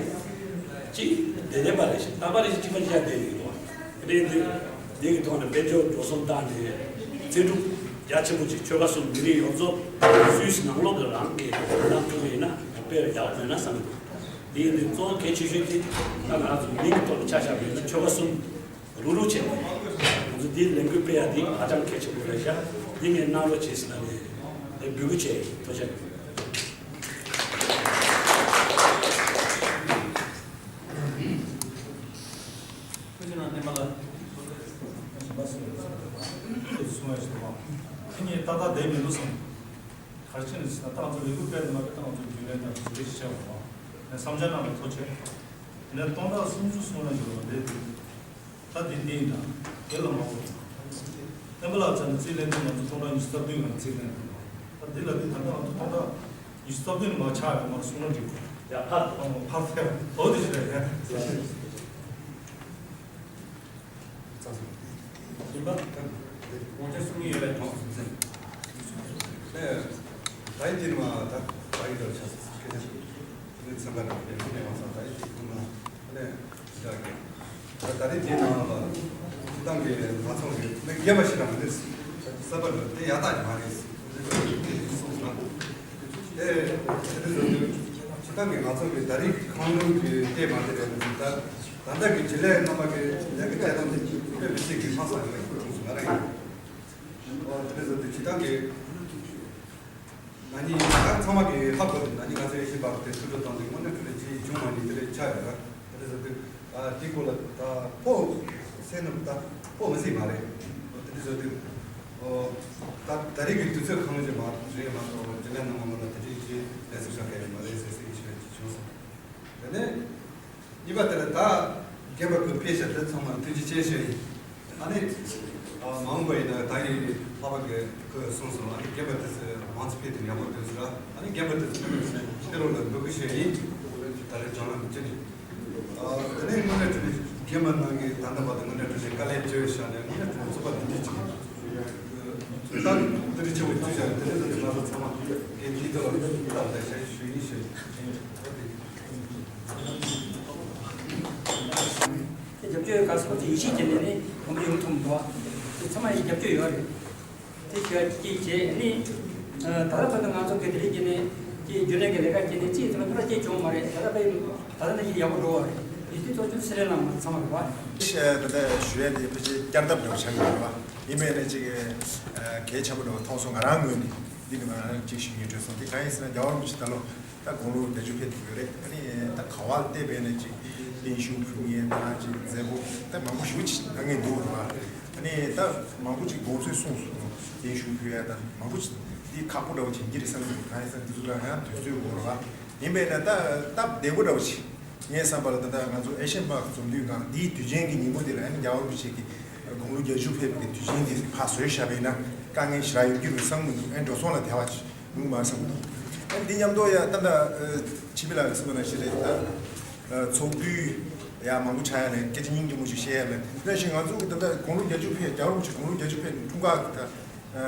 གཅིག་བསྡད་བསྡད་པ་རེད་ཤག་རྟག་པར་རེ་ཞིག་གཅིག་པ་གཅིག་རྐྱང་བསྡད་ཡོད་རེད། དེ་འདི་འདི་གི་ཐོག་ནས་དཔལ་འབྱོར་འགྲོ་སོང་བཏང་ནས་རྩིས་སྒྲུབ་རྒྱ་ཆེན་པོ་ཅིག་ཆོལ་ཁ་གསུམ་མི་རིགས་ཡོངས་རྫོགས་སུད་སི་ནང་ལོགས་ཀྱི་རང་གི་གནང་ཐུབ་པ་ཡིན་ན་དཔེ་ཡག་པོ་མེད་ན་བསམ་གྱི་འདུག་དེ་ཡིན་དུས་གཙོ་བོ་གལ་ཆེ་ཤོས་དེ་ད་ང་རང་ཚོ་མིང་གི་ཐོག་ནས་ཆ་བཞག་པ་ཡིན་ན་ཆོལ་ཁ་གསུམ། རུག་རུག་བྱས་ནས་ང་ཚོ་འདིའི་ལས་འགུལ་སྤེལ་ཡ་འདི་ཧ་ཅང་གལ་ཆེན་པོ་རེད་ཤག་འདི་ངས་གནང་རོགས་བྱེད་ཟེར་ནས་ངས་འབོད་སྐུལ་བྱས་ཡིན། ཐུགས་རྗེ་ཆེ། ཁྱེད་ཀྱི་ནང་བསྟན་པ་ལ་གསུང་ཡ་ཞིག་འདུག་ཁྱེད་གཉིས་ཏག་ཏག་བསྡད་མི་འདུག་བསམ། ག་རེ་བྱས་ནས་ཟེར་ན་ད་ང་ཚོ་ལས་འགུལ་སྤེལ་དུ་མ་སྤེལ་ད་ང་ཚོ་རྒྱུན་ལས་དང་རེ་ཞིག་བྱས་པ་རེད། ངས་བསམ་འཆར་གནང་བའི་ཐུགས་རྗེ་ཆེ། ནས་སྟོང་ཕྲག་སུམ་ཅུ་གསུང་ན་འགྱུར་བ་རེད། ད་འདི་འདི་ཡིན་ད། དེ་ལ་མ་འོ། བསྟན་པ་ལགས་ཚ་ནི་རྩིས་ལེན་དུས་ང་ཚོ་སྟོང་ཕྲག་ཉི་ཤུ་རྩ་བདུན་ང་རྩིས་ལེན་དུས། ད་འདི་ལ་འདི་ད་ལྟ་ང་ཚོ་སྟོང་ཕྲག་ཉི་ཤུ་རྩ་བདུན་མ་ཆག་ཡོད་མ་རེད་གསུང་ན་འགྲིག་གོ། ཡ་ཕར་ཕར་ཕར་ཕེབས་དོ་དེ་ཞིག་རེད། ཡིན་པ། དགོངས་འཆར་གསུང་གི་ཡོད་པའི་དོན། ད་ཡིན་དེ་མ་ད་ད་ཡིན་དོ་ཆ་སྐད་ཆ་ཞིག་ནི་ཚང་ག་དང་ལས་ཁུངས་ནས་མ་ས་ད་ཡིན་དེ་ཁུངས་ན་ནས་ད་ད་རེས་དེ་ནང་ལ་སྤྱི་བཏང་གི་ང་ཚོ་གི་ནི་རྒྱས་པ་ཞིག་རང་རེད། གསར་པ་རེད་དེ་ཡག་རྟགས་མ་རེད། གསུངས་ན་དེ་དེ་ཚོ་སྤྱི་བཏང་གི་ང་ཚོ་གི་ད་རེས་ཁང་ལུང་གི་ལྟད་མ་དེ་རེད། ད་ད་ལྟ་གི་བྱེད་ལས་རྣམ་པ་གི་ལས་ཀྱི་བྱེད་སྟངས་དེ་དཔེ་མི་སྲིད་གི་ཧང་སང་ཡོད་པ་ཁོ་ཚོ་ང་རང་ཡིན། ཨོ་དེ་རེད་ཟེར་དུས་སྤྱི་བཏང་གི་ང་གཉིས་ད་ཚང་མ་གིས་ཧ་གོ་འདུག་ང་གཉིས་ང་ཚོའི་ཨེ་ཤི་ཡན་པར་དེ་ཐུགས་སྤྲོ་བཏང་དུས་དངོས་གནས་དྲང་གནས་ཅིག་བྱུང་མ་མྱོང་དེ་འདྲ་ཆགས་ཡོད་ར། དེ་འདྲ་ཟེར་དུས་ཨ་དེའི་སྐོར་ལ་ད་སྤོ་སེམས་ནང་ད་སྤོ་མི་སྲིད་མ་རེད། དེ་འདྲ་ཟེར་དུས་ཨོ་ད་ད་རེས་ཀྱི་དུས་ཚོད་གང་ཅི་མ་རེད་མ་གཏོགས་རྒྱུན་ལས་རྣམ་པ་ལ་དེ་འདྲའི་ཅིག་ལས་སུ་ཆགས་ཀྱི་ཡོད་མ་རེད་ཟེར་སྲིད་ཀྱི་ཞིག་བྱུང་སོང་། དེ་ནས། གཉིས་པ་དེ་ལ་ད་རྒན་པ་ཁོས་ཕེབས་ཤག་དེ་ཚང་མར་ཐུགས་རྗེ་ཆེ་ཞུ་ཡིན། ཨ་ནི། ཨ་མ་འོངས་པ་ཡིན་ན་ད་ཡིན་ལྷག་པ་གི་ཁོས་གསུངས་སོང་། ཨ་ནི་རྒན་པ་དེ་ཚོས་མང་ཚོགས་ཕེབས་དུས་ཡག་པོ་འདུག་ཟེར། ཨ་ནི་རྒན་པ་དེ་ཚོ་ཕེབས་རོགས་ལ་འབོད་སྐུལ་ཞུ་ཡིན། ད་རེས་སྦྱང་ལམ་ཅི་རེད། ཨ་དེ་ནས་དངོས་གནས་དྲང་གནས་རྒན་པ་རྣམས་ཀྱིས་ད་ལྟ་བར་དུ་དངོས་གནས་དྲང་གནས་དཀའ་ལས་བརྒྱབ་བཞག་ནས་དངོས་གནས་དྲང་གནས་རྩོད་པ་འདི་འདྲ་ཅིག་ད་འདི་འདྲ་ཆེ་བོ་བརྒྱབ་བཞག་ནས་དེ་འདྲ་ཟེར་དུས་ང་ཚོ་ཚང་མ་གི་འདི་ལྟ་བུ་ད་ལྟ་ཞུ་ཡིན་ཞུ་ཡིན། དེ་རྒྱབ་སྐྱོར་ཡོད་ག་སོགས་ཀྱི་ཡིད་ཆེས་བྱས་ནས་ནི་དགོངས་པ་ཡོང་ཐུབ་མི་འདུག་དེ་ཚང་མ་ཡི་རྒྱབ་སྐྱོར་ཡོད་རེད། དེ་ཞུ་ཡ་གཅིག་བྱས་ནི། ད་ལྟ་བར་དུ་ང་ཚོ་གི་དེ་རིང་གི་ནི་ཀྱི་རྒྱུན་ལས་ཀྱི་ལས་ཀ་བྱས་ནས་ཅིའི་ཐོག་ལ་ཕུ་ར་སྐྱེས་བྱུང་མ་རེད། ད་ལྟ་བས་ད་ལྟ་ནི་ཡག་པོ་འགྲོ་བ་རེད། ཡིད་ཆེས་གཙོ་ཆེར་སི་རེ་ལ་མ་ཚང་བ་རེད་བ། ད་ལྟ་ཞུ་ཡ་དེ་ཕལ་ཆེར་བསྐྱར་ལྡབ་འདྲ་བོ་ཆགས་ཀྱི་རེད་བ། ཡིན་པས་ན་ཅིག་གལ་ཆེན་པོ་འདྲ་བོ་མཐོང་སོང་། ང་རང་ངོས་ནས་འདི་ནི་ང་རང་ཅིག་ཞུ་སྙིང་འདོད་སོང་། དེ་གང་ཡིན་ཟེར་ན་རྒྱལ་བ་རིན་པོ་ཆེ་ད་ལོ། ད་དགུང་ལོ་བརྒྱད་ཅུ་ཕེབས་ཐུབ་ཡོད་རེད། ཨ་ནི་ད་ག་བ་བལྟས་པས་ན་ཅིག་བརྟན་བཞུགས་ཕུལ་མཁན་དང་ཅིག་མཛད་སྒོ་ད་མང་པོ་ཞེ་པོ་ཅིག་གནང་མཁན་འདུག་རེད་བ། ཨ་ནི་ད་མང་པོ་ཅིག་དགོངས་ཚུལ་གསུངས་སོང་། བརྟན་བཞུགས་ཕུལ་ཡ་ད་མང་པོ་ཅིག་འདི་ཁག་པོ་འདྲ་བོ་བྱེད་ཀྱི་རེད་བསམ་གྱི་འདུག་གང་ཡིན་ཟེར་ན་འདི་ཚོ་ལ་ཡང་དུས་ཚོད་དགོས་རེད་བ། ཡིན་པས་ན་ད་སྟབས་བདེ་པོ་འདྲ་བོ་ཅིག་ངའི་བསམ་པ་ལ་ད་ལྟ་ང་ཚོ་ཨེ་ཤི་ཡན་པར་ཀ་འཛོམས་དུས་སྒང་འདིའི་དུས་ཆེན་གྱི་ཉིན་མོ་འདི་ལ་ཨ་ནི་རྒྱལ་བ་རིན་པོ་ཆེ་གི་དགུང་ལོ་བརྒྱད་ཅུ་ཕེབས་པའི་དུས་ཆེན་འདི་ཕར་བཟོས་བཞག་པས་ན་དཀའ་ངལ་ཞེ་དྲག་ཡོང་རྒྱུ་རེད་བསམ་གྱི་འདུག་ཨ་ནི་འགྲོ་སོང་ལ་དལ་བ་ཅིག་ཡོང་མ་སོང་། ཨ་འདི་མཉམ་དུ་ཡ་ད་ལྟ་ཆིབས་ལ་གསུངས་པ་ནང་བཞིན་རེད། ད་ཚོགས་འདུ་ཡ་མང་པོ་ཆགས་ཡ་ལས་སྐད་ཆ་སྙིང་རྗེ་མོ་ཞིག་བཤད་ཡ་མེད། ད་ཞིག་ང་ཚོ་གི་ད་ལྟ་དགུང་ལོ་བརྒྱད་ཅུ་ཕེབས། རྒྱལ་བ་རིན་པོ་ཆེ་དགུང་ལོ་བརྒྱད་ཅུ་ཕེབས་ནས་འཁྲུངས་སྐར་གི་ད་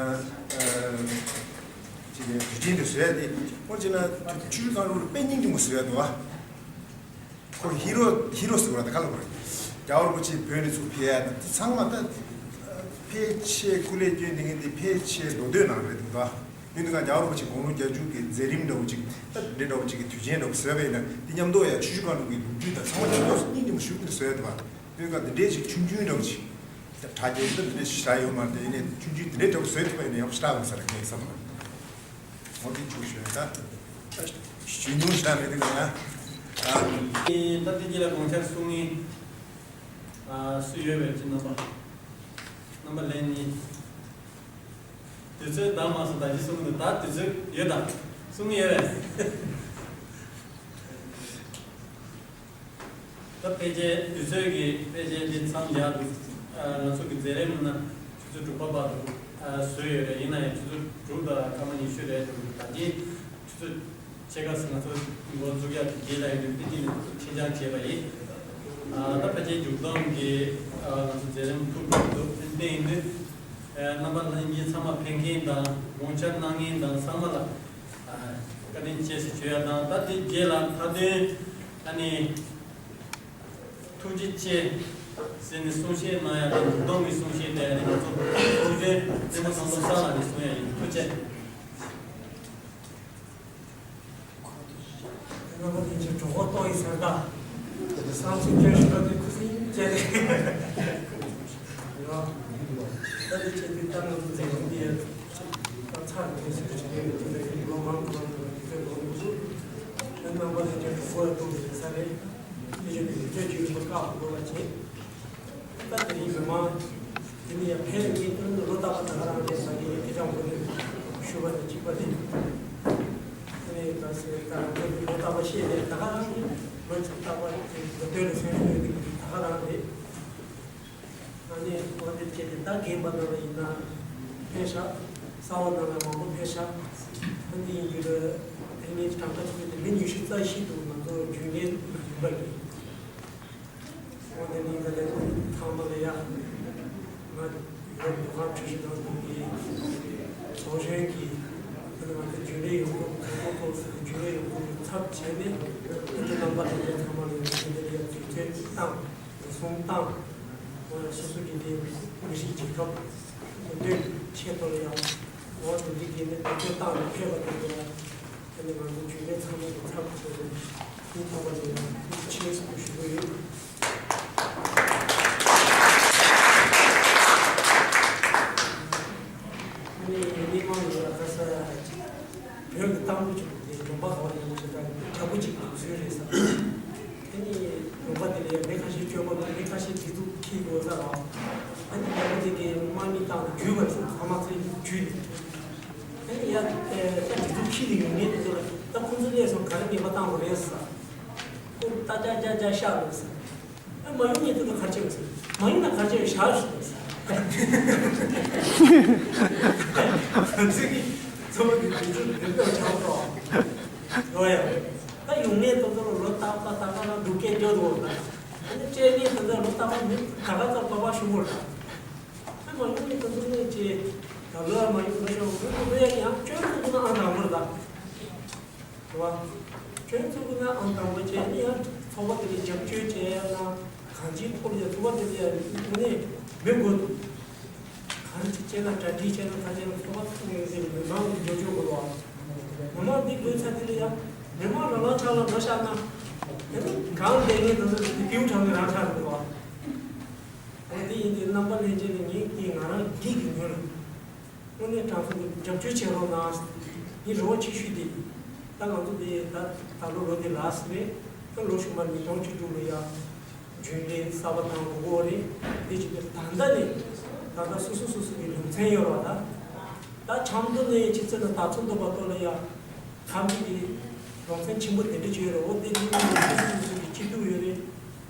ཅིག་ནས་དུས་ཆེན་དུ་བཟོས་ཡ་དེ་ཁོ་ཅིག་ན་ཆུ་ཚོད་གང་རུང་དཔེ་སྙིང་རྗེ་མོ་བཟོས་ཡ་འདུག་བ། ཁོ་ཧི་རོ་ཧི་རོ་ཟེར་བ་ད་ག་ལ་གོ་རེད། རྒྱལ་བ་རིན་པོ་ཆེ་བོད་ནས་ཚུར་ཕེབས་ཡ་དང་དེ་ཚང་མ་ད་ཕལ་ཆེར་སྐུ་ལས་བསྐྱོན་དེ་ངས་འདི་ཕལ་ཆེར་མདོ་སྟོད་ནང་རེད་འདུག་ད། ཡིན་དུས་ཀྱང་རྒྱལ་བ་རིན་པོ་ཆེ་དགུང་ལོ་བརྒྱད་ཅུ་གི་མཛད་རིམ་འདྲ་བོ་ཅིག་ད་འདི་འདྲ་བོ་ཅིག་གི་དུས་ཆེན་འདྲ་བོ་ཟེར་བས་ན་འདི་མཉམ་དུ་ཡ་ཆུ་བཞི་སྒང་དྲུག་གི་ལོ་རྒྱུས་དང་ཚང་མ་ཆུ་ཚོད་སྙིང་རྗེ་མོ་ཞུ་གི་ཟེར་བ་དེ་བ། ཡིན་དུས་ཀྱང་འདི་འདྲའི་ཅིག་ཆུང་ཆུང་འདྲ་བོ་ཅིག་ད་དྲ་རྒྱའི་འདི་འདྲའི་ཞིག་ཡོད་མ་རེད། ཡིན་ནའི་ཆུང་ཆུང་འདི་འདྲའི་འདྲ་བོ་བཟོས་ཐུབ་པ་ཡིན་ན་ཡག་པོ་ཞེ་དྲག་ཡོང་ས་རེད་ངའི་བསམ་པ་ལ། འོ་དེ་ཆུ་ཞོན་ད། ཞུ་མྱོང་ཞེ་དྲག་མེད་དུས་ཀྱང་ཡ། ཨ། ད་དེ་རྗེས་ལ་དགོངས་འཆར་གསུང་མཁན། ཨ། སུ་ཡོད་པའི་ཅི་རྣམ་པ། རྣམ་པ་ལན་གཉིས། དུས་ཚོད་ད་མ་སོང་ད་ཅི་གསུང་གི་འདུག་ད་དུས་ཚོད་ཡོད་ད། གསུང་གི་ཡོད་པས། ད་ཕལ་ཆེར་དུས་ཚོད་ཀྱི་ཕལ་ཆེར་འདི་མཚམས་བཞག་འདུག་ཨ། ང་ཚོ་གི་མཛད་རིམ་ནང་ཆུ་ཚོད་དྲུག་པ་བར་དུ་ཨ། བཟོས་ཡོད་རེད། ཡིན་ན་ཡང་ཆུ་ཚོད་དྲུག་དང་སྐར་མ་ཉི་ཤུ་རེད་འདུག་ད་ལྟའི་ཆུ་ཚོད་ཕྱེད་ཀ་ཙམ་ང་ཚོ་འགོ་འཛུགས་ཡག་གི་རྗེས་ལ་ཡོད་དུས་པེ་ཅིང་ནས་ཆིན་ཅང་བྱས་པ་ཡིན། ཨ། ད་ཕལ་ཆེར་མཇུག་བསྡོམས་ཀྱི་ཨ། ང་ཚོ་མཛད་རིམ་ཐུགས་འགྲོ་འདུག་དེ་ཡིན་དུས་ཨ། རྣམ་པ་ལྷན་རྒྱས་ཚང་མ་ཕེབས་མཁན་དང་དགོངས་འཆར་གནང་མཁན་དང་ཚང་མ་ལ་ཨ། བཀའ་དྲིན་ཆེ་ཞེས་ཞུ་ཡ་དང་། ད་དེ་རྗེས་ལ་མཐའ་དོན་ཨ་ནི། ཐུགས་རྗེ་ཆེ་ཟེར་ནས་གསུང་བཤད་གནང་ཡ་དང་མཇུག་སྡོམ་གྱི་གསུང་བཤད་དེ་ང་ཚོ་ཚོགས་གཞོན་བློན་པོ་ཟམ་གདོང་ས་ལགས་ནས་གསུང་ཡ་ཡིན། ཐུགས་རྗེ་ཆེ། རྣམ་པ་ལྷན་རྒྱས་གྲོགས་པོ་ཏོག་ཡིན་ཟེར་ད། བསམ་ཚུལ་སྐྱོན་ཞུ་རོགས་དེ་ཁུ་སིམ་བཅས་རེད། ཡོ། ད་དེ་བྱས་དུས་ད་ང་ཚོ་མཛད་རིམ་འདི་ད་ཚར་དུས་ཚོད་ཅིག་ཡོད་མི་འདུག་ལོ་མང་པོ་ལ་འགྲོ་བའི་དུས་ཚོད་ལོངས་མི་འདུག་རྣམ་པ་ལྷན་རྒྱས་གྲོགས་པོ་ལ་ཐུགས་རྗེ་ཆེ་ཟེར་རེད། དེ་བཞིན་དུ་ཡུལ་ཆོས་ཀྱི་རིམ་པ་བཀག་དགོས་པ་བྱེད། ད་དེ་རིང་མི་མང་དེ་ནི་ཡང་ཕན་ཡོན་ཀུན་ཏུ་ལོ་རྟག་པ་ད་ག་རང་རེད་ཟེར་ནས་སྐད་ཆ་འགོ་ནས་ཞུ་བ་དང་གཅིག་པ་རེད། དེ་ནས་ད་ཟེར་ད་ང་ཚོ་ལོ་རྟག་པ་བཤད་ནས་ད་ག་རང་རེད། ལོ་གཅིག་རྟག་པ་དེ་ལོ་སྟོད་ལ་སོན་ཡོད་ནི་ད་ག་རང་རེད། ཨ་ནི་འོ་དེ་བྱས་ཏེ་ད་རྒན་པ་རྣམས་ལ་ཡིན་ན་ཕན་ཤག་གསར་བ་རྣམས་ལ་མང་པོ་ཕན་ཤག་ཨ་ནི་ཡིན་རྒྱུ་རེད། དེ་ནས་གྲངས་ཀ་ཚོད་དེ་མི་ཉི་ཤུ་རྩ་བཞི་འདུག་ང་ཚོ་རྒྱུན་ལས་རིམ་པ་གི། འོ་དེ་ནས་ད་ལྟ་ཚང་མ་ལ་ཡ། ང་ཡུ་རོབ་མདོ་ཁམས་ཁྲི་ཧྲི་དང་དུང་གི་ཚོགས་གཞོན་གྱི་ང་ཚོ་རྒྱུན་ལས་ཡོང་ཁུངས་གང་ཐོག་ཐོག་སུ་རྒྱུན་ལས་ཡོང་ཁུངས་ཚབ་བྱས་ནས་ཨ་ནི་རྣམ་པ་ལྷན་རྒྱས་ཚང་མ་ལ་ཡ་དེ་འདྲ་ཡ་དུས་ཚོད་བཏང་། སོང་བཏང་། སོ་སོ་གི་དེ་མི་རིགས་རྒྱལ་ཁབ་དོན་ཆེད་དུ་ལ་ཡང་འོག་ཏུ་འདི་གའི་ནས་དོན་ཆེན་བཏང་ནས་ཕེབས་པ་དེ་ལ་དེ་ནི་ང་ཚོ་རྒྱུན་ལས་ཚང་མ་གི་ཚབ་ཏུ་ཐུགས་ཕོག་པ་དེ་ཡང་ཐུགས་རྗེ་ཆེ་ཞུ་གི་ཡོད། དེ་ནས་མི་མང་ལ་ཡང་ཁ་ས། བོད་ཀྱི་གཏམ་དཔེ་བྱུང་དེ་ལུང་པ་ག་བ་ཡིན་ནམ་ཞེས་དྲན་འདྲ་པོ་ཅིག་གི་ཚུལ་རེད་ཟེར། དེ་ནི་ལུང་པ་དེ་ལ་ཡང་མི་ཁ་ཤས་སྐྱོ་པོ་དང་མི་ཁ་ཤས་སྒྲིག་འཛུགས་འཁྱེར་དགོས་ས་རེད། ཨ་ནི་འདྲ་པོ་དེ་གའི་དམག་མི་བཏང་ནས་འཇུས་པ་རེད་ཟེར། ཕ་མ་ཚོས་འཇུས་ནས། ཨ་ནི་ཡ་ད་སྒྲིག་འཛུགས་འཁྱེར་ནས་ཡོང་མཁན་དེ་ཚོ་ལ་ད་ཁོང་ཚོ་སླེབས་སོང་ག་རེ་ངན་པ་བཏང་དགོས་རེད་ཟེར། ཁོ་ད་ཅག་ཅག་ཅག་ཤག་རེད་ཟེར། ཨ་མ་ཡོང་ངས་ཏུ་ཏུ་གར་ཆེ་བ་ཟེར། མ་ཡོང་ན་གར་ཆེ་བའི་ཞག་ཞུ་ཟེར། ཚིག་གི་ཚོ་བ་གི་དུས་ཚོད་འདི་ལྟར་ཆགས་སོ། ཡོ་ཡ། ད་ཡོང་ངས་ཏུ་ཏུ་ལོ་ཏག་ཏག་ཏག་ཏག་ན་སྡུག་སྐད་སྐྱོ་དུ་འོང་ད། ཨ་ནི་སྤྲད་ངས་ཏུ་ཏུ་ལོ་ཏག་ཏག་མི་ད་ག་ཙམ་པག་པ་ཞུ་དགོས་ད། ཨ་མ་ཡོང་ངས་ཏུ་ཏུ་ནས་ཅེ། ད་ལོ་ཡ་མ་ཡོང་ད་ཤོག་ལོ་ཡ་ཡང་སྐྱོན་ཏུ་ཏུ་ན་ཨང་དང་པོར་ད། རེད་བ། ཁྱོད་ཚོ་གི་ན་ཨང་དང་པོ་བྱས་ནི་ཡང་ཚོགས་པ་དེ་ལ་རྒྱབ་སྐྱོར་བྱས་ཡ་ན་གང་ཅིའི་ཐོག་ལ་ཡ་ཚོགས་པ་དེ་ལ་ཡ་ནི་མི་དགོས་འདུག་གང་ཅི་བྱས་ན་གྲ་སྒྲིག་བྱས་ན་གང་བྱས་ན་ཚོགས་པ་ཚོགས་ངེས་ཟེར་ནས་མི་མང་གི་འགྱུར་བཅོས་དགོས་རེད་བ། མི་མང་འདི་དགོས་ཚ་དེ་ལ་ཡ་མི་མང་རང་རང་ཆགས་ལ་འགྲོ་བཞག་ན་དེ་ནི་གང་བསྡད་ངེས་དང་དེ་ཏིའུ་གྲངས་ནས་རང་ཆགས་འདུག་བ། འོ་དེ་ཡིན་དུས་རྣམ་པ་ལྷན་རྒྱས་ནི་ངེད་ཀྱིས་ང་རང་སྒེར་གྱི་ངོས་ནས། དངོས་གནས་དྲང་གནས་རྒྱབ་སྐྱོར་བྱེད་རོགས་གནང་། ངའི་རེ་བ་ཆེ་ཤོས་དེ། ད་ང་ཚོ་དེ་ད་ད་ལོ་ལོ་དེ་ལ་སི་རེད། ད་ལོ་གཞུག་མ་ཉིས་སྟོང་བཅུ་དྲུག་ལོ་ཡ། རྒྱུན་ལས་གསར་པ་དང་དགོས་མཁོ་རེད། དེ་བྱས་ཏེ་ད་ལྟ་ནས་ད་ལྟ་སོ་སོ་སོ་སོ་གི་ལུང་ཚན་ཡོད་ར་ད། ད་ཆབ་མདོ་ནས་ཕྱི་ཚེ་ན་ད་ཚོ་འདུག་པ་ཏོ་ལ་ཡ། ཁམས་ཀྱི་ལུང་ཚན་ཆེན་པོ་དེ་འདྲ་ཅིག་ཡོད་རེད། འོ་དེ་ནི་སོ་སོ་སོ་སོ་གི་སྐྱིད་སྡུག་ཡོད་རེད།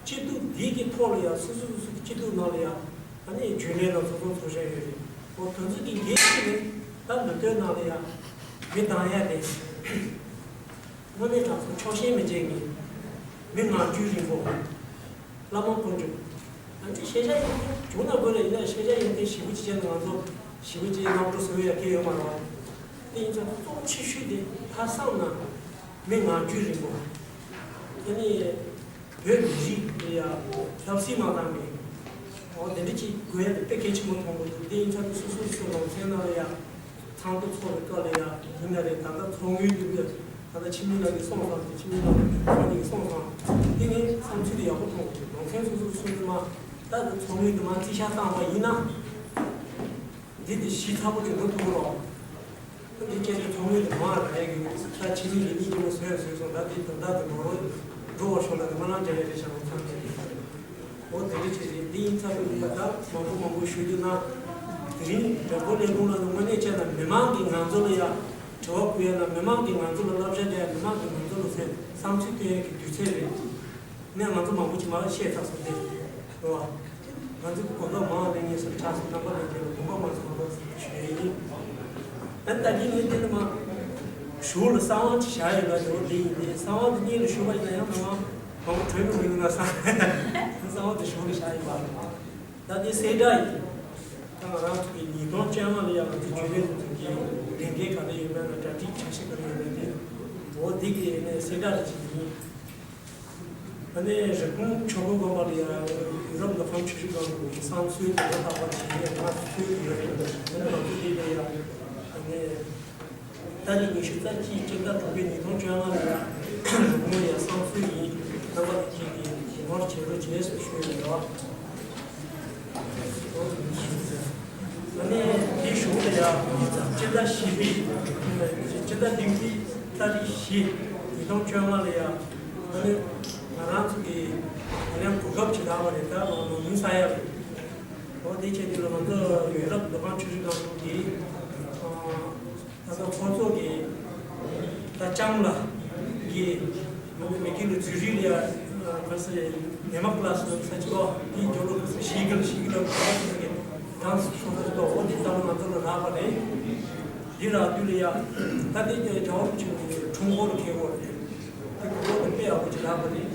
སྐྱིད་སྡུག་འདི་གི་ཐོག་ལ་ཡ་སོ་སོ་སོ་སོ་གི་སྐྱིད་སྡུག་ནང་ལ་ཡ། ཨ་ནི་རྒྱུན་ལས་ལ་ཚོགས་ཚོགས་ཚོགས་བྱས་ཡོད་རེད། འོ་དོན་ཚོ་གི་འགན་ཞིག་རེད། ད་མི་སྟོན་ནང་ལ་ཡ། མི་འདང་ཡ་དེ། དངོས་གནས་དྲང་སོང་ཕྱོགས་ཞེན་མི་བྱེད་ངེས། མི་ངར་རྒྱུན་རིང་པོ། བླ་མ་དཀོན་མཆོག་ཨ་ནི་ཤེས་བྱ་ཡོན་ཏན་བྱུང་ན་དགོས་ལ་ཡིན་ན་ཤེས་བྱ་ཡོན་ཏན་ཞེ་པོ་ཅིག་བྱས་ན་ང་ཚོ་ཞེ་པོ་ཅིག་རྣམ་གྲོལ་བཟོ་ཡ་གལ་ཡོད་མ་རེད་བ། དེ་ཡིན་ཙང་གཙོ་བོ་ཆེ་ཤོས་དེ་ལྷག་བསམ་ན་མི་ངར་རྒྱུན་རིང་པོ། ཨ་ནི། བོད་མི་རིགས་ལ་ཡ་ཆབ་སྲིད་མ་འདང་བའི། འོ་དེ་འདྲ་ཅིག་དགོས་ཡ་དེ་དཔེ་གལ་ཆེན་པོ་མཐོང་གི་འདུག་དེ་ཡིན་ཙང་སོ་སོ་སོ་ནང་ཚན་ནང་ལ་ཡ་ཚང་དུ་ཚོགས་པའི་སྐབས་ལ་ཡ་ཡིན་ན་རེད། ད་ལྟ་ཚོགས་དངུལ་འདུག་གི་ད་ལྟ་འཆི་མེད་ལགས་ཀྱིས་གསུངས་སོང་། དེ་འཆི་མེད་ལགས་ཀྱིས་གསུངས་སོང་། དེ་ངས་བསམ་ཚུལ་དེ་ཡག་པོ་མཐོང་གི་འདུག་ནང་ཚན་སོ་སོ་སོ་ནས་མ་ད་ལྟ་ཚོགས་དངུལ་དེ་མ་རྩིས་ཆག་བཏང་བ་ཡིན་ན། འདི་དེ་ཞིབ་ཚགས་པོ་ཅིག་འགྲོ་ཐུབ་ཀྱི་རེད། འདི་བཅས་ཀྱི་ཚོགས་མི་དེ་མང་ར་ཡ་གི་ད་ཕྱི་མི་གི་གཉིས་ཀྱི་མ་བཟོས་བཟོས་སོང་། ད་དེ་དོན་དག་དེ་འགྲོ་རོགས་འགྲོ་བ་ཤོག་ལ་དེ་མ་ལང་རྒྱ་ཡ་རེད་ཤག་ལ་ཚང་གི་འོ་དེ་འདྲ་བྱས་རེད། འདི་ཡིན་ཚ་པོ་ཡིན་པ་ད་མང་པོ་མང་པོ་ཞུ་རྒྱུ་ན། དེ་རིང་དྲ་འབུ་ལས་ཁུངས་ལ་དངོས་གནས་བྱས་ན་མི་མང་གིས་ང་ཚོ་ལ་ཡ་དྲི་བ་བཀོད་ཡ་ན། མི་མང་གིས་ང་ཚོ་ལ་བསླབ་བྱ་རྒྱག་ཡ། མི་མང་གིས་ང་ཚོ་ལ་སེམས་བསམ་ཚུལ་བཏོན་ཡ་གི་དུས་ཚོད་རེད། ནས་ང་ཚོ་མང་པོ་ཅིག་མ་བཤད་ཚར་སོང་སྟེ། རེད་བ། ང་ཚོ་གི་གོ་སྐབས་མང་བ་ལེན་ངེས་སུ་ཆགས་སོང་། རྣམ་པ་ལྷན་རྒྱས་ལ་དགོངས་པ་མ་ཚོམ་པ་ཞུ་ཡ་ཡིན། ཨ་ནི་ད་གིན་ངས་དེ་ལ་མ། གཞུག་ལ་གསང་བ་ཅིག་བཞག་ཡོད་ལ་དེ་འོ་དེ་ཡིན་ཏེ། གསང་བ་དེ་སྙིང་ལ་ཞུགས་པ་ཡིན་ན་ཡང་མང་མང་པོ་གྲོས་མི་མི་འདུག་ན་བསམ། གསང་བ་དེ་གཞུག་ལ་བཞག་ཡོད་པ་རེད། ད་དེ་གསལ་བསྒྲགས་ཡིན། ད་ང་རང་ཚོ་གི་ཉིས་སྟོང་བཅོ་ལྔ་ལ་ཡང་ང་ཚོ་རྒྱུན་ལས་ཚོ་ཚོ་གི་ལས་འགན་ག་རེ་ཡོད་མེད་ལ་གྲ་སྒྲིག་འཆར་གཞི་ག་རེ་ཡོད་མེད་དེ། འོ་དེ་གི་ནས་གསལ་བསྒྲགས་རེ་བྱེད་ཀྱི་ཡིན། ཨ་ནི་རི་ཀོན་ཆོས་འཁོར་དགོན་པ་ལ་ཡང་ཡུ་རོབ་མདོ་ཁམས་ཆུ་བཞི་སྒང་དྲུག་གི་བསང་གསོལ་དང་པོ་ལྷག་པ་བྱེད་ཡས་ང་གསོལ་གྱི་ཡོད་རེད། ཨ་ནི་ང་ཚོ་འདི་ལ་ཡང་ཨ་ནི་ཏ་རིག་ཉི་ཤུ་རྩ་གཅིག་སྤྱི་ཟླ་དྲུག་པའི་ཉིས་སྟོང་བཅོ་ལྔ་ལ་ཡང་རི་ཀོན་ལ་ཡང་བསང་གསོལ་ཡིན། རྣམ་པ་ལྷན་རྒྱས་ཀྱིས་ངོ་རྒོལ་བྱེད་རོགས་བྱེད་ཟེར་ཞུས་ཡོད་རེད། ཨ་ནི་དེའི་གཞུག་ལ་ཡང་སྤྱི་ཟླ་བཞི་པའི་སྤྱི་ཟླ་བདུན་པའི་ཏ་རིག་བཞི་ཉིས་སྟོང་བཅོ་ལྔ་ལ་ཡང་ཨ་ནི་ང་རང་ཚོ་གི་ད་ལན་གོ་སྐབས་ཅིག་རག་པ་རེད། ད་ལོ་ལོ་མིན་ས་ཡ་རེད། འོ་དེ་བྱས་དུས་ལ་ང་ཚོ་ཡུ་རོབ་མདོ་ཁམས་ཆུ་བཞི་སྒང་དྲུག་གི་ད་ལྟ་ཁོང་ཚོ་གི་ད་ལྕམ་ལགས་ཀྱིས་མི་གི་ལ་ཛུ་རིག་ལ་ཡ་ག་ས་རེད། ནེ་མ་ཀ་ལ་སི་ལ་ས་ཅི་ལོ་དེའི་ཇོ་ལོ་ག་ས་ཤི་གི་ལ་ཤི་གི་ལ་ག་ས་གི་ཌན་སི་ཚོགས་ས་ཅི་ལོ་འོ་དེ་ད་ལོ་ང་ཚོ་ལ་རག་པ་རེད། འདི་རག་དུས་ལ་ཡ་ད་དེ་རྒྱ་བོད་ཀྱི་ཁྲུང་ཁོར་ཁེ་བོ་རེད། དེ་གོ་ལོ་དེ་དཔེ་ཡག་པོ་ཅིག་རག་པ་རེད།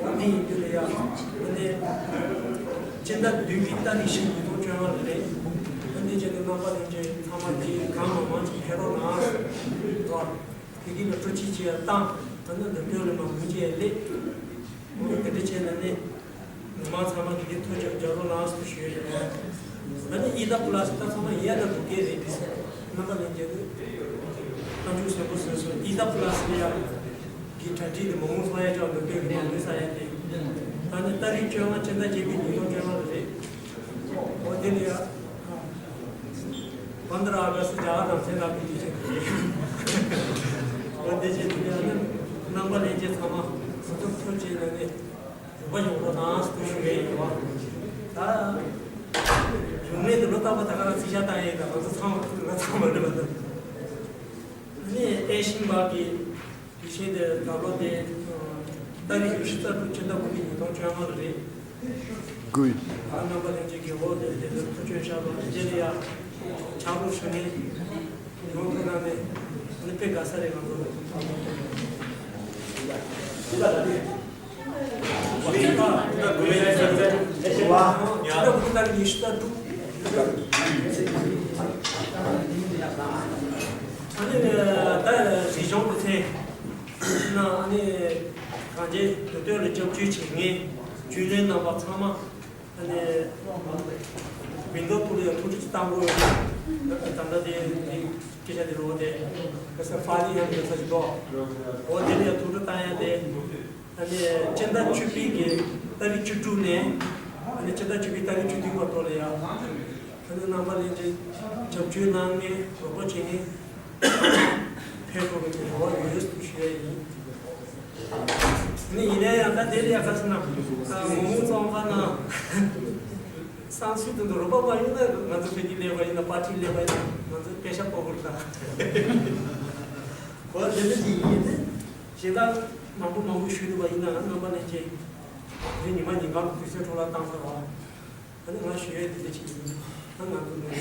འོ་དེ་ཡིན་དུས་ལ་ཡ་ཨ་ནི་སྤྱི་ཟླ་བདུན་པའི་ཏ་རིག་བཞི་ཉིས་སྟོང་བཅོ་ལྔ་ལ་རེད། ཨ་ནི་བྱས་ཏེ་རྣམ་པ་ལྷན་རྒྱས་ཚང་མ་དེ་གང་མང་མང་ཅིག་ཕེབས་རོགས་གནང་། རོགས། དེ་གི་ལ་སྤྲོ་སྐྱིད་ཅིག་ཡང་བཏང་། ད་ནི་འདི་དོན་ལ་མ་མུན་ཅིག་ཡང་སླེབས། འོ་དེ་འདྲ་བྱས་ན་ནི། མི་མང་ཚང་མ་གི་དེ་ཐུགས་རྗེ་རྒྱབ་རོགས་གནང་ཟེར་ཞུ་ཡ་ཡིན། ད་ནི་ཨི་ད་པ་ལ་སི་ད་ཚང་མ་ཡིན་ཡ་ད་འགྲོ་གི་རེད། རྣམ་པ་ལྷན་རྒྱས་ནི། རྣམ་འགྱུར་གསོན་པོ་བཟོས་སོང་། ཨི་ད་པ་ལ་སི་ལ་ཡ། གི་གྲ་སྒྲིག་དེ་མ་འོངས་སོང་ཡ་ཅག་འདི་དོན་གི་མ་མུན་ས་ཡ་དེ། ད་ནི་ཏ་རིག་བཅོ་ལྔ་སྤྱི་ཟླ་བརྒྱད་པའི་ཉིས་སྟོང་བཅོ་ལྔ་ལ་རེད། འོ་དེ་ལ་ཡ། བ་ ཨ་འདི་ར་ཨ་ག་སི་རྒྱ་གར་རང་བཙན་ལ་བོད་དུ་ཕྱིན་པ་རེད། འོ་དེ་བྱས་དུས་ཡང་ན་རྣམ་པ་ལྷན་རྒྱས་ཚང་མ་སོ་སོ་ཐུགས་རྗེ་གནང་ནས་རོགས་པ་ཡོང་རོགས་གནང་ཟེར་ཞུ་ཡས་ཡིན་པ། ད་རྒྱུ་མེད་དུ་ལོ་རྟག་པར་ད་ག་རང་རྩིས་ཆགས་བཏང་ཡས་ད་ང་ཚོ་ཚང་མ་ང་ཚང་མ་རེད་པ། ད་ནི་ཨེ་ཤིན་པ་གི་དུས་ཆེན་དེ་ད་ལོ་དེ་ཏ་རིག་ཉི་ཤུ་རྩ་དྲུག་ཕྱི་ཟླ་དགུ་པའི་ཉིས་སྟོང་བཅོ་ལྔ་ལ་རེད། དགོས། ཨ་རྣམ་པ་ལྷན་རྒྱས་ཀྱི་འོག་ལས་དེ་ལ་ཐུགས་སྐྱོན་ཤར་བ་རྗེས་ལ་ཡ་ཕྱག་རོགས་ཞུ་ནས་ཡོང་ཐུབ་ན་ནས་ཨ་ནི་དཔེ་དགའ་ས་རེད་ང་ཚོ་ལ། ད་དགུ་པའི་ཉི་ཤུ་རྩ་དྲུག་ཉི་ཤུ་རྩ་དྲུག་ཨ་ནི་ད་རིག་གཞུང་གི་ཚེ་ན་ཨ་ནི་གང་ཅི་དེ་དོན་ལ་སྐྱབས་བཅོལ་བྱེད་མཁན་བཅོལ་ལེན་རྣམ་པ་ཚང་མ། ཨ་ནི་མི་འདུག་ཐུགས་ལ་ཡང་ཐུགས་རྗེ་ཆེ་བཏང་དགོས་ཡོད། ད་ལྟ་དེ་དེ་སྐད་ཆ་དེ་རོ་དེ་ཁ་སང་ཧྥ་ལི་ཡང་ཡོད་ས་ཞིག་འདུག་འོ་དེ་ལ་ཡང་ཐུགས་སྤྲོ་བཏང་ཡ་དེ། ཨ་ནི་སྤྱི་ཟླ་བཅུ་པའི་གི་ཏ་རིག་བཅུ་དྲུག་ནས་ཨ་ནི་སྤྱི་ཟླ་བཅུ་པའི་ཏ་རིག་བཅུ་བདུན་བར་དུ་ལ་ཡང་ཨ་ནི་རྣམ་པ་ལྷན་རྒྱས་རྒྱབ་སྐྱོར་གནང་མཁན་རོགས་པ་བྱེད་མཁན་ཕེབས་དགོས་པའི་གི་རེ་བ་ཡོད་ཞུ་ཡ་ཡིན། ནི་ཡིན་ན་ཡང་ད་དེ་ལ་ཡ་ཁ་སང་ན་ངོ་མ་ཚོང་པ་ན་བསམ་ཚུལ་དེ་ཚོ་རོགས་པ་མ་ཡོང་ན་ང་ཚོ་ཕ་གི་ལས་པ་ཡིན་ན་པར་ཊི་ལས་པ་ཡིན་ན་ང་ཚོ་པེ་ཤ་པོ་གུར་ད་གོ་དེ་འདྲ་ཞིག་ཡིན་ནི་གཞན་དག་མང་པོ་མང་པོ་ཞུ་ཐུབ་པ་ཡིན་ན་རྣམ་པ་ལྷན་རྒྱས་དེ་ཉི་མ་ཉིན་གང་དུས་ཚོད་འཕྲོ་བརླག་བཏང་ཚར་བ། ད་ནི་ང་ཞུ་ཡས་འདི་འདྲ་ཅིག་ཡིན། ད་ང་ཚོ་ནས་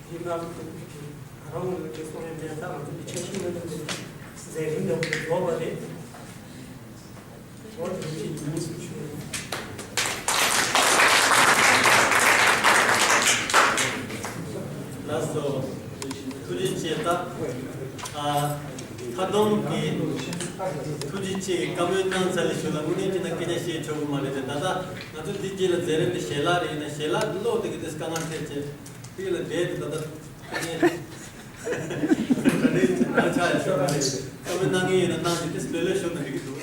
འདི་ང་ཚོ་ཐུག་གི་ང་རང་ངོས་ནས་གསུང་ཡས་མེད། ད་ང་ཚོ་འདི་ཆ་ཤས་ང་ཚོ་འདི་མཛད་རིམ་འདྲ་པོ་ཞིག་འགྲོ་བ་རེད། འོ་དེ་འདྲ་ཅིག་ཡིན་ཞུ་ཡས། ལགས་སོ། ཐུགས་རྗེ་ཆེ། ད་ཨ་ཁ་སྟོང་གི་ཐུགས་རྗེ་ཆེ་བཀའ་མོལ་གནང་ཚར་ལས་ཞུ་ལ་དངོས་གནས་བྱས་ན་སྐད་ཆ་བཤད་ཆོག་གི་མ་རེད་དེ། ད་ལྟ་ང་ཚོ་འདི་རྗེས་ལ་མཛད་རིམ་འདི་ཞལ་ལག་རེད་ཡིན་ན་ཞལ་ལག་འདི་ཀློག་དེ་གི་དེ་དཀའ་ངལ་འཕྲད་བྱས་དེ་ལ་བསྡད་དེ་ད་ལྟ་ད་ནས་ད་ནས་ང་ཆ་ཡ་ཤོག་མ་རེད། བཀའ་མོལ་གནང་མཁན་ཡོད་ན་གནང་ཞིག་དེ་ལོས་ལོས་ཞུ་ན་འགྲིག་གི་འདུག